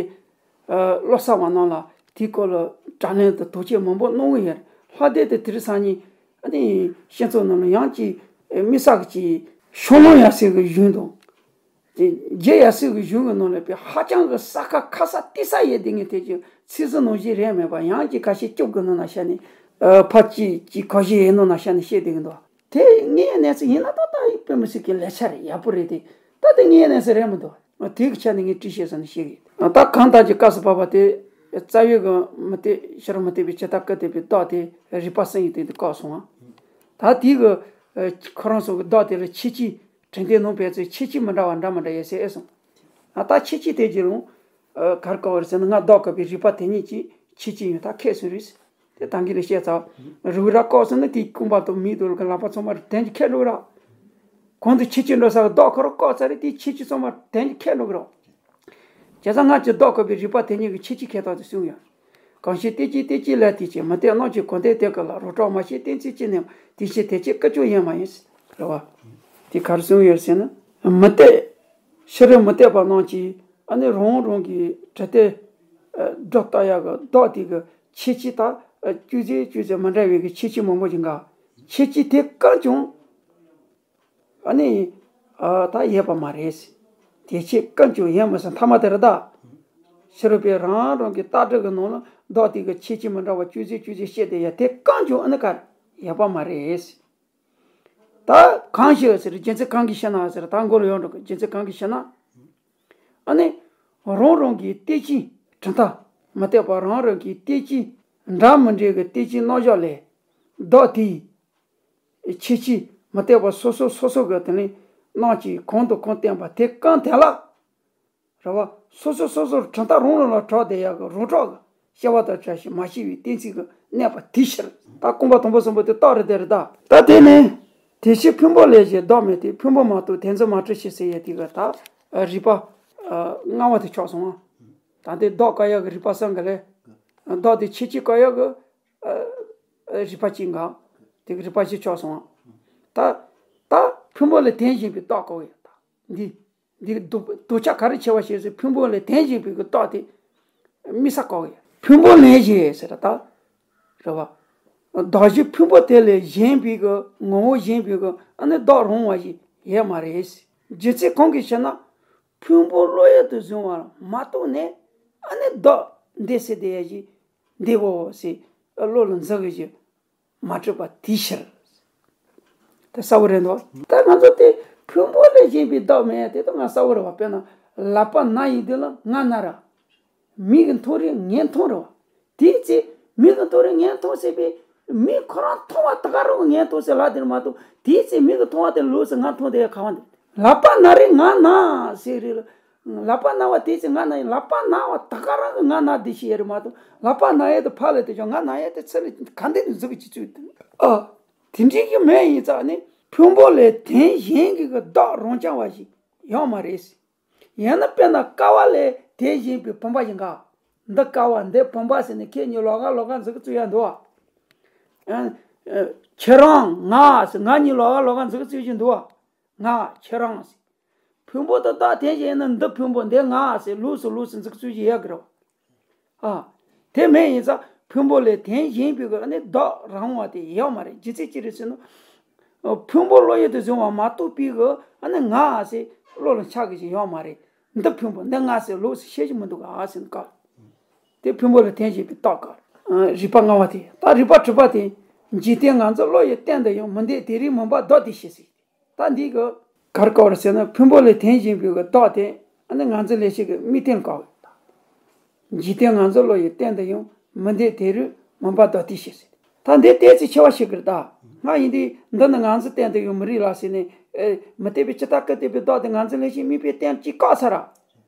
ཨ། བློ་གསར་བ་རྣམས་ལ་དེའི་སྐོར་ལ་དྲ་ལམ་དུ་དོགས་གཅོད་མང་པོ་གནང་གི་ཡོད་རེད། ལྷག་དེ་དེ་དེ་རིང་སང་ཉིན་ཨ་ནི་སྤྱི་ཚོགས་ནང་ལ་ཡང་ཅིག་དམིགས་བསལ་གྱི་ཕྱོགས་ལྷུང་ཡག་ཤོས་ཀྱི་གཞུང་དང་། རྒྱུ་ཡག་ཤོས་ཀྱི་གཞུང་གི་ནང་ལ་དཔེ་ཧ་ཅང་གི་ས་ཁ་ཁ་ས་ཏི་ས་ཡོད་དེ་ངས་དེ་ཅིག་ཚིག་ཟིན་ནང་བཞིན་རེད་མེད་པ་ཡང་ཅིག་ཁ་ཤས་སྐྱོབ་དགོས་ནོ་ན་ཤ་ནི། ཨ། ཕ་ཅིག་ཅིག་ཁ་ཤས་ཡོད་ནོ་ན་ཤ་ནི་བཤད་བསྡད་ཀྱི་འདུག་དེ་ངའི་གནས་ཚུལ་ཡིན་ན་ད་ལྟ་ཡི་དཔེ་མི་སྲིད་ཀྱི་ལས་འཆར་ཡག་པོ་རེད་དེ། ད་དེ་ངའི་གནས་ཚུལ་རེད་མི་འདུག་དེ་གི་ཆ་ནས་ངས་བྲིས་བཤད་ས་ནས་བཤད་གི། ད་གང་ལྟར་གྱི་སྐབས་སུ་བབས་པ་དེ། རྩ་བའི་གི་མུ་སྟེགས་ཕྱི་རོལ་མུ་སྟེགས་པའི་ཇི་ལྟ་ཀུན་བརྟགས་པའི་བདག་དེ་རིག་པ་གསུམ་ཡིན་དེ་འདི་བཀག་སོང་བ། ད་དེའི་གི་ཁོ་རང་ཚོ་གི་བདག་དེ་ལ་ཁྱད་ཆོས་དྲན་རྟེན་ནང་པའི་ཚོས་ཁྱད་ཆོས་མི་འདྲ་བ་འདྲ་མི་འདྲ་ཡོད་ཟེར་ཨེ་སོང་། ཨ། ད་ཁྱད་ཆོས་དེ་གྱི་རུང་། ཨ། གར་བཀག་པ་རེད་ཟེར་ན་ང་བདག་བཀག་པའི་རིག་པ་དེ་ཉིད་ཀྱི་ཁྱད་ཆོས་ཡོད་ད་ཁེགས་སོང་རེད། དེ་ད་གིན་ལ་བཤད་ཚར། རིག་ར་བཀག་སོང་ན་དེའི་རྐང་པ་དང་མིག་དང་ལག་པ་ཚང་མ་དོན་གྱིས་ཁེགས་འགྲོ་གི་ར། གོང་དུ་ཁྱད་ཆོས་འགྲོ་ས་གི་བདག་ཁོ་རང་བཀག་ཚར་རེད་དེའི་ཁྱད་ཆོས་ཚང་མ་དོན་གྱིས་ཁེགས་འགྲོ་གི་ར། བྱས་ཙང་ང་ཚོས་བདག་བཀག་པའི་རིག་པ་དེ་ཉིད་ཀྱི་ཁྱད་ཆོས་ཁེགས་དོན་དེ་གསུངས་ཡོད། གང་ཞིག་རྟེན་ཅིང་རྟེན་ཅིང་ལས་རྟེན་ཅིང་། མུ་སྟེགས་རྣམས་ཀྱི་གང་ལྟར་དེ་ཀུན་ལ། རོ་བྲལ་མ་ཤེས་རྟེན་ཚུལ་ཅི་ནས། དེ་ཕྱིར་དེ་ཆོས་ཀུན་ཀྱང་ཡོད་མ་ཡིན། རེད་བ། དེ་ག་རེ་གསུངས་ཡོད་ཟེར་ན། མུ་སྟེགས། ཕྱི་རོལ་མུ་སྟེགས་པ་རྣམས་ཀྱིས་ཨ་ནི་རང་རང་གི་དྲི་ལྡན་སྒྲོ་བཏགས་ཡག་གི་བདག་དེ་གི་ཁྱད་ཆོས་དག་ ཨ་བཅུ་ཚེག་བཅུ་ཚེག་མི་འདྲ་བའི་གི་ཁྱད་ཆོས་མང་པོ་ཞིག་འགའ། ཁྱད་ཆོས་དེ་གང་བྱུང་ཨ་ནི་ཨ་ད་ཡོད་པ་མ་རེད། དེ་ཆོས་གང་བྱུང་ཡོད་མ་སོང་མཐའ་མ་དེ་རེད་ད། ཕྱི་རོལ་པས་རང་རང་གི་ལྟ་གྲུབ་ཀྱི་ནང་ལ་མདོ་དེ་གི་ཁྱད་ཆོས་མི་འདྲ་བ་བཅུ་ཚེག་བཅུ་ཚེག་བཤད་དེ་ཡ་དེ་གང་བྱུང་ཨ་ནི་ག་རེ་ཡོད་པ་མ་རེད། ད་གང་ཞིག་ཟེར་རྒྱུ་མཚན་གང་གིས་ཤེ་ན་ཟེར་ད་མགོ་ལ་ཡོང་འགྲོ་གི་རྒྱུ་མཚན་གང་གིས་ཤེ་ན། ཨ་ནི་རང་རང་གི་བསྟན་བཅོས་གྲུབ་མཐའ་མ་བཏུབ་པ་རང་རང་གི་བསྟན་བཅོས་འདྲ་མི་འདྲའི་གི་བསྟན་བཅོས་རྣམ་གཞག་ལས་མདོ་དེའི་ཁྱད་ཆོས་མི་བཏུབ་པ་སོ་སོ་སོ་སོ་གི་དེ་ནི་རྣམ་དཔྱོད་གང་དང་གང་བསྟན་པ་དེ་གང་དེ་ལ། རེད་བ། སོ་སོ་སོ་སོར་གྲུབ་མཐའ་རང་རང་ལ་གྲགས་བསྡད་ཡག་གི་རང་གྲགས་ཀྱི་སྐྱེ་བ་དང་བྲལ་ཞིང་མ་སྐྱེས་པའི་གཏན་ཚིགས་ཀྱི་གནས་པ་དེའི་ཕྱིར། ད་རྐང་པ་དང་པོ་གསུམ་པོ་དེ་རྟགས་རེད་དེ་རེད་ད། ད་དེ་ནས་དེ་ཕྱིར་ཕུང་པོ་ལས་གཞན་བདག་མེད་དེ། ཕུང་པོ་མ་གཏོགས་དེ་ཚོ་མ་གྲུབ་ཕྱིར་ཟེར་ཡས་དེ་གི་ད་རིགས་པ་ལྔ་པ་དེ་ཆགས་སོང་ང་། ད་དེ་བདག་བཀག་ཡག་གི་རིགས་པ་གསུམ་གི་ལས། བདག་དེ་ཁྱད་ཆོས་བཀག་ཡག་གི་རིགས་པ་གཅིག་འགའ། དེ་གི་རིགས་པ་བཞི་ཆགས་སོང་ང་། ད་ད་ཕུང་པོ་ལས་དོན་གཞན་པའི་བདག་བཀག་ཡོད་ད། འདི། འདི་དོ་དོ་ཆ་ག་རེ་ཆེ་བ་ཞེས་ཟེར་ཕུང་པོ་ལས་དོན་གཞན་པའི་གི་རྟགས་དེ་དམིགས་བསལ་བཀག་ཡོད། ཕུང་པོ་ལས་གཞན་ཟེར་ད། རེད་བ། བདག་གཞན་ཕུང་པོ་དེ་ལས་གཞན་པའི་གི་ངོ་བོ་གཞན་པའི་གི་ཨ་ནི་བདག་རུང་བ་ཞིག་ཡོད་མ་རེད། རྒྱུ་མཚན་གང་གིས་ཞེ་ན། ཕུང་པོ་བློ་ཡུལ་དུ་བཟུང་བ་མ་གཏོགས་ནས་ཨ་ནི་བདག་འདི་ཟེར་དེ་ཡ་ཞིག་འདི་བོ་ཟེར་བློ་ལ་འཛིན་གི་ཞིག་མ་གྲུབ་པ་དེའི་ཕྱིར། དེ་གསལ་བོ་རེད་འདུག་ད་ང་ཚོ་དེ་ཕུང་པོ་ལས་གཞན་པའི་བདག་མེད་དེ་ད་ང་གསལ་བོ་རེད་བ། དཔེར་ན་ལག་པ་ན་ཡི་དུས་ལ་ང་ན་ར། མིག་གིས་མཐོང་རིང་ངས་མཐོང་རེད་བ། དེའི་ཚེ་མིག་གིས་མཐོང་རིང་ངས་མཐོང་ཟེར་བའི་མིག་ཁོ་རང་མཐོང་བ་ད་ག་རང་ངས་མཐོང་ཟེར་ལབ་དེ་རེད་མ་གཏོགས་དེའི་ཚེ་མིག་གིས་མཐོང་བ་དེ་ལོགས་སུ་ང་མཐོང་དེ་ག་བ་འདུག་ལག་པ་ན་རིང་ང་ན་ཟེར་རེད། ལག་པ་ན་བ་དེ་ཚེ་ང་ན་ཡིན། ལག་པ་ན་བ་ད་ག་རང་གི་ང་ན་དེ་ཤེས་ཡ་རེད་མ་གཏོགས་ལག་པ་ན་ཡ་དེ་ཕར་ལ་དེ་ཅང་ང་ན་ཡ་དེ་ཚེ་ལ་ག་འདི་ནས་འཛུགས་ཀྱི་ཚུལ་དུ། ཨ། དེ་འདྲའི་གི་མེད་ཡིན་ཙང་ནི་ཕུང་པོ་ལས་དོན་གཞན་གྱི་གི་བདག་རང་རྐྱང་བ་ཞིག་ཡོད་མ་རེད། ཡང་ན་དཔེར་ན་ཀ་བ་ལས་དོན་གཞན་པའི་བུམ་པ་ཞིག་འགའ། འདི་ཀ་བ་འདི་བུམ་པ་ཟེར་ནས་ཁྱེད་གཉིས་ལོགས་ཀ་ལོགས་ཀ་འཛུགས་ཀྱི་ཚུལ་ཡང་འདུག་བ། ཨ། ཨ། ཁྱེད་རང་ང་ཟེར་ང་གཉིས་ལོགས་ཀ་ལོགས་ཀ་འཛུགས་ཀྱི་ཚུལ་ཞིག་འདུག་བ། ང་ཁྱེད་རང་ཟེར། ཕུང་པོ་དང་བདག་དོན་གཞན་ན་འདི་ཕུང་པོ་འདི་ང་ཟེར་ལོགས་སུ་ལོགས་སུ་འཛུགས་ཚུལ་ཞིག་ཡོད་ཀྱི་རེད། ཨ། དེ་མེད་ཡིན་ཙང་ཕུང་པོ་ལས་དོན་གཞན་པའི་གི་ཨ་ནི་བདག་རང་བ་དེ་ཡོད་མ་རེད། རྒྱུ་མཚན་ཅི་རེད་ཟེར་ན། ཕུང་པོ་བློ་ཡུལ་དུ་བཟུང་བ་མ་གཏོགས་པའི་གི་ཨ་ནི་ང་ཟེར་བློ་ལ་འཆར་གི་ཞིག་ཡོད་མ་རེད། འདི་ཕུང་པོ་འདི་ང་ཟེར་ལོགས་སུ་ཤེས་ཀྱི་མི་འདུག་ག་ཟེར་ན་བཀག་དེ་ཕུང་པོ་ལས་དོན་གཞན་པའི་བདག་བཀག་རིགས་པ་ལྔ་བ་དེ། ད་རིགས་པ་དྲུག་པ་དེ། འཇིག་རྟེན་ངང་ཚུལ་བློ་ཡི་སྟེང་དུ་ཡང་མི་འདོད་དེ་རིགས་མུན་པ་བདག་དེ་ཤེས་ཟེར། ད་འདི་གི་གར་བཀག་རེད་ཟེར་ན་ཕུང་པོ་ལས་དོན་གཞན་པའི་གི་བདག་དེ་ཨ་ནི་ངང་ཚུལ་ལས་ཤེས་ཀྱི་དམིགས་རྟེན་བཀག་འཇིག་རྟེན་ངང་ཚུལ་བློ་ཡི་སྟེང་དུ་ཡང་མི་འདོད་དེ་རིགས་མུན་པ་བདག་དེ་ཤེས་ཟེར། ད་འདི་ཏོག་ཙམ་ཆེ་བ་ཞིག་གི་རེད་ད། ང་ཡིན་དུས་འདི་ནི་ངང་ཚུལ་སྟེང་དུ་ཡང་མི་རིགས་ལ་ཟེར་ནས་ཨེ་མི་རྟག་པའི་ཇི་ལྟ་ཀུན་བརྟགས་པའི་བདག་དེ་ངང་ཚུལ་ལས་ཤེས་དམིགས་པའི་རྟེན་གཅིག་བཀག་ཚར་ར།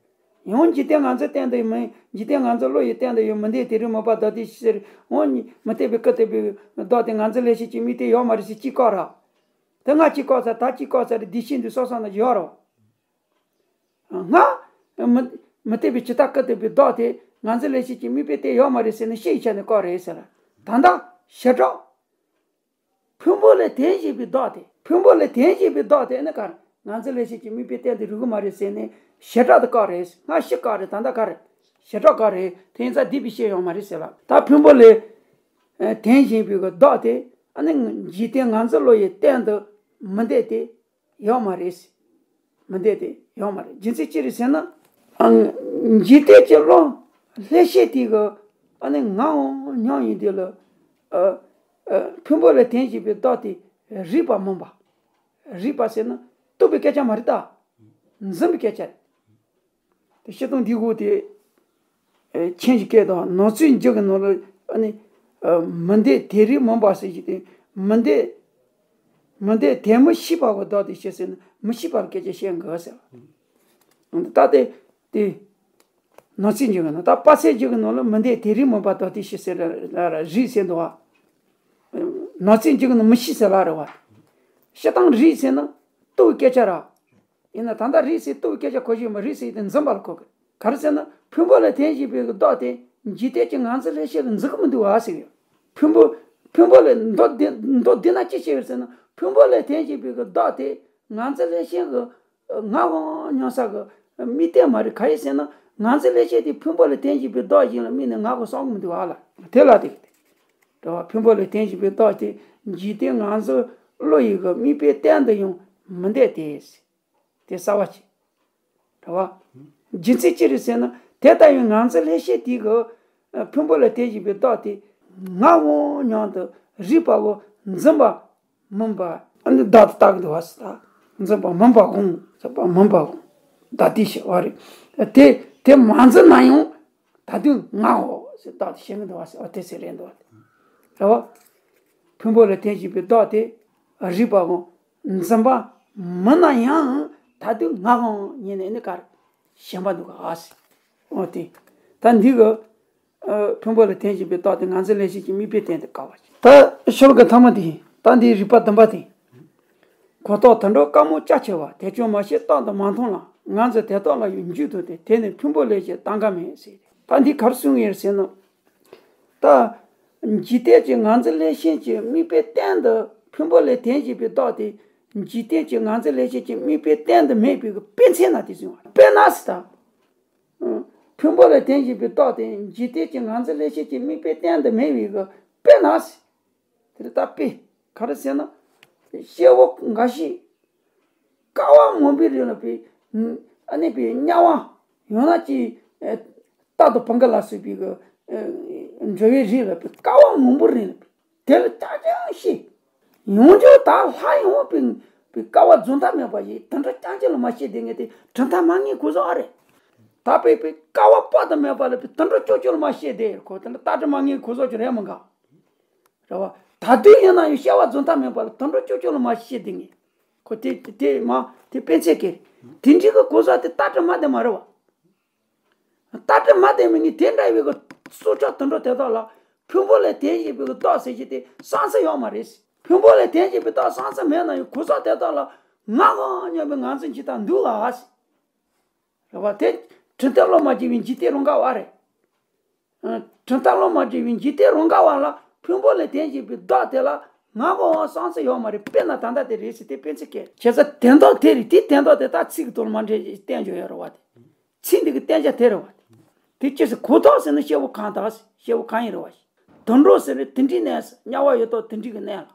ཡང་འཇིག་རྟེན་ངང་ཚུལ་སྟེང་དུ་ཡང་མི། འཇིག་རྟེན་ངང་ཚུལ་བློ་ཡི་སྟེང་དུ་ཡང་མི་འདོད་དེ་རིགས་མུན་པ་བདག་དེ་ཤེས་ཟེར། འོ་ནི་མི་རྟག་པའི་ཀུན་བརྟགས་པའི་བདག་དེ་ངང་ཚུལ་ལས་ཤེས་ཀྱི་དམིགས་རྟེན་ཡོད་མ་རེད་ཟེར་གཅིག་བཀག་ར། དེ་ང་གཅིག་བཀག་ཚར་ད་གཅིག་བཀག་ཚར་རེད། འདི་ཤེས་འདི་སོ་སོ་ན་ཡོད་རོ། ང་། མི་མི་རྟག་པའི་ཇི་ལྟ་ཀུན་བརྟགས་པའི་བདག་དེ་ངང་ཚུལ་ལས་ཤེས་ཀྱི་དམིགས་པའི་རྟེན་ཡོད་མ་རེད་ཟེར་ནས་ཤེས་ཡི་ཆ་ནས་བཀག་རེད་ཟེར། ད་ལྟ་བྱེ་བྲག་ཕུང་པོ་ལས་དོན་གཞན་པའི་བདག་དེ། ཕུང་པོ་ལས་དོན་གཞན་པའི་བདག་དེ་ནི་ག་རེ། ངང་ཚུལ་ལས་ཤེས་ཀྱི་དམིགས་པའི་རྟེན་དེ་རིགས་མ་རེད་ཟེར་ནས་བྱེ་བྲག་ཏུ་བཀག་རེད། སྔ་ཕྱི་བཀག་རེད། ད་ལྟ་བཀག་རེད། བྱེ་བྲག་བཀག་རེད། དེ་ཡིན་ཙང་འདི་པའི་ཤེས་ཡོད་མ་རེད་ཟེར་ལ། ད་ཕུང་པོ་ལས་དོན་གཞན་པའི་གི་བདག་དེ་ཨ་ནི་འཇིག་རྟེན་ངང་ཚུལ་བློ་ཡི་སྟེང་དུ་མི་འདོད་དེ་ཡོད་མ་རེད། མི་འདོད་དེ་ཡོད་མ་རེད། རྒྱུ་མཚན་ཅི་རེད་ཟེར་ན། ཨང་། འཇིག་རྟེན་གྱི་བློ་ལྷན་སྐྱེས་དེ་གི་ཨ་ནི་ངའོ་སྙམ་ཡིན་དེ་ལ། ཨ། ཨ། ཕུང་པོ་ལས་དོན་གཞན་པའི་བདག་དེ་རིགས་པ་མིན་པ། རིགས་པ་ཟེར་ན་རྟོགས་པའི་སྐད་ཆ་མ་རེད་ད། འཛིན་པའི་སྐད་ཆ་རེད། དེ་སྤྱིར་བཏང་འདི་གོ་དེ། ཨེ། མཁྱེན་གྱི་སྐད་དང་ནང་ཚུལ་འཇུག་གི་ནང་ལ་ཨ་ནི། ཨ། མི་འདོད་དེ་རིགས་མིན་པ་ཟེར་གྱི་དེ། མི་འདོད། མི་འདོད་དེ་མི་ཤེས་པ་གི་བདག་དེ་ཤེས་ཟེར་ན་མི་ཤེས་པ་ལ་སྐད་ཆ་བཤད་འགོ་ཟེར། ད་དེ། དེ། ནང་ཚུལ་འཇུག་གི་ནང་ད་དཔག་ཚད་འཇུག་གི་ནང་ལ་མི་འདོད་དེ་རིགས་མིན་པ་བདག་དེ་ཤེས་ཟེར་ལ་ར་རིགས་ཟེར་འདུག་བ། ནང་ཚུལ་འཇུག་གི་ནང་མི་ཤེས་ཟེར་ལ་རེད་བ། སྤྱིར་བཏང་རིགས་ཟེར་ན་རྟོགས་སྐད་ཆ་ར། ཡིན་ན་ད་ལྟ་རིགས་ཟེར་རྟོགས་སྐད་ཆ་གོ་ཞིག་མ་རིགས་ཟེར་དེ་འཛིན་པ་ལ་གོ་གི། ག་རེ་ཟེར་ན་ཕུང་པོ་ལས་དོན་གཞན་པའི་གི་བདག་དེ་འཇིག་རྟེན་གྱི་ངང་ཚུལ་ལས་ཤེས་གི་འཛིན་གི་མི་འདུག་ཨ་ཟེར་གི། ཕུང་པོ། ཕུང་པོ་ལས་མདོ་འདི་མདོ་འདི་ན་ཅི་བཤད་ཡོད་ཟེར་ན་ཕུང་པོ་ལས་དོན་གཞན་པའི་གི་བདག་དེ་ངང་ཚུལ་ལས་ཤེས་གི་ང་གོ་སྙམ་ས་གི་དམིགས་རྟེན་མ་རེད། ག་ཡིན་ཟེར་ན་ངང་ཚུལ་ལས་ཤེས་དེ་ཕུང་པོ་ལས་དོན་གཞན་པའི་བདག་གཞན་ལ་དམིགས་ནས་ང་གོ་བསམ་གི་མི་འདུག་ཨ་ལ་དེ་ལ་དེ་གི་དེ། རེད་བ། ཕུང་པོ་ལ་བརྟེན་བཞིན་པའི་བདག་དེ་འཇིག་རྟེན་ང་ཚོའི་བློ་ཡི་གི་དམིགས་པའི་རྟེན་དུ་ཡང་མི་འདོད་དེ། དེ་གསལ་བ་ཅིག་རེད་བ། རྒྱུ་མཚན་ཅི་རེད་ཟེར་ན། དེ་ལྟ་བུའི་ང་ཚོའི་ལྷ་ཤེས་དེ་གི་ཕུང་པོ་ལ་བརྟེན་བཞིན་པའི་བདག་དེ་ང་འོང་སྙམ་དུ་རིག་པའོ། འཛིན་པ་མིན་པ། ཨ་ནི་བདག་ཏུ་ལྟ་གི་འདུག་བ་ཟེར། ད་འཛིན་པ་མིན་པ་དགོངས། འཛིན་པ་མིན་པ་དགོངས། བདག་དེ་ཤེས་པ་རེད། དེ་དེ་མ་འཛིན་ན་ཡང་ད་དུང་ང་འོ་ཟེར་བདག་དེ་ཤེས་ཀྱི་འདུག་བ་ཟེར། འོ་དེ་ཟེར་རེད་འདུག་བ། རེད་བ། ཕུང་པོ་ལ་བརྟེན་བཞིན་པའི་བདག་དེ་རིག་པའོ། འཛིན་པ་མིན་ན་ཡང་ད་དུང་ང་འོང་ཉིད་ནས་ནི་གར་ཞེན་པ་འདུག་ག་ཟེར། འོ་དེ་ད་འདི་གི་ཕུང་པོ་ལ་བརྟེན་བཞིན་པའི་བདག་དེ་ང་ཚོའི་ལྷ་ཤེས་ཀྱི་དམིགས་པའི་རྟེན་དུ་དཀའ་བ་ཞིག་ད་ཤོ་ལོ་ཀ་ཐ་མ་དེ་ཡིན། ད་འདིའི་རིགས་པ་བདུན་པ་དེ། གོ་རྟོགས་དུད་འགྲོ་དཀའ་མོ་ཅག་ཆེ་བ། དེ་ཀྱང་མ་ཤེས་རྟག་ཏུ་མ་མཐོང་ལ། ང་ཚོ་དེ་དག་ལ་ཡང་འཇུག་ཏུ་སྟེ། དེ་ནི་ཕུང་པོ་ལས་ཀྱང་གདམ་ག་མེད་ཟེར། ད་འདི་ག་རེ་གསུངས་ཡོད་ཟེར་ན། ད་འཇིག་རྟེན་གྱི་ང་ཚོའི་ལྷ་ཤེས་ཀྱི་དམིགས་པའི་རྟེན་དུ་ཕུང་པོ་ལ་བརྟེན་བཞིན་པའི་བདག་དེ་འཇིག་རྟེན་གྱི་ང་ཚོའི་ལྷ་ཤེས་ཀྱི་དམིགས་པའི་རྟེན་དུ་མེད་པའི་གི་དཔེ་མཚོན་ན་དེ་གསུངས་པ། དཔེར་ན་ཟེར་ད། ཕུང་པོ་ལ་བརྟེན་བཞིན་པའི་བདག་དེ་འཇིག་རྟེན་གྱི་ང་ཚོའི་ལྷ་ཤེས་ཀྱི་དམིགས་པའི་རྟེན་དུ་མེད་པའི་གི་དཔེར་ན་ཟེར། དེ་ལ་ད་དཔེ་ག་རེ་ཟེར་ན། སྐྱེ་བོ་འགའ་ཞིག་དཀའ་བ་མང་པོའི་རིང་ལ་པའི་ཨ་ནི་པའི་དམྱལ་བ། ཡང་ན་ཅིག་རྟག་ཏུ་བུང་གི་ལ་སོགས་པའི་གི་འགྲོ་བའི་རིགས་ལ་པའི་དཀའ་བ་མང་པོའི་རིང་ལ་པའི་དེ་ལ་ཅང་ཅང་ཤེས། ཡང་ཅུང་ད་ལྷ་ཡོང་བའི་པའི་དཀའ་བ་རྫོགས་མཐའ་མེད་པ་ཞིག་དེ་འདྲ་ཅང་ཅང་ལ་མ་ཤེས་དེ་ངས་དེ་གྲུབ་མཐའ་མ་ངེས་གོ་ཟོ་ཨ་རེད། ད་པའི་པའི་དཀའ་བ་དཔག་ཏུ་མེད་པ་ལ་པའི་དེ་འདྲ་ཅོ་ཅོ་ལ་མ་ཤེས་དེ་ཁོ་དེ་འདྲ་ལྟ་གྲུབ་མ་ངེས་གོ་ཟོ་ཅོ་རེད་མ་འགའ། རེད་བ། ད་དུང་ཡིན་ན་ཡང་སྐྱེ་བ་རྫོགས་མཐའ་མེད་པ་ལ་དུད་འགྲོ་ཅོ་ཅོ་ལ་མ་ཤེས་དེ་ངས། ཁོ་དེ་དེ་མ་དེ་དཔེ་མཚོན་གྱི་རེད། དེ་འདྲའི་གི་གོ་ས་དེ་ལྟ་གྲུབ་མ་དེ་མ་རེད་བ། ལྟ་གྲུབ་མ་དེ་མི་ངས་དེ་འདྲ་བའི་གི་སྲོག་ཆགས་དུད་འགྲོ་དེ་དག་ལ་ཕུང་པོ་ལ་བརྟེན་བཞིན་པའི་གི་བདག་ཟེར་གྱི་དེ་བསམ་ས་ཡོད་མ་རེད། ཕུང་པོ་ལ་བརྟེན་བཞིན་པའི་བདག་བསམ་ས་མེད་ན་ཡང་གོ་ས་དེ་དག་ལ་ང་གང་སྙམ་པའི་ངང་ཚུལ་ཇི་ལྟར་འདུག་ག་ཟེར། རེད་བ། དེ་གྲུབ་མཐའ་སློབ་མ་བྱས་པའི་འཇིག་རྟེན་རང་ག་བ་རེད། གྲུབ་མཐའ་སློབ་མ་བྱས་པའི་འཇིག་རྟེན་རང་ག་བ་ལ་ཕུང་པོ་ལ་བརྟེན་བཞིན་པའི་བདག་དེ་ལ་ང་གང་བསམ་ས་ཡོད་མ་རེད། དཔེར་ན་ད་ལྟ་དེ་རེད་ཟེར་དེ་དཔེ་མཚོན་སྐད་བྱས་ཙང་དོན་དག་དེ་རེད། དེ་དོན་དག་དེ་ད་ཚིག་གི་ཐོག་ལ་མ་འདྲེས་བསྟན་བྱུང་ཡོད་རེད་བ། དེ་ཚིག་འདི་གི་བསྟན་བྱ་དེ་རེད་བ། དེ་ཅི་ཟེར་གོ་རྟོགས་ཟེར་ན་སྐྱེ་བོ་གང་དག་ཟེར། སྐྱེ་བོ་གང་ཡིན་རེད་བ། དུད་འགྲོ་ཟེར་ན་དེ་འདྲའི་གནས་ཟེར། དམྱལ་བ་ཡོད་དོ་དེ་འདྲའི་གི་གནས་ལ་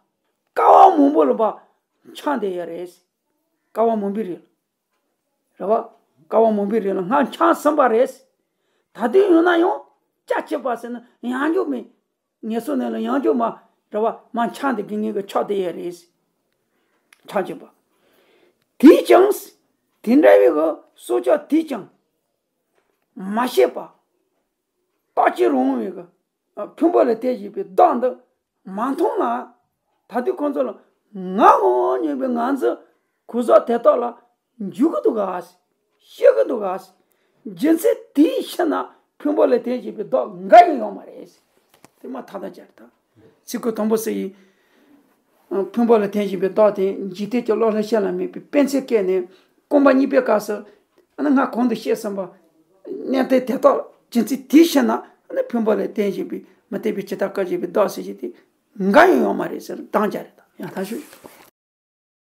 དཀའ་བ་མང་པོ་ལ་བ་འཁྱམས་བསྡད་ཡོད་རེད་ཟེར། དཀའ་བ་མང་པོའི་རིགས་ལ། རེད་བ། དཀའ་བ་མང་པོའི་རིགས་ལ་སྔར་འཁྱམས་ཟིན་པ་རེད། ད་དུང་ཡོད་ན་ཡང་ཅག་ཅེས་པ་ཟེར་ན་ཡང་འགྱོ་མེད། ངལ་གསོ་གནས་ལ་ཡང་འགྱོ་མ་རེད་བ། མ་འཁྱམས་དེ་དགེ་ངེས་ཀྱི་ཕྱོགས་དེ་ཡས་རེད། འཁྱམས་ཅེས་པ། དེས་ཀྱང་། དེ་འདྲ་བའི་གི་སྲོག་ཆགས་དེས་ཀྱང་། མ་ཤེས་པ། རྟག་གཅིག་རུང་བའི་གི་ཕུང་པོ་ལ་བརྟེན་བཞིན་པའི་བདག་འདི་མ་མཐོང་ལ། ད་དུང་ཁོང་ཚོ་ལ་ང་འོང་སྙམ་པའི་ང་ཚོའི་གོ་ས་དེ་དག་ལ་འཇུག་གི་འདུག་ག་ཟེར། ཤེས་ཀྱི་འདུག་ག་ཟེར། རྒྱུ་མཚན་དེའི་ཕྱིར་ན་ཕུང་པོ་ལ་བརྟེན་བཞིན་པའི་བདག་འགའ་ཡང་ཡོད་མ་རེད་ཟེར། དེ་མ་ཐག་ཐག་ཆོད་རེད་ད། ཚིག་ཀུན་དང་པོ་ཟེར་ཡིན། ཕུང་པོ་ལ་བརྟེན་བཞིན་པའི་བདག་དེ་འཇིག་རྟེན་གྱི་བློ་ལ་ཤེས་ལ་མེད་པའི་དཔེ་མཚོན་བཀལ་ནས་རྐང་པ་གཉིས་པའི་སྐབས་སུ། ཨ་ནི་སྔར་གོང་དུ་བཤད་ཟིན་པ། གནས་བརྟན་དེ་དག་རྒྱུ་མཚན་དེའི་ཕྱིར་ན་ཨ་ནི་ཕུང་པོ་ལ་བརྟེན་བཞིན་པའི་མི་བརྟན་པའི་ཇི་ལྟར་བཀག་བཞིན་པའི་བདག་ཟེར་བཞིན་དེ་འགའ་ཡང་ཡོད་མ་རེད་ཟེར་གདམས་བྱ་རེད་ད། ཡང་ད་ཞུ།